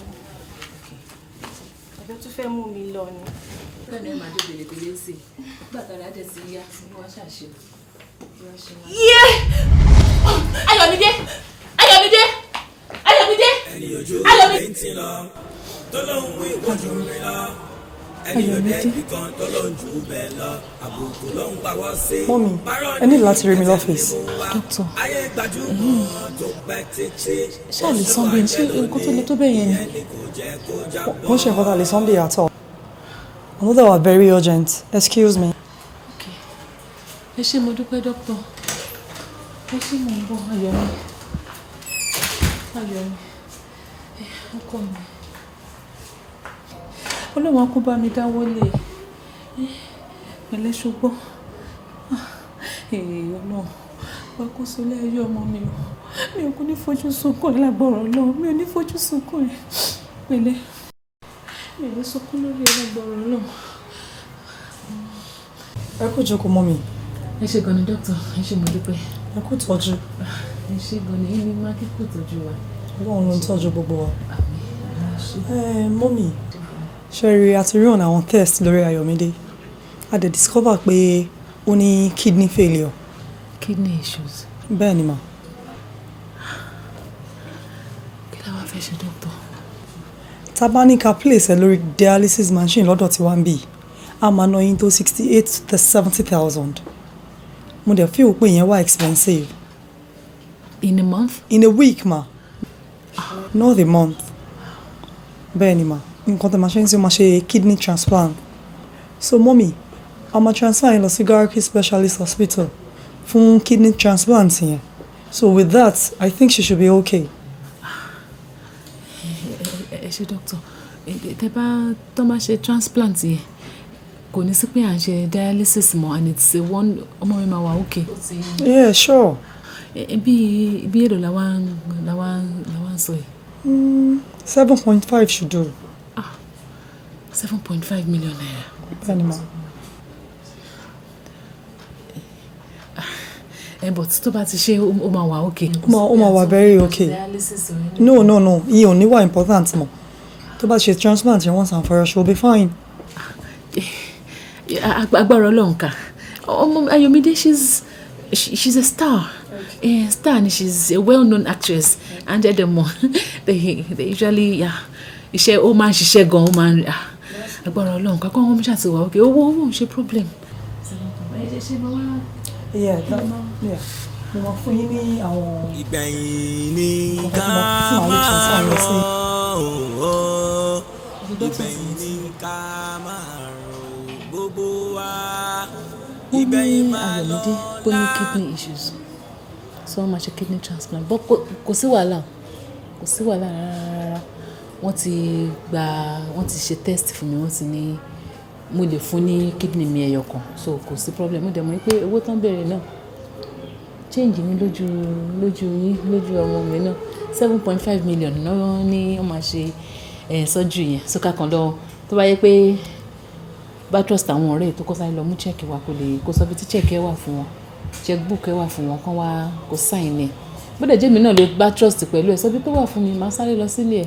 Àbí tún fẹ́ mú mi lọ ni? Bẹ́ẹ̀ ni, ẹ máa dé belebele sí i nígbà tára dẹ̀ ti yá. Olúwa ṣàṣe. Yé! Ayọ̀mídé! Ayọ̀mídé! Ayọ̀mídé! Ẹni ojú Ayọ̀mídé! rẹ̀ ń ti lọ tó lóun wí ìwọ́jú mi lọ, ẹni òde ibì kan tó lóun jù bẹ́ẹ̀ lọ, àbùkù ló ń pawọ́ sí. Mummy, ẹ ní láti rí mi lọ́fíìsì. Dókítà, Ayé gbajúmọ̀ tó pẹ́ títí. ṣáà lè sán bí? Ṣé nǹkan tó le tó bẹ́ẹ̀ yẹn ni? Kò ń ṣe nǹkan tá a lè sán bí at all. Another one very urgent. Excuse me. Ẹ ṣé, mo dúpẹ́, dókítà. Ẹ ṣé, mo ń bọ̀. Ayọ̀ mi, ayọ̀ mi, ẹ ọkọ mi, Ọlọ́run á kó bá mi dáwọ́ lé ẹ. Pẹ̀lẹ́, ṣùgbọ́n Ọlọ́run wá kó sọlé ayé ọmọ mi o. Mi ò kú ní fojú sunkún ẹ lágbọ̀rọ̀ Ọlọ́run. Mi ò ní fojú sunkún ẹ. Pẹ̀lẹ́, mi ò ní sunkún lórí ẹ lágbọ̀rọ̀ Ọlọ́run. Ẹ kú jókòó, mummy. Ẹ ṣé gan ni, dókítà. Ẹ ṣé, mo dúpẹ́. Ẹ kú tọ́jú. Ẹ ṣé gan ni, ẹni máa kíkó tọ́jú wa. Ọlọ́run ló ń tọ́jú gbogbo wa. Ẹ mummy, ṣe rí, a ti rí ọ̀nà àwọn test lórí Ayọ̀mídé. A dẹ̀ discover pé ó ní kidney failure. Kidney issues? Bẹ́ẹ̀ ni mà. Kí la wá fẹ́ ṣe, dókítà? Tá bá ní ká place ẹ lórí dialysis machine lọ́dọ̀ tí wọ́n ń bì, a máa ná yín tó 68,000 to 70,000. Mo dẹ̀ feel pé ìyẹn wà expensive. In a month? In a week, ma. Not a month. Bẹ́ẹ̀ ni ma. Nǹkan tó máa ṣe ń sìn, ó máa ṣe kidney transplant. So mummy, a máa transfer yín lọ sí Garki Specialist Hospital fún kidney transplant yẹn. So with that, I think she should be okay. Ẹ ṣé, dókítà. Tẹ bá tó bá ṣe transplant yẹn, kò ní sí pé à ń ṣe dialysis mọ́, and it's a one, ọmọ mi máa wà okay. Yeah, sure. Bí èlò làwa ń sọ yìí? 7.5 should do. 7.5 million naira. Bẹ́ẹ̀ ni ma. Ẹ but tó bá ti ṣe, ó máa wà okay. Ó máa wà very okay. Dialysis ò ní. No, ìyẹn ò ní wà important mọ́. Tó bá ṣe transplant yẹn once and for all, she will be fine. Agbára Ọlọ́run ká. Ọmọ Ayọ̀mídé, she's a star. Okay. Star ni, she's a well-known actress, and ẹ̀dẹ̀mọ̀ they usually, yeah, iṣẹ́, ó máa ń ṣiṣẹ́ gan, ó máa ń, ah, agbára Ọlọ́run ká kọ́ wọn ṣáà ti wà okay. Owó ń ṣe problem. Yeah. Mo máa fún yín ní àwọn. Ìgbẹ̀yìn ní ká Tí màá lè transfer máa lọ sí. rọ̀ ó, ìgbẹ̀yìn ní ká máa rọ̀ gbogbo wa. Wọ́n ní Ìgbẹ̀yìn máa lọ. Ayọ̀mídé pé ní kidney issues, so wọ́n máa ṣe kidney transplant, but kò sí wàhálà, kò sí wàhálà rárá rárá. Wọ́n ti gba, wọ́n ti ṣe test fún mi, wọ́n ti ní mo lè fún ní kidney mi ẹyọ kan, so kò sí problem. Mo dẹ̀ mọ̀ pé owó tán béèrè náà, change mi lójú yín, lójú ọmọ mi náà, 7.5 million náà ní wọ́n máa ṣe surgery yẹn. So ká kàn lọ, tó bá yẹ pé bá trust àwọn ọ̀rẹ́ tó kọ́ sáré lọ mú check wá, kó lè kó sọ bí tí check ẹ wà fún wọn, check book ẹ wà fún wọn, kán wá kó sign ẹ. Bó dẹ̀ jẹ́ mi náà ló bá trust pẹ̀lú ẹ̀, sọ bí tó wà fún mi, màá sáré lọ sílé ẹ̀,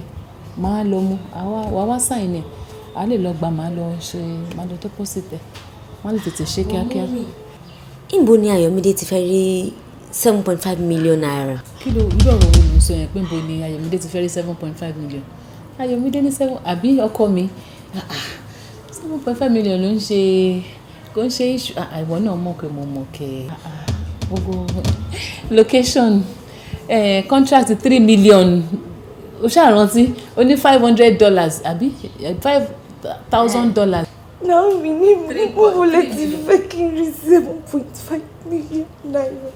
màá lọ mú àwa wà wá sign ẹ̀, à lè lọ gbà, màá lọ ṣe, màá lọ deposit ẹ̀, wọ́n lè tètè ṣe kíákíá. Níbo ni Ayọ̀mídé ti fẹ́ rí 7.5 million naira? Kí ló, irú ọ̀rọ̀ wo ló ń sọ yẹn pé níbo ni Ayọ̀mídé ti fẹ́ rí 7.5 million? Ayọ̀mídé ní seven, àbí ọkọ mi? 7.5 million ló ń ṣe, kò ń ṣe issue. Ìwọ náà mọ̀ pé mo mọ̀ kẹ́. Gbogbo location, contract 3 million, o ṣáà rántí o ní $500 àbí $5,000. Naomi, ní níbo lè ti fẹ́ kí n rí 7.5 million naira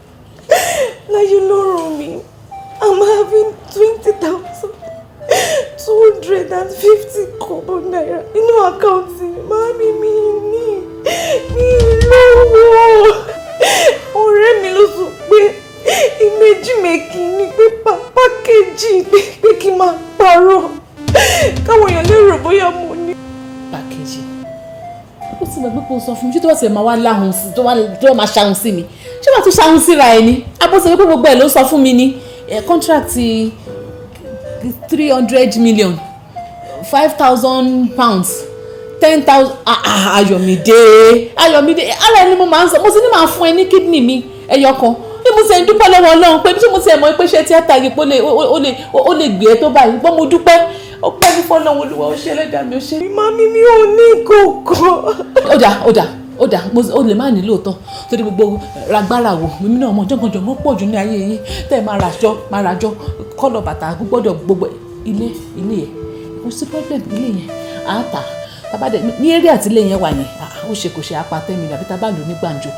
láyé lọ́rùn mi? I'm having 20,250 kobo naira nínú account mi. Màámi, mi ní mi lówó. Ọ̀rẹ́ mi ló sọ pé image making ni pé package, pé kí n máa parọ́ káwọn èèyàn lè rò bóyá mo ní. Package, ó ti gbàgbé kó sọ fún mi. Ṣé tó bá ti máa wá láhùn sí, tó wá máa ṣahun sí mi, ṣé wàá tún ṣahun síra ẹ ni? Abó sọ pé gbogbo ẹ ló sọ fún mi ni contract 300 million, £5,000, 10,000. Ayọ̀mídé, Ayọ̀mídé, ara ẹni mo máa ń sọ, mo sì ní máa fún ẹ ní kidney mi ẹyọ kan bí mo ti ń dúpẹ́ lọ́wọ́ Ọlọ́run pé bí mo ti ẹ̀ mọ̀ pé ṣé tíátà yìí pé ó lè gbé ẹ tó báyìí gbọ́n. Mo dúpẹ́, ó pẹ́ ní fọ́lọ́run. Olúwa ó ṣe, ẹlẹ́dàá mi ó ṣe. Mami, mi ò ní kókó. Ó dà, ó dà, ó dà, ó lè má ní lóòótọ́, torí gbogbo ragbára wo mímí náà mọ̀ jọ̀ngànjọ̀ngàn pọ̀ jù ní ayé yín tẹ́ ẹ máa ràjọ, máa ràjọ kọ́lọ̀ bàtà gbọ́dọ̀ gbogbo ilé ẹ̀. Kò sí problem, ilé yẹn á tà. Tàbá dẹ̀ ní area tí ilé yẹn wà yẹn, ó ṣe kò ṣe apá 10 million, àbí tàbá lò ní gbàǹjo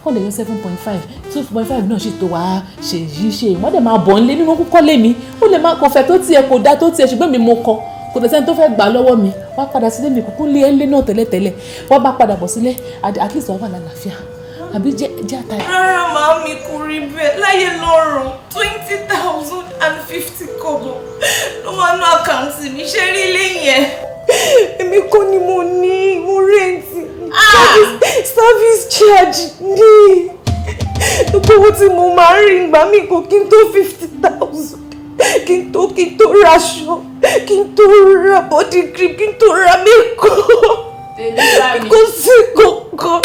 kọ́ lè yọ 7.5, 2.5 náà sì tó wàá ṣe yìí ṣe. Wọ́n dẹ̀ máa bọ̀ nílé mímọ́ kúkọ́ lé mi. Ó lè má kò fẹ́ tó tiẹ̀, kò dá tó tiẹ̀, ṣùgbọ́n mi mo kọ, kò tẹ̀ sẹ́ni tó fẹ́ gbà lọ́wọ́ mi. Wá padà sílé mi, kúkú lé ẹ́ lé náà tẹ́lẹ̀tẹ́lẹ̀. Wọ́n bá padà bọ̀ sílé, at least wọ́n wà lálàáfíà, àbí jẹ́ àtàyè. Rárá màámi, kò rí bẹ́ẹ̀ láyé lọ́rùn. 20,050 kọ́bọ̀ ló wà ní account mi. Ṣe rí ilé yẹn, èmi kọ́ ni mo ní, mo rent. Service charge ní gbogbo owó tí mo máa ń rí ìgbà mi kò kí n tó 50,000, kí n tó raṣọ, kí n tó ra body cream, kí n tó ra makeup, kò sí kankan.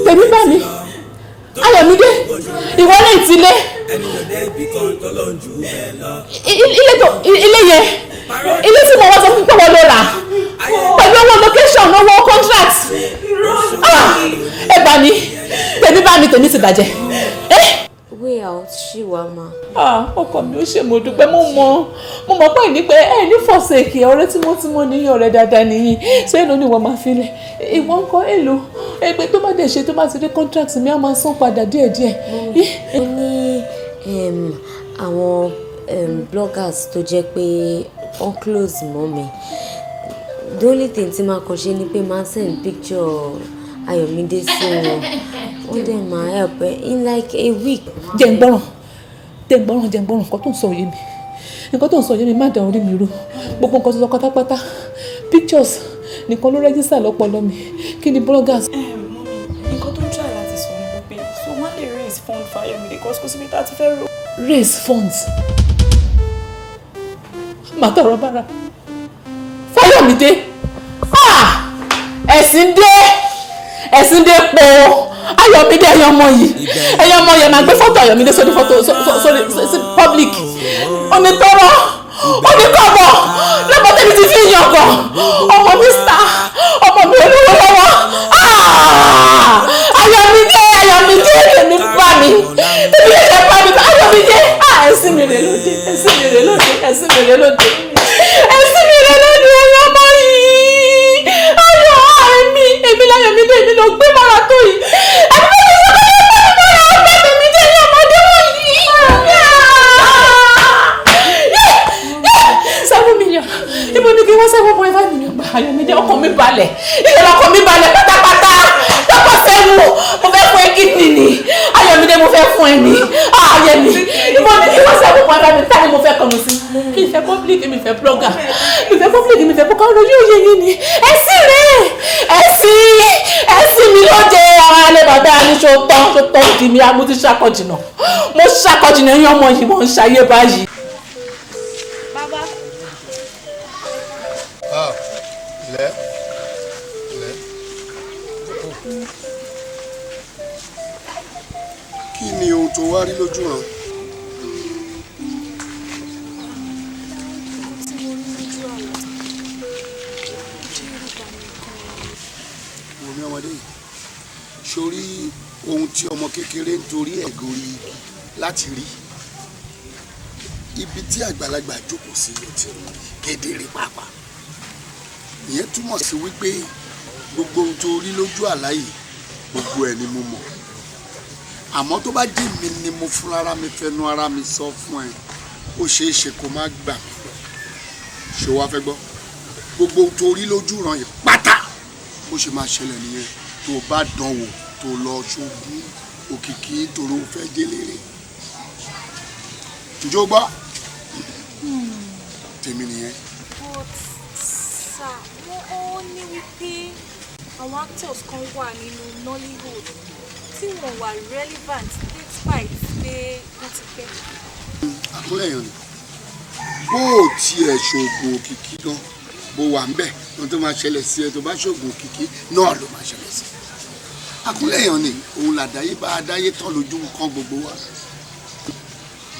Tèmi bá mi. Ayọ̀mídé, ìwọ lè ti lé ilé tó ilé yẹn, ilé tí mo wá sọ fún pé wọ́n ló rà pẹ̀lú owó location, owó contract. Ẹ gbà mí, tèmi bá mi, tèmi ti bàjẹ́. Way out ṣì wà mà. Ọkọ mi, ó ṣe, mo dúpẹ́. Mo mọ̀ pé ní pé ẹ ní fọ̀sẹ̀kì ọ̀rẹ́ tímọ́tímọ́ ní ọ̀rẹ́ dáadáa nìyí. So èlò ni wọ́n máa fi lẹ̀? Ìwọ ń kọ́ èlò ẹgbẹ́ tó bá dẹ̀ ṣe, tó bá ti dé contract mi, á máa san padà díẹ̀díẹ̀. Ó ní àwọn bloggers tó jẹ́ pé wọ́n close mọ́ mi. The only thing tí màá kàn ṣe ni pé màá send picture Ayọ̀mídé sí wọn, wọ́n dẹ̀ máa help ẹ in like a week. Jẹ́ ń gbọ́ràn, jẹ́ ń gbọ́ràn, jẹ́ ń gbọ́ràn. Nǹkan tó ń sọ òye mi, nǹkan tó ń sọ òye mi. Má da orí mi rú. Gbogbo nǹkan tó sọ pátápátá, pictures nìkan ló register lọ́pọlọ mi. Kí ni bloggers? Nǹkan tó ń try láti sọ ni wípé so wọ́n lè raise fund for Ayọ̀mídé, cause kò síbi tá a ti fẹ́ rò. Raise funds, má tọrọ bára Fáyọ̀mídé. Ẹ̀sìn dé, ẹ̀sìn dé po Ayọ̀mídé. Ẹ̀yọ́ ọmọ yìí, ẹ̀yọ́ ọmọ yẹn máa gbé fọ́tò Ayọ̀mídé sórí fọ́tò sórí sí public. Onítọ́rọ́ oníkọ̀bọ̀ lọ́pọ̀ tẹ́mi ti fi yàn gan. Ọmọ mi star, ọmọ mi olówó lọ́wọ́. Ayọ̀mídé, Ayọ̀mídé, tèmi bá mi, tèmi lè bá mi. Ayọ̀mídé, ẹ̀sìn mi rè lóde, ẹ̀sìn mi rè lóde, ẹ̀sìn mi rè lóde, ẹ̀sìn mi rè lóde. Ẹ̀yọ́ ọmọ yìí, ayọ̀ èmi, èmi láyọ̀mídé, èmi ló gbé mọ́ra tó yìí. Àbí bẹ́ẹ̀ ni sọ́kọ́ yóò gbé mọ́ra ọgbẹ́ tèmi dé ní ọmọdé wọ̀nyí. 7 million, ibo ni kí wọ́n 7.5 million gba? Ayọ̀mídé, ọkàn mi balẹ̀, ìṣẹ̀lẹ̀ ọkàn mi balẹ̀ pátápátá. Lọ́pọ̀ sẹ́wọ̀n, mo fẹ́ fún ẹ kidney ni. Ayọ̀mídé, mo fẹ́ fún ẹ ní ayẹ̀mí. Ibo ni kí wọ́n 7.5 million? Tá ni mo fẹ́ kọnu sí? Mi fẹ́ public, mi fẹ́ blogger, mi fẹ́ public, mi fẹ́ kọ́kọ́ rojú òye yìí ni. Ẹ̀sìn rẹ̀, ẹ̀sìn, ẹ̀sìn mi ló jẹ́ ara alẹ́ bàbá mi. Ṣó tán, ṣó tán di mi? Mo ti ṣàkọjìnà, mo ṣàkọjìnà. Yín ọmọ yìí, mo ń ṣayé báyìí. Bàbá. Ah, lẹ lẹ. Kí ni ohun tó wá rí lójú ràn? Tí mo rí lójú àlá, ó jẹ́ ìrúbà mi gan-an. Wo mi, ọmọdé yìí, sórí ohun tí ọmọ kékeré ń torí ẹ̀ gorí igi láti rí, ibi tí àgbàlagbà jókòó sí ló ti rí kedere pàápàá. Ìyẹn túmọ̀ sí wípé gbogbo ohun tó rí lójú àlá yìí, gbogbo ẹ̀ ni mo mọ̀. Àmọ́ tó bá jẹ́ mi ni mo fúnra ara mi fẹnu ara mi sọ fún ẹ, ó ṣeé ṣe kó má gbà mí gbọ́. Ṣé wàá fẹ́ gbọ́? Gbogbo ohun tó rí lójú ràn yìí pátá, bó ṣe máa ṣẹlẹ̀ nìyẹn tó o bá dán wò, tó o lọ ṣoògùn òkìkí torí o fẹ́ délé rẹ̀. Ǹjẹ́ o gbọ́ tèmi nìyẹn? But sir, wọ́n ó ní wípé àwọn actors kan wà nínú Nollywood tí wọ́n wà relevant despite pé wọ́n ti pẹ́. Àkúnlẹ̀yàn ni. Bó o tiẹ̀ ṣoògùn òkìkí gan, bó wà ń bẹ̀, ohun tó máa ṣẹlẹ̀ sí ẹ tó bá ṣoògùn òkìkí náà ló máa ṣẹlẹ̀ sí ẹ. Àkúnlẹ̀yàn ni, òun làdáyé bá a dáyé tán lójú kan gbogbo wa.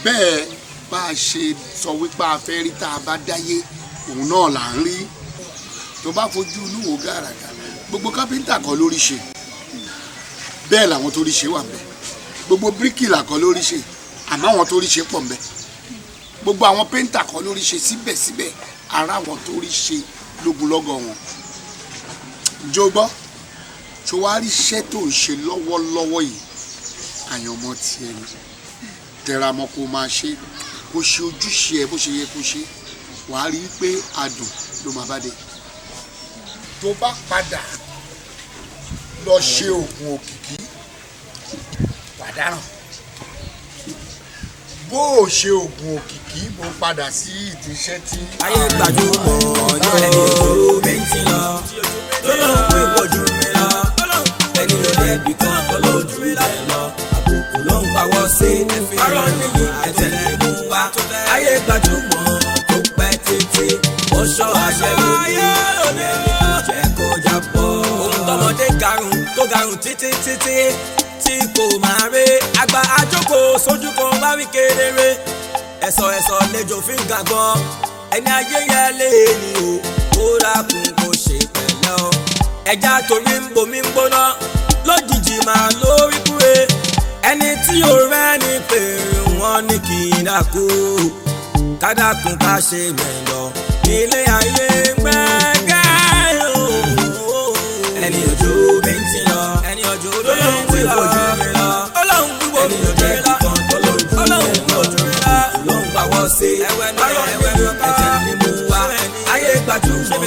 Bẹ́ẹ̀ bá a ṣe sọ wípé a fẹ́ rí tá a bá dáyé, òun náà là ń rí. Tó bá fojú inú wo gàràgà, gbogbo kápẹ́ńtà kọ́ lórí ṣe, bẹ́ẹ̀ làwọn tó rí ṣe wà ń bẹ̀. Gbogbo bíríkìlà kọ́ lórí ṣe, àmọ́ àwọn tó rí ṣe pọ̀ ń bẹ̀. Gbogbo àwọn painter kan lórí ṣe, síbẹ̀síbẹ̀ ara wọn tó rí ṣe lógunlọ́gọ̀ wọn. Jó gbọ́, tó wá rí iṣẹ́ tó ń ṣe lọ́wọ́lọ́wọ́ yìí, àyànmọ́ tiẹ̀ ni. Tẹra mọ́ kó máa ṣe, kó ṣe ojúṣe ẹ bó ṣe yẹ kó ṣe, wàá rí i pé adùn ló máa bá dé. Tó bá padà lọ ṣe oògùn òkìkí, wàá dáràn. Bó o ṣe oògùn òkìkí, mo padà sí ìdíṣẹ́ tí. Ayé gbajúmọ̀ ọjọ́ ẹni ojú mi ti lọ, tó ló ń pè wojú mi lọ, ẹni ló dẹ́bi kan tó lójú rẹ̀ lọ, àbùkù ló ń pawọ́ sí arọ́ níyì ẹ̀tẹ̀ nínú wa. Ayé gbajúmọ̀ tó pẹ́ títí, ó ṣọ́ àṣẹ lónìí, ìyẹn ni kò jẹ́ kó jábọ́. Ohun tọmọdé garùn tó garùn títí títí tí kò máa rí, àgbà àjókòó sójú kan wá wí kedere. Ẹ̀sọ̀ ẹ̀sọ̀ lẹ́jọ́ fi ń gàgbọ́n, ẹni ayé yẹn lé ní o, kó dákun kó ṣe pẹ̀lẹ́ o. Ẹja torí ń bomi ń gbóná lójijì máa lórí kúre, ẹni tí ò rẹ́ ni pé wọ́n ní kí n dákú, kádàkùn ká ṣe mẹ́lọ ilé ayé gbẹ́gẹ́ o. Ẹni ojú mi ti lọ, ẹni ojú mi ti lọ, ọlọ́run gbúgbó mi lọ, ọlọ́run gbúgbó mi lọ, ló ń gbàwọ́ sí ẹwẹ́ ní ẹ̀jẹ̀ ní mú wa. Ayé gbajúmọ̀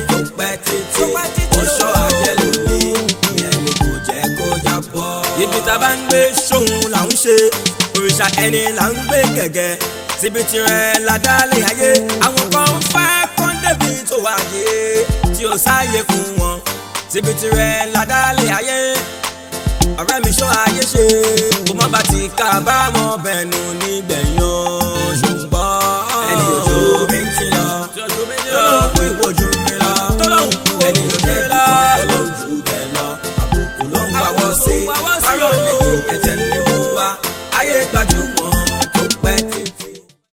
tó pẹ́ títí, ó ṣọ́ àjẹ́ lónìí, ìyẹn ni kò jẹ́ kó jábọ́. Ibi tá a bá ń gbé ṣóhun là ń ṣe, òrìṣà ẹni là ń gbé gẹ̀gẹ́, síbi tirẹ̀ ládàlẹ̀ ayé. Àwọn kan ń fẹ́ kọ́ńdébì tó wáyé tí ó sáyé fún wọn, síbi tirẹ̀ ládàlẹ̀ ayé. Ọ̀rẹ́ mi ṣọ́ ayé ṣe, kó má bá ti kábàámọ̀ bẹ̀nu nígbẹ̀yàn ṣùgbọ́n. Ẹni ojú mi ti lọ, tọ́lọ́hún kú ìwojú mi lọ, ẹni ojú mi lọ, tọ́lọ́hún jù bẹ́ẹ̀ lọ, àbùkù ló ń wáwọ́ sí, arọ́ ní ẹ̀jẹ̀ ní mú wa, ayé gbajúmọ̀.